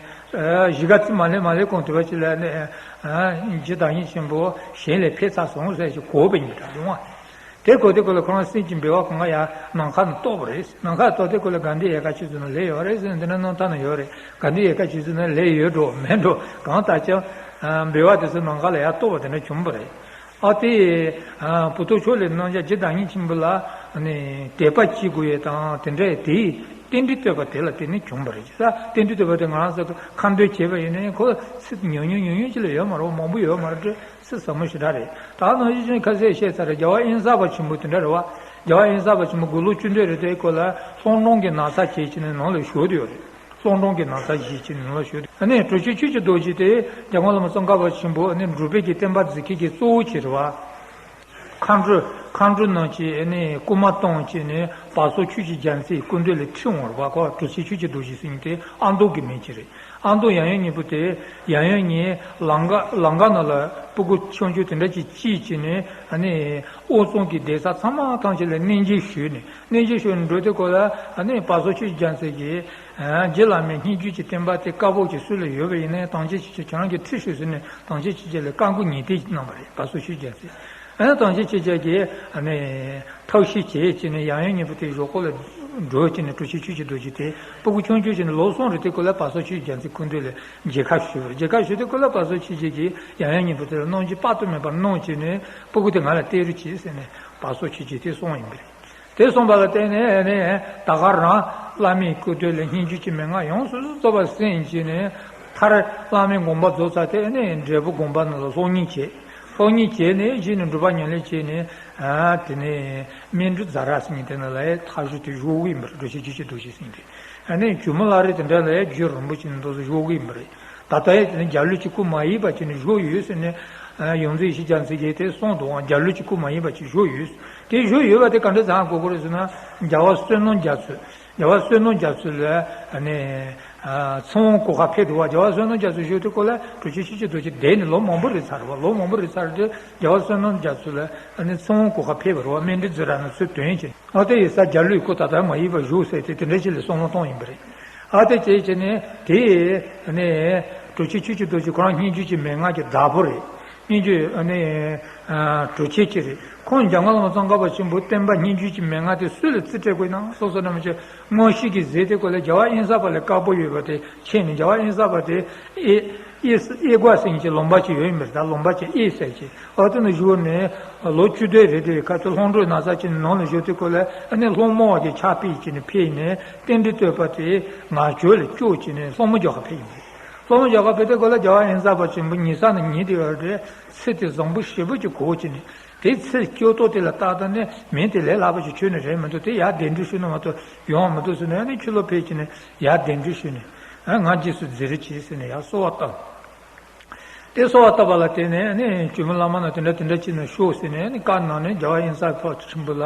གཞིས་ཀ་རྩེ་མ་སླེབས་མ་སླེབས་གོང་དུ་བ་ཅིག་ལ་ཨ་ནི་རྗེ་བདག་ཉིད་ཆེན་པོ་ཞལ་ལས་ཕེབས་ཚར་སོང་ཟེར་ཞིག་གོ་བ་ཡིན་པ་འདྲ་འདུག་ཨ། དེ་གོ་དེ་ཁོ་ལ་ཁོ་རང་སེམས་ཀྱི་འབུལ་བ་གང་ག་ཡར་ནམ་མཁའ་ནས་གཏོར་བ་རེད། ནམ་མཁའ་གཏོར་དེ་ཁོ་ལ་དགའ་ལྡན་ཡལ་ག་ཆོས་ཚོགས་ནང་ལས་ཡོད་རེད་ཟེར་ནས། འདི་ན་རྣམ་ཐར་ན་ཡོད་རེད། དགའ་ལྡན་ཡལ་ག་ཆོས་ཚོགས་ནང་ལས་ཡོད་འགྲོ་མེད་འགྲོ། གང་ལྟར་ཀྱང་འབུལ་བ་དེ་ཚོ་ནམ་མཁའ་ལ་ཡར་གཏོར་བ་དེ་འདྲ་བྱུང་བ་རེད། ཨ་དེ་མུ་སྟེགས་ཕྱོགས་ལས་གནོད་འཇོམས་རྗེ་བདག་ཉིད་ཆེན་པོ་ལ་ནི་དད་པ་བྱེད་དགོས་ཡས་དང་དེ་འདྲ་དེའི་རྟེན་འབྲེལ་བསྟོད་པ་དེ་ལ་བརྟེན་ནས་བྱུང་བ་རེད། ས་རྟེན་འབྲེལ་བསྟོད་པ་དེ་ང་རང་ཚོ་ཁ་འདོན་བྱས་པ་ཡིན་ནའི་ཁོ་ཚིག་ཉུང་ཉུང་ཉུང་ཉུང་ཅིག་ལས་ཡོད་མ་རེད། མང་པོ་ཡོད་མ་རེད། ཚིག་ཟབ་མོ་ཞེ་དྲག་རེད། ད་ནང་བཞིན་ཅན་ཁ་གསལ་བཤད་ཚར་རེད། རྒྱལ་བ་དབེན་གསར་པ་ཆེན་པོ་དེ་འདྲ་རེད་བ། རྒྱལ་བ་དབེན་གསར་པ་ཆེན་པོ་དགུང་ལོ་བཅུ་དྲུག་རེད་དེ། ཁོ་ལ་ལྷོ་འབྲོང་གི་ན་བཟའ་བྱས་བྱས་ནས་ནང་ལ་བཞུགས་བསྡད་ཡོད་རེད། ལྷོ་འབྲོང་གི་ན་བཟའ་བཞེས་བྱས་ནས་ནང་ལ་བཞུགས་བསྡད། ཨ་ནི་གྲུབ་ཆེན་ཆོས་ཀྱི་རྡོ་རྗེ་དེ་རྒྱལ་དབང་བླ་མ་ཙོང་ཁ་པ་ཆེན་པོ་ཨ་ནི་འབྲུག་པའི་གི་བསྟན་པ་འཛིན་མཁན་གྱི་གཙོ་བོ་ཅིག་རེད་བ། མཁའ་འགྲོ་མཁའ་འགྲོ་རྣམས་ཀྱིས་ཨ་ནི་སྐུལ་མ་བཏང་བྱས་ནས་བར་སོག་ཆོས་ཀྱི་རྒྱལ་མཚན་སྐུ་མདུན་ལ་ཁྲིད་འོང་བ་རེད་བ། ཁོ་གྲུབ་ཆེན་ཆོས་ཀྱི་རྡོ་རྗེ་ཟེར་མཁན་དེ་ཨ་མདོ་གི་མི་ཅིག་རེད། ཨ་མདོ་ཡབ་ཡུམ་གཉིས་པོ་དེ། ཡབ་ཡུམ་གཉིས་ལམ་ཁ་ལམ་ཁ་ནང་ལ་སྤུ་གུ་ཆུང་ཆུང་དེ་འདྲ་ཅིག་སྐྱེས་བྱས་ནས། ཨ་ནི་དབུས་གཙང་གི་གདན་ས་ཚང་མ་ཐམས་ཅད་ལ་གནས་མཇལ་ཞུས་ནས། གནས་མཇལ་ཞུས་ནས་འགྲོ་དུས་སྐབས་ལ་ཨ་ནི་བར་སོག་ཆོས་རྒྱལ་མཚན་གྱིས། ཨ། རྗེ་བླ་མའི་སྙན་བརྒྱུད་ཀྱི་བསྟན་པ་དེ་དཀར་པོ་ཅིག་སུ་ལ་ཡོད་པ་ཡིན་ནའི་དམ་ཅན་ཆོས་རྗེ་ཁྱེད་རང་གིས་ཁྲིད་ཤོག་ཟེར་ནས། དམ་ཅན་ཆོས་རྗེ་ལ་བཀའ་བསྒོ་ཉི་ཟླ་གནང་བ་རེད། བར་སོག་ཆོས་རྒྱལ་མཚན། ཨ་ནི་དམ་ཅན་ཆོས་རྗེ་གིས་ཨ་ནི་ཐབས་ཤེས་བྱས་བྱས་ནས་ཡབ་ཡུམ་གཉིས་པོ་དེ་ཞོགས་ཀ་ལ་འགྲོ་བྱས་ནས། གྲུབ་ཆེན་ཆོས་ཀྱི་རྡོ་རྗེ་དེ་སྤུ་གུ་ཆུང་ཆུང་བྱས་ནས་ལོ་གསུམ་རེ་དེ་སྐབས་ལ་བར་སོག་ཆོས་རྒྱལ་མཚན་སྐུ་མདུན་ལ་མཇལ་ཁ་ཞུས་པ་རེད། མཇལ་ཁ་ཞུས་དུས་སྐབས་ལ་བར་སོག་ཆོས་རྒྱལ་གྱིས་ཡབ་ཡུམ་གཉིས་པོ་དེ་ལ་གནང་རྒྱུ་དཔག་ཏུ་མེད་པ་གནང་བྱས་ནས། སྤུ་གུ་དེ་ང་ལ་སྟེར་རོགས་བྱེད་ཟེར་ནས་བར་སོག་ཆོས་རྒྱལ་དེ་གསུངས་པ་ཡིན་པ་རེད། དེ་གསུངས་པ་ལ་བརྟེན་ནས་ནི་ད་ག་རང་བླ་མའི་སྐུ་མདུན་ལ་སྙན་བརྒྱུད་ཀྱི་མན་ངག་ཡོངས་སུ་རྫོགས་པ་གསན་བྱས་ནས། མཐར་བླ་མའི་དགོངས་པ་རྫོགས་ཚར་དེ་ནི་འབྲས་སྤུངས་དགོན་པ་ནང་ལ་སློབ་གཉེར་བྱས། སློབ་གཉེར་བྱས་ནས་གཞི་ནས་སྒྲུབ་པ་ཉམས་ལེན་བྱས་ནས། ཨ། དེ་ནས་སྨིན་གྲོལ་ཛ་ར་ཟེར་མཁན་དེ་ནང་ལ་མཐར་བཞུགས་དེ་བཞུགས་ཡིན་པ་རེད། གྲུབ་ཆེན་ཆོས་ཀྱི་རྡོ་རྗེ་ཟེར་མཁན་དེ། ཨ་ནི་གྱོ་མོ་བླ་རི་དེ་འདྲ་ལ་རྒྱུན་རིང་པོ་བྱས་ནས་འདུག་སེ་བཞུགས་ཡིན་པ་རེད། ད་ལྟ་ཡང་དེ་ནི་འཇའ་ལུས་ཀྱི་སྐུ་མ་ཡིན་པ་བྱས་ནས་བཞུགས་ཡོད་ཟེར་ནས། ཡོངས་འཛིན་ཡེ་ཤེས་རྒྱལ་མཚན་གྱིས་དེ་གསུངས་འདུག། འཇའ་ལུས་ཀྱི་སྐུ་མ་ཡིན་པ་ཅིག་བཞུགས་ཡོད། དེ་བཞུགས་ཡོད་པ་དེ་ག་འདྲ་ཙམ་གོ་དགོས་རེད་ཟེར་ན། རྒྱལ་བ་བསོད་ནམས་རྒྱ་མཚོ། རྒྱལ་བ་བསོད་ནམས་རྒྱ་མཚོ་ལ་ཨ་ནི་ཚེ་དབང་གོ་ཁ་ཕེབས་འདུག་བ། རྒྱལ་བ་བསོད་ནམས་རྒྱ་མཚོ་བཞུགས་དུས་སྐབས་ལ་གྲུབ་ཆེན་ཆོས་ཀྱི་རྡོ་རྗེ་འདས་ནས་ལོ་མང་པོ་རེད་ཚར་བ། ལོ་མང་པོ་རེད་ཚར་དུས་རྒྱལ་བ་བསོད་ནམས་རྒྱ་མཚོ་ལ་ཨ་ནི་ཚེ་དབང་གོ་ཁ་ཕེབས་པ་རེད་བ། སྨིན་གྲོལ་ཛ་ར་ནས་ཚུར་ཐོན་བྱས། ཨ་དེ་ཡི་ས་འཇའ་ལུས་སྐུ་ད་ལྟ་མ་ཡིན་པ་བཞུགས་ཟེར་ཏེ་དེ་འདྲ་ཞིག་ལ་གསུང་ལུང་གཏོང་ཡིན་པ་རེད། ཨ་དེ་བྱས་བྱས་ནས་དེ་ནས་གྲུབ་ཆེན་ཆོས་ཀྱི་རྡོ་རྗེ་ཁོ་རང་སྙན་བརྒྱུད་ཀྱི་མན་ངག་གི་བདག་པོ་རེད། སྙན་བརྒྱུད་ཨ་ནི་གྲུབ་ཆེན་གཅིག་རེད། ཁོང་འཇམ་མགོན་བླ་མ་ཙོང་ཁ་པ་ཆེན་པོ་བསྟན་པ་སྙན་བརྒྱུད་ཀྱི་མན་ངག་དེ་སུ་ལ་རྩིས་སྤྲད་དགོས་ན་སོ་སོ་རྣམས་ཀྱི་མངོན་ཤེས་ཀྱི་གཟེར་དེ་སྐོར་ལ་རྒྱལ་བ་དབེན་ས་པ་ལ་དཀར་པོ་ཡོད་པ་དེ་མཁྱེན་ནས། རྒྱལ་བ་དབེན་ས་པ་དེ་ཨེ་ཨེ་ཨེ་སྒོ་ཟེར་མཁན་གྱི་ལུང་པ་ཅིག་ཡོད་ཡིན་པ་རེད། ད་ལུང་པ་ཅིག་ཨེ་ཟེར་གྱི་ཨ་དེ་ནས་བཞུགས་ནས་ལོ་བཅུ་དོན་རེ་དེ་ཁ་ཐུག་ལྷུན་གྲུབ་ན་ཚ་ཅིག་ནང་ལ་བཞུགས་དུས་སྐབས་ལ་ཨ་ནི་སློང་མོ་བ་གི་ཕྱག་ཕུལ་བྱས་ནས་ཕེབས་ནས་རྟེན་འབྲེལ་བསྟོད་པ་དེ་ངག་ཆོས་ལ་བཅུག་བྱས་ནས་སློང་མོ་རྒྱག་ག་ཕེབས་ཡིན་པས། སློང་མོ་རྒྱག་ག་ཕེབས་དུས་སྐབས་ལ་རྒྱལ་བ་དབེན་ས་པ་ཆེན་པོ་ཉལ་ས་ནས་ཉལ་བསྡད་ཡོད་རེད། ཚེ་དེ་བཟང་པོ་ཞེ་པོ་ཅིག་གོ་བྱས་ནས་དེ་ཚེ་སྐྱོ་ཏོག་དེ་ལ་བལྟས་ད་ནས་མིང་དེ་ལས་སླ་པོ་ཞིག་ཁྱོན་ནས་རེད་མི་འདུག་དེ་ཡར་གདན་འདྲེན་ཞུས་ན་མ་གཏོགས་ཡོང་མི་འདུག་ཟེར་ནས་ཨ་ནི་ཁྱོད་ལོ་ཕེབས་བྱས་ནས་ཡར་གདན་འདྲེན་ཞུས་ནས་ཨ་ང་རྗེས་སུ་འཛིན་རེ་བྱེད་ཟེར་ནས་ཡར་གསོལ་བ་བཏབ། དེ་གསོལ་བ་བཏབ་པ་ལ་བརྟེན་ནས་ནི་བཅོས་མིན་བླ་མ་ན་དེ་འདྲ་དེ་འདྲ་བྱས་ནས་ཤོག་ཟེར་ནས་ནི་བཀའ་གནང་ནས་རྒྱལ་བ་དབེན་ས་པ་ཆེན་པོ་ལ་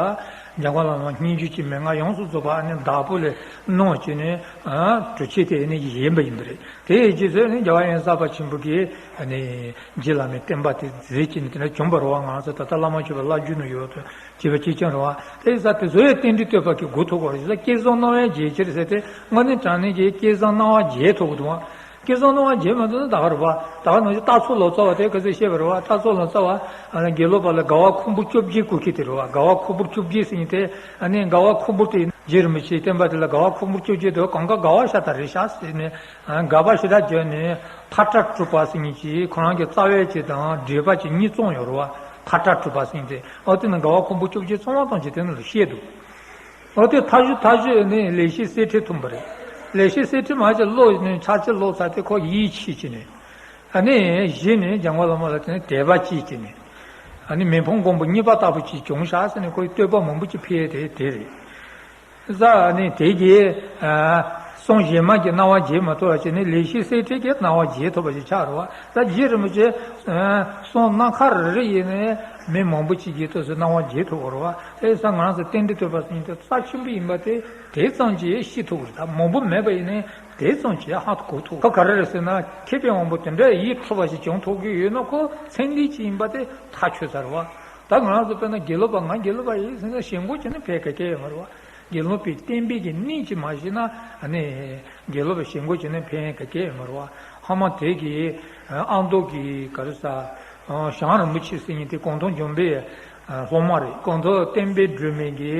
འཇམ་མགོན་བླ་མ་སྙན་བརྒྱུད་ཀྱི་མན་ངག་ཡོངས་སུ་རྫོགས་པ་ནི་བདག་པོ་ལས་གནང་བྱས་ནས་གྲུབ་ཆེན་དེ་ནི་བཞེངས་པ་ཡིན་པ་རེད། དེའི་རྗེས་སུ་ནི་རྒྱལ་བ་དབེན་ས་པ་ཆེན་པོ་གིས་ནི་རྗེ་བླ་མའི་བསྟན་པ་དེ་མཛད་ཀྱི་ནི་དེ་འདྲ་བྱུང་བ་རེད་བ། ང་ཚོ་ད་ལྟ་བླ་མ་མཆོད་པའི་བླ་བརྒྱུད་ནང་ཡོད་དུ་བྱས་པ་ཅིག་ཀྱང་རེད་བ། དེ་ཡིན་ཙང་དེ་ཚོ་ཡང་རྟེན་འབྲེལ་བསྟོད་པ་གི་སྒོ་ཐོག་གོ་རེད་ཟེར། བསྐལ་བཟང་སྣང་བའི་རྒྱལ་ཕྱིར་ཟེར་ཏེ་དངོས་གནས་དྲང་གནས་ཀྱི་བསྐལ་བཟང་སྣང་བ་རྒྱལ་ཐོབ་གི་འདུག་བ། བསྐལ་བཟང་སྣང་བ་རྒྱལ་མ་ཐོབ་ན་ད་ག་རེད་བ། ད་ག་ནང་བཞིན་རྟ་མཚོ་ལོ་ཙཱ་བ་དེ་ག་ཚོད་བཤད་པ་རེད་བ། རྟ་མཚོ་ལོ་ཙཱ་བ་དགེ་ལུགས་པ་ལ་དགའ་བ་ཁུང་བུ་བཅོ་བརྒྱད་བསྐུར་མཁན་དེ་རེད་བ། དགའ་བ་ཁུང་བུ་བཅོ་བརྒྱད་ཟེར་མཁན་དེ་ཨ་ནི་དགའ་བ་ཁུང་བུ་དེ་རྗེ་རིན་པོ་ཆེའི་བསྟན་པ་དེ་ལ་དགའ་བ་ཁུང་བུ་བཅོ་བརྒྱད་དེ་གང་ག་དགའ་བ་ཤ་སྟག་རེད་ཤག་ཟེར་ནས་དགའ་བ་ཞེ་དྲག་བརྗོད་ནས་ཕ་ཏྲ་གྲུབ་པ་ཟེར་མཁན་གྱིས་ཁོ་རང་གི་རྩ་བའི་ཆེད་དང་འགྲེལ་པ་ཅིག་གཉིས་བརྩམས་ཡོད་རེད་བ། ཕ་ཏྲ་གྲུབ་པ་ཟེར་མཁན་དེ་ཨོ་དེ་ནི་དགའ་བ་ཁུང་བུ་བཅོ་བརྒྱད་ཚང་མ་ཐམས་ཅད་དེ་ནང་ལ་བཤད་འདུག་ཨོ་དེ་མཐའ་གཞུག་མཐའ་གཞུག་ནི་ལེགས་བཤད་གསེར་ཁྲིར་ཐོན་པ་རེད། ལེགས་བཤད་གསེར་ཁྲིར་མ་ཅིག་ཀློག་ནས་ཕྱག་ཕྱིར་ཀློག་ཚར་ཏེ་ཁོ་ཡིད་ཆེས་བྱས་ནས་ཨ་ནི་གཞི་ནས་འཇམ་མགོན་བླ་མ་ལ་དེ་ནས་དད་པ་སྐྱེས་བྱས་ནས་ཨ་ནི་མི་ཕམ་མགོན་པོ་གཉིས་པ་ལྟ་བུ་ཅིག་བྱུང་ཤག་ཟེར་ནས་ཁོས་བསྟོད་པ་མང་པོ་ཅིག་ཕུལ་ཡས་དེ་དེ་རེད། ས་ནི་དེ་གིས་གསུང་གཞན་མ་གི་སྣང་བ་རྒྱས་མ་ཐུབ་པ་བྱས་ནས་ལེགས་བཤད་གསེར་ཁྲིར་གྱི་སྣང་བ་རྒྱས་ཐུབ་པ་ཞིག་ཆགས་རེད་བ། ད་རྗེ་རིན་པོ་ཆེ་གསུང་སྣ་ཁ་རེ་རེ་ཡིན་ནའི་མི་མང་པོ་ཅིག་གིས་ཏོག་ཙམ་སྣང་བ་རྒྱས་ཐུབ་པ་རེད་བ། དེ་ས་ང་རང་ཚོ་རྟེན་འབྲེལ་བསྟོད་པ་ཟེར་མཁན་དེ་རྩ་ཆེན་པོ་ཡིན་པ་དེ་དེ་ཙམ་གྱིས་ཤེས་ཐུབ་ཀྱི་རེད། ད་མང་པོ་མེད་པ་ཡིན་ནའི་དེ་ཙམ་གྱིས་ཧ་གོ་ཐུབ། ཁོ་ག་རེ་རེད་ཟེར་ན་མཁས་པའི་དབང་པོ་དེ་འདྲ་ཡིད་འཕྲོག་པ་ཞིག་བྱུང་ཐུབ་ཀྱི་ཡོད་ན་ཁོ་མཚན་ལྡན་ཅིག་ཡིན་པ་དེ་ཐག་ཆོད་ས་རེད་བ། ད་ང་རང་ཚོ་དཔེར་ན་དགེ་ལུགས་པ་ང་དགེ་ལུགས་པ་ཡིན་ཟེར་ན་ཞེན་ཁོག་བྱས་ན་ཕན་ག་གེ་ཡོད་མ་རེད་བ། དགེ་སློང་པའི་བསྟན་པའི་གི་གནད་ཅིག་མ་ཤེས་ན་ཨ་ནི་དགེ་སློང་པའི་ཞེན་ཁོག་བྱས་ན་ཕན་ག་གེ་ཡོད་མ་རེད་བ། ཧ་མ་དེ་གི་ཨ་མདོ་གི་ག་རེ་ཟ་ཞང་རིན་པོ་ཆེ་ཟེར་མཁན་དེ་གངས་ཐང་ལྗོན་པའི་སློབ་མ་རེད། གངས་ཐང་བསྟན་པའི་སྒྲོན་མེ་གི་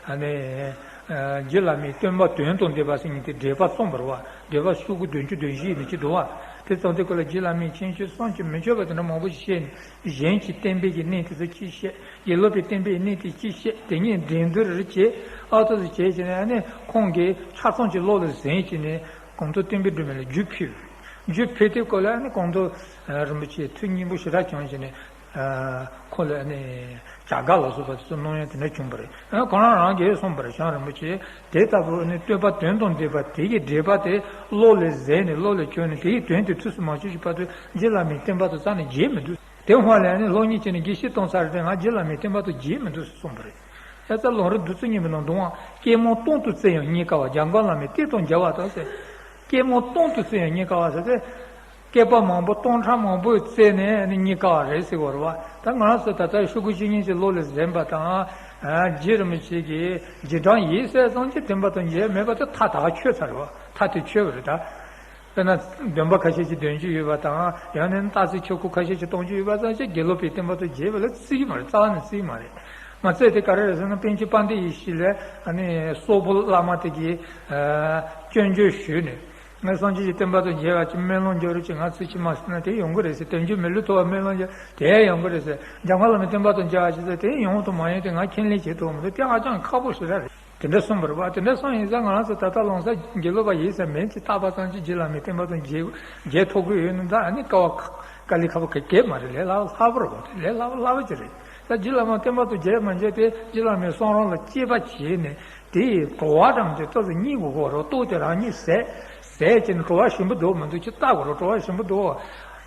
ཨ་ནི་རྗེ་བླ་མའི་བསྟན་པ་དོན་དང་ལྡན་པ་ཟེར་མཁན་དེ་འགྲེལ་པ་རྩོམ་པ་རེད་བ། འགྲེལ་པ་ཤོག་གུ་བདུན་ཅུ་དོན་བཞི་ཡིན་ནི་ཅི་འདུག་བ། དེ་ཙམ་དེ་ཀོ་ལ་རྗེ་བླ་མའི་མཁྱེན་དཔྱོད་བསམ་གྱིས་མི་ཁྱབ་པ་དེ་འདྲ་མང་པོ་ཞིག་བཤད་ནས། གཞན་གྱི་བསྟན་པའི་གི་གནད་དེ་ཚོ་ཅིག་བཤད། དགེ་སློབ་པའི་བསྟན་པའི་གནད་དེ་ཅིག་བཤད། དེ་ཉིད་འགྲན་བསྡུར་རེ་བྱས། ཨ་ཏོ་ཟེར་བྱས་བྱས་ནས་ཨ་ནི་ཁོང་གིས་ཆ་ཚང་ཅིག་བློ་ལ་ཟིན་བྱས་ནས་གངས་ཐང་བསྟན་པའི་སྒྲོན་མེ་ལ་རྒྱུ་ཕུལ། རྒྱུ་ཕུལ་དུས་སྐབས་ལ་ཨ་ནི་གངས་ཐང་རིན་པོ་ཆེ་ཐུགས་མཉེས་པོ་ཞེ་དྲག་བྱུང་བྱས་ནས་ཁོང་ལ་ཨ་ནི་བྱ་དགའ་ལ་སོགས་པ་དེ་ཚོ་གནང་ཡ་དེ་འདྲ་བྱུང་བ་རེད། ཨ་ཁོ་རང་རང་གིས་གསུངས་པ་རེད། ཞང་རིན་པོ་ཆེ་དེ་ལྟ་བུ་ཨ་ནི་བསྟོད་པ་དོན་དང་ལྡན་པ་དེ་གི་འགྲེལ་པ་དེ་བློ་ལ་ཟིན་ནས་བློ་ལ་བཅོལ་ནས་དེ་ཡི་དོན་དེ་ཐུགས་སུ་མ་ཆུད་ཀྱི་བར་དུ་རྗེ་བླ་མའི་བསྟན་པ་དེ་རྩ་ནས་བརྗེད་མི་འདུག་དེ་སྔོན་ལ་ནི་སློབ་གཉེར་བྱས་ནས་དགེ་བཤེས་གཏོང་ཚར་ཏེ་ང་རྗེ་བླ་མའི་བསྟན་པ་དེ་བརྗེད་མི་འདུག་གསུངས་པ་རེད། ཡ་ད་ལམ་རིམ་བདུད་རྩི་སྙིང་པོའི་ནང་འདུག་ཨང་། བསྐལ་མང་སྟོང་དུ་བཙལ་ཡང་རྙེད་དཀའ་བ། འཇམ་མགོན་བླ་མའི་བསྟན་དང་མཇལ་བ་དང་ཟེར། བསྐལ་མང་སྟོང་དུ་བཙལ་ཡང་རྙེད་དཀའ་བ་ཟེར་ཏེ། བསྐལ་པ་མང་པོ་སྟོང་ཕྲག་མང་པོ་བཙལ་ནས་ནི་རྙེད་དཀའ་བ་རེད་ཟེར་བ་རེད་བ། ད་ང་རང་ཚོ་ད་ལྟ་ཤོག་གུ་བཅུ་གཉིས་ཀྱི་བློ་ལ་ཟིན་པ་དང་། རྗེ་རིན་པོ་ཆེ་གི་རྗེས་འབྲང་ཡིན་ཟེར་ཙམ་གྱིས་བསྟན་པ་དང་མཇལ་མེད་པ་དེ་ཐག་ད་ག་ཆོད་ཚར་བ། ཐག་དེ་ཆོད་པ་རེད་ད། དཔེར་ན་འདོན་པ་ཁ་ཤས་ཀྱིས་འདོན་རྒྱུ་ཡོད་པ་དང་། ཡང་ན་རྟགས་གསལ་ཆོས་སྐོར་ཁ་ཤས་ཀྱིས་གཏོང་རྒྱུ་ཡོད་པ་ཙམ་ཞིག་དགེ་སློབ་པའི་བསྟན་པ་དང་མཇལ་བ་ལ་བརྩི་གི་མ་རེད། རྩ་བ་ནས་བརྩི་གི་མ་རེད། ང་ཚོས་དེ་ག་རེ་རེད་ཟེར་ན་པཎ་ཆེན་དཔལ་ལྡན་ཡེ་ཤེས་ལས་ཨ་ནི་སོག་པོ་བླ་མ་དེ་གིས་སྐྱོན་བརྗོད་ཞུས་ནས། ངས་སངས་རྒྱས་ཀྱི་བསྟན་པ་དང་མཇལ་བ་ཅིག་སྨོན་ལམ་རྒྱག་རོགས་ཅིག་ང་ཚོས་ཅིག་མ་ཟེར་ན་དེ་ཡོང་གི་རེད་ཟེར། དོན་རྒྱུ་མི་བསླུ་ཐོབ་པ་སྨོན་ལམ་རྒྱག་དེ་ཡོང་གི་རེད་ཟེར། འཇམ་མགོན་བླ་མའི་བསྟན་པ་དང་མཇལ་བ་ཅིག་ཟེར་དེ་ཡོང་དང་མ་ཡོང་དེ་ང་མཁྱེན་ལན་བྱེད་ཐུབ་མི་འདུག་དེ་ཧ་ཅང་ཁག་པོ་ཞིག་རེད། དེ་འདྲ་གསུངས་པ་རེད་བ། དེ་འདྲ་གསུངས་ཡིན་ཙང་ང་རང་ཚོ་ད་ལྟ་ལམ་སང་དགེ་སློབ་པ་ཡིན་ཟེར་མིང་ཅིག་བཏགས་པ་ཙམ་གྱིས་རྗེ་བླ་མའི་བསྟན་པ་དང་མཇལ་མཇལ་ཐུབ་ཀྱི་ཡོད་ན་ད་ཨ་ནི་དཀའ་བ་དཀའ་ལས་ཁག་པོ་ག་གེ་མ་རེད། ལས་སླ་པོ་སླ་པོ་རེད་བ། དེ་ལས་སླ་པོ་སླ་པོ་ཅིག་རེད། ད་རྗེ་བླ་མ་བསྟན་པ་དང་མཇལ་མ་མཇལ་དེ་རྗེ་བླ་མའི་གསུང་རབ་ལ་དཔྱད་པ་བྱས་ནས་དེ་ཡི་བྲོ་བ་རང་དེ་ཏོག་ཙམ་རྙེད་དགོས་གོ་རོ། ལྟོ་དེ་རང་ཉིད་ཟས་ཟས་བྱས་ནས་བྲོ་བ་ཞིམ་པོ་འདུག་མི་འདུག་ཅིག་བལྟ་དགོས་རོ། བྲོ་བ་ཞིམ་པོ་འདུག་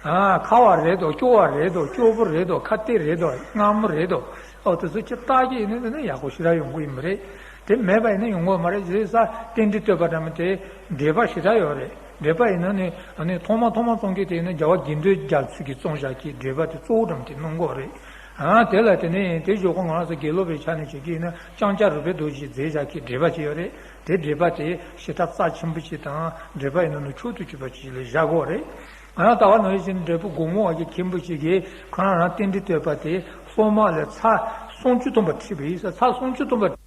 ཨ་ཁ་བ་རེད་དོ། སྐྱོ་བ་རེད་དོ། སྐྱོ་པོ་རེད་དོ། ཁ་གཏད་རེད་དོ། མངར་མོ་རེད་དོ། ཨོ་དེ་ཚོ་ཅིག་བལྟ་གི་ཡིན་ན་དེ་ནི་ཡག་པོ་ཞེ་དྲག་ཡོང་གི་ཡིན་མ་རེད། དེ་མེད་པ་ཡིན་ན་ཡོང་གི་མ་རེད། རྗེས་ས་རྟེན་འབྲེལ་བསྟོད་པ་འདྲ་མི་དེ་འགྲེལ་པ་ཞེ་དྲག་ཡོད་རེད། འགྲེལ་པ་ཡིན་ན་ནི་ཨ་ནི་ཐོག་མ་ཐོག་མ་རྩོམ་མཁན་དེ་ཡིན་ན་རྒྱལ་བ་དགེ་འདུན་རྒྱ་མཚོ་གིས་རྩོམ་བཞག་གི་འགྲེལ་པ་དེ་གཙོ་བོ་འདྲ་མི་དེ་གནང་གི་རེད། ཨ་དེ་ལ་དེ་ནས་དེ་ཞོག་ཁོ་ང་རང་ཚོ་དགེ་སློབ་པའི་ཆ་ནས་བྱེད་ཀྱི་ཡིན་ན་ལྕང་སྐྱ་རོལ་པའི་རྡོ་རྗེས་མཛད་བཞག་གི་འགྲེལ་པ་ཅིག་ཡོད་རེད། དེ་འགྲེལ་པ་དེ་ཞེ་དྲག་རྩ་ཆེན་པོ་ཅིག་དང་འགྲེལ་པ་ཡིན་ན་ནི་མཆོག་ཏུ་གྱུར་པ་ཅིག་ལ་བཞག་གི་ཡོད་རེད། ང་རང་ལྟ་བ་ནང་བཞིན་འབྲས་བུ་དགུང་མོ་བ་གི་མཁན་པོ་ཞིག་གིས་ཁོ་རང་རང་རྟེན་འབྲེལ་བསྟོད་པ་དེ་སྲུང་མ་ལ་ཚར་སུམ་ཅུ་སྟོང་པ་ཁྲིད་པ་ཡིན་ས། ཚར་སུམ་ཅུ་སྟོང་པ།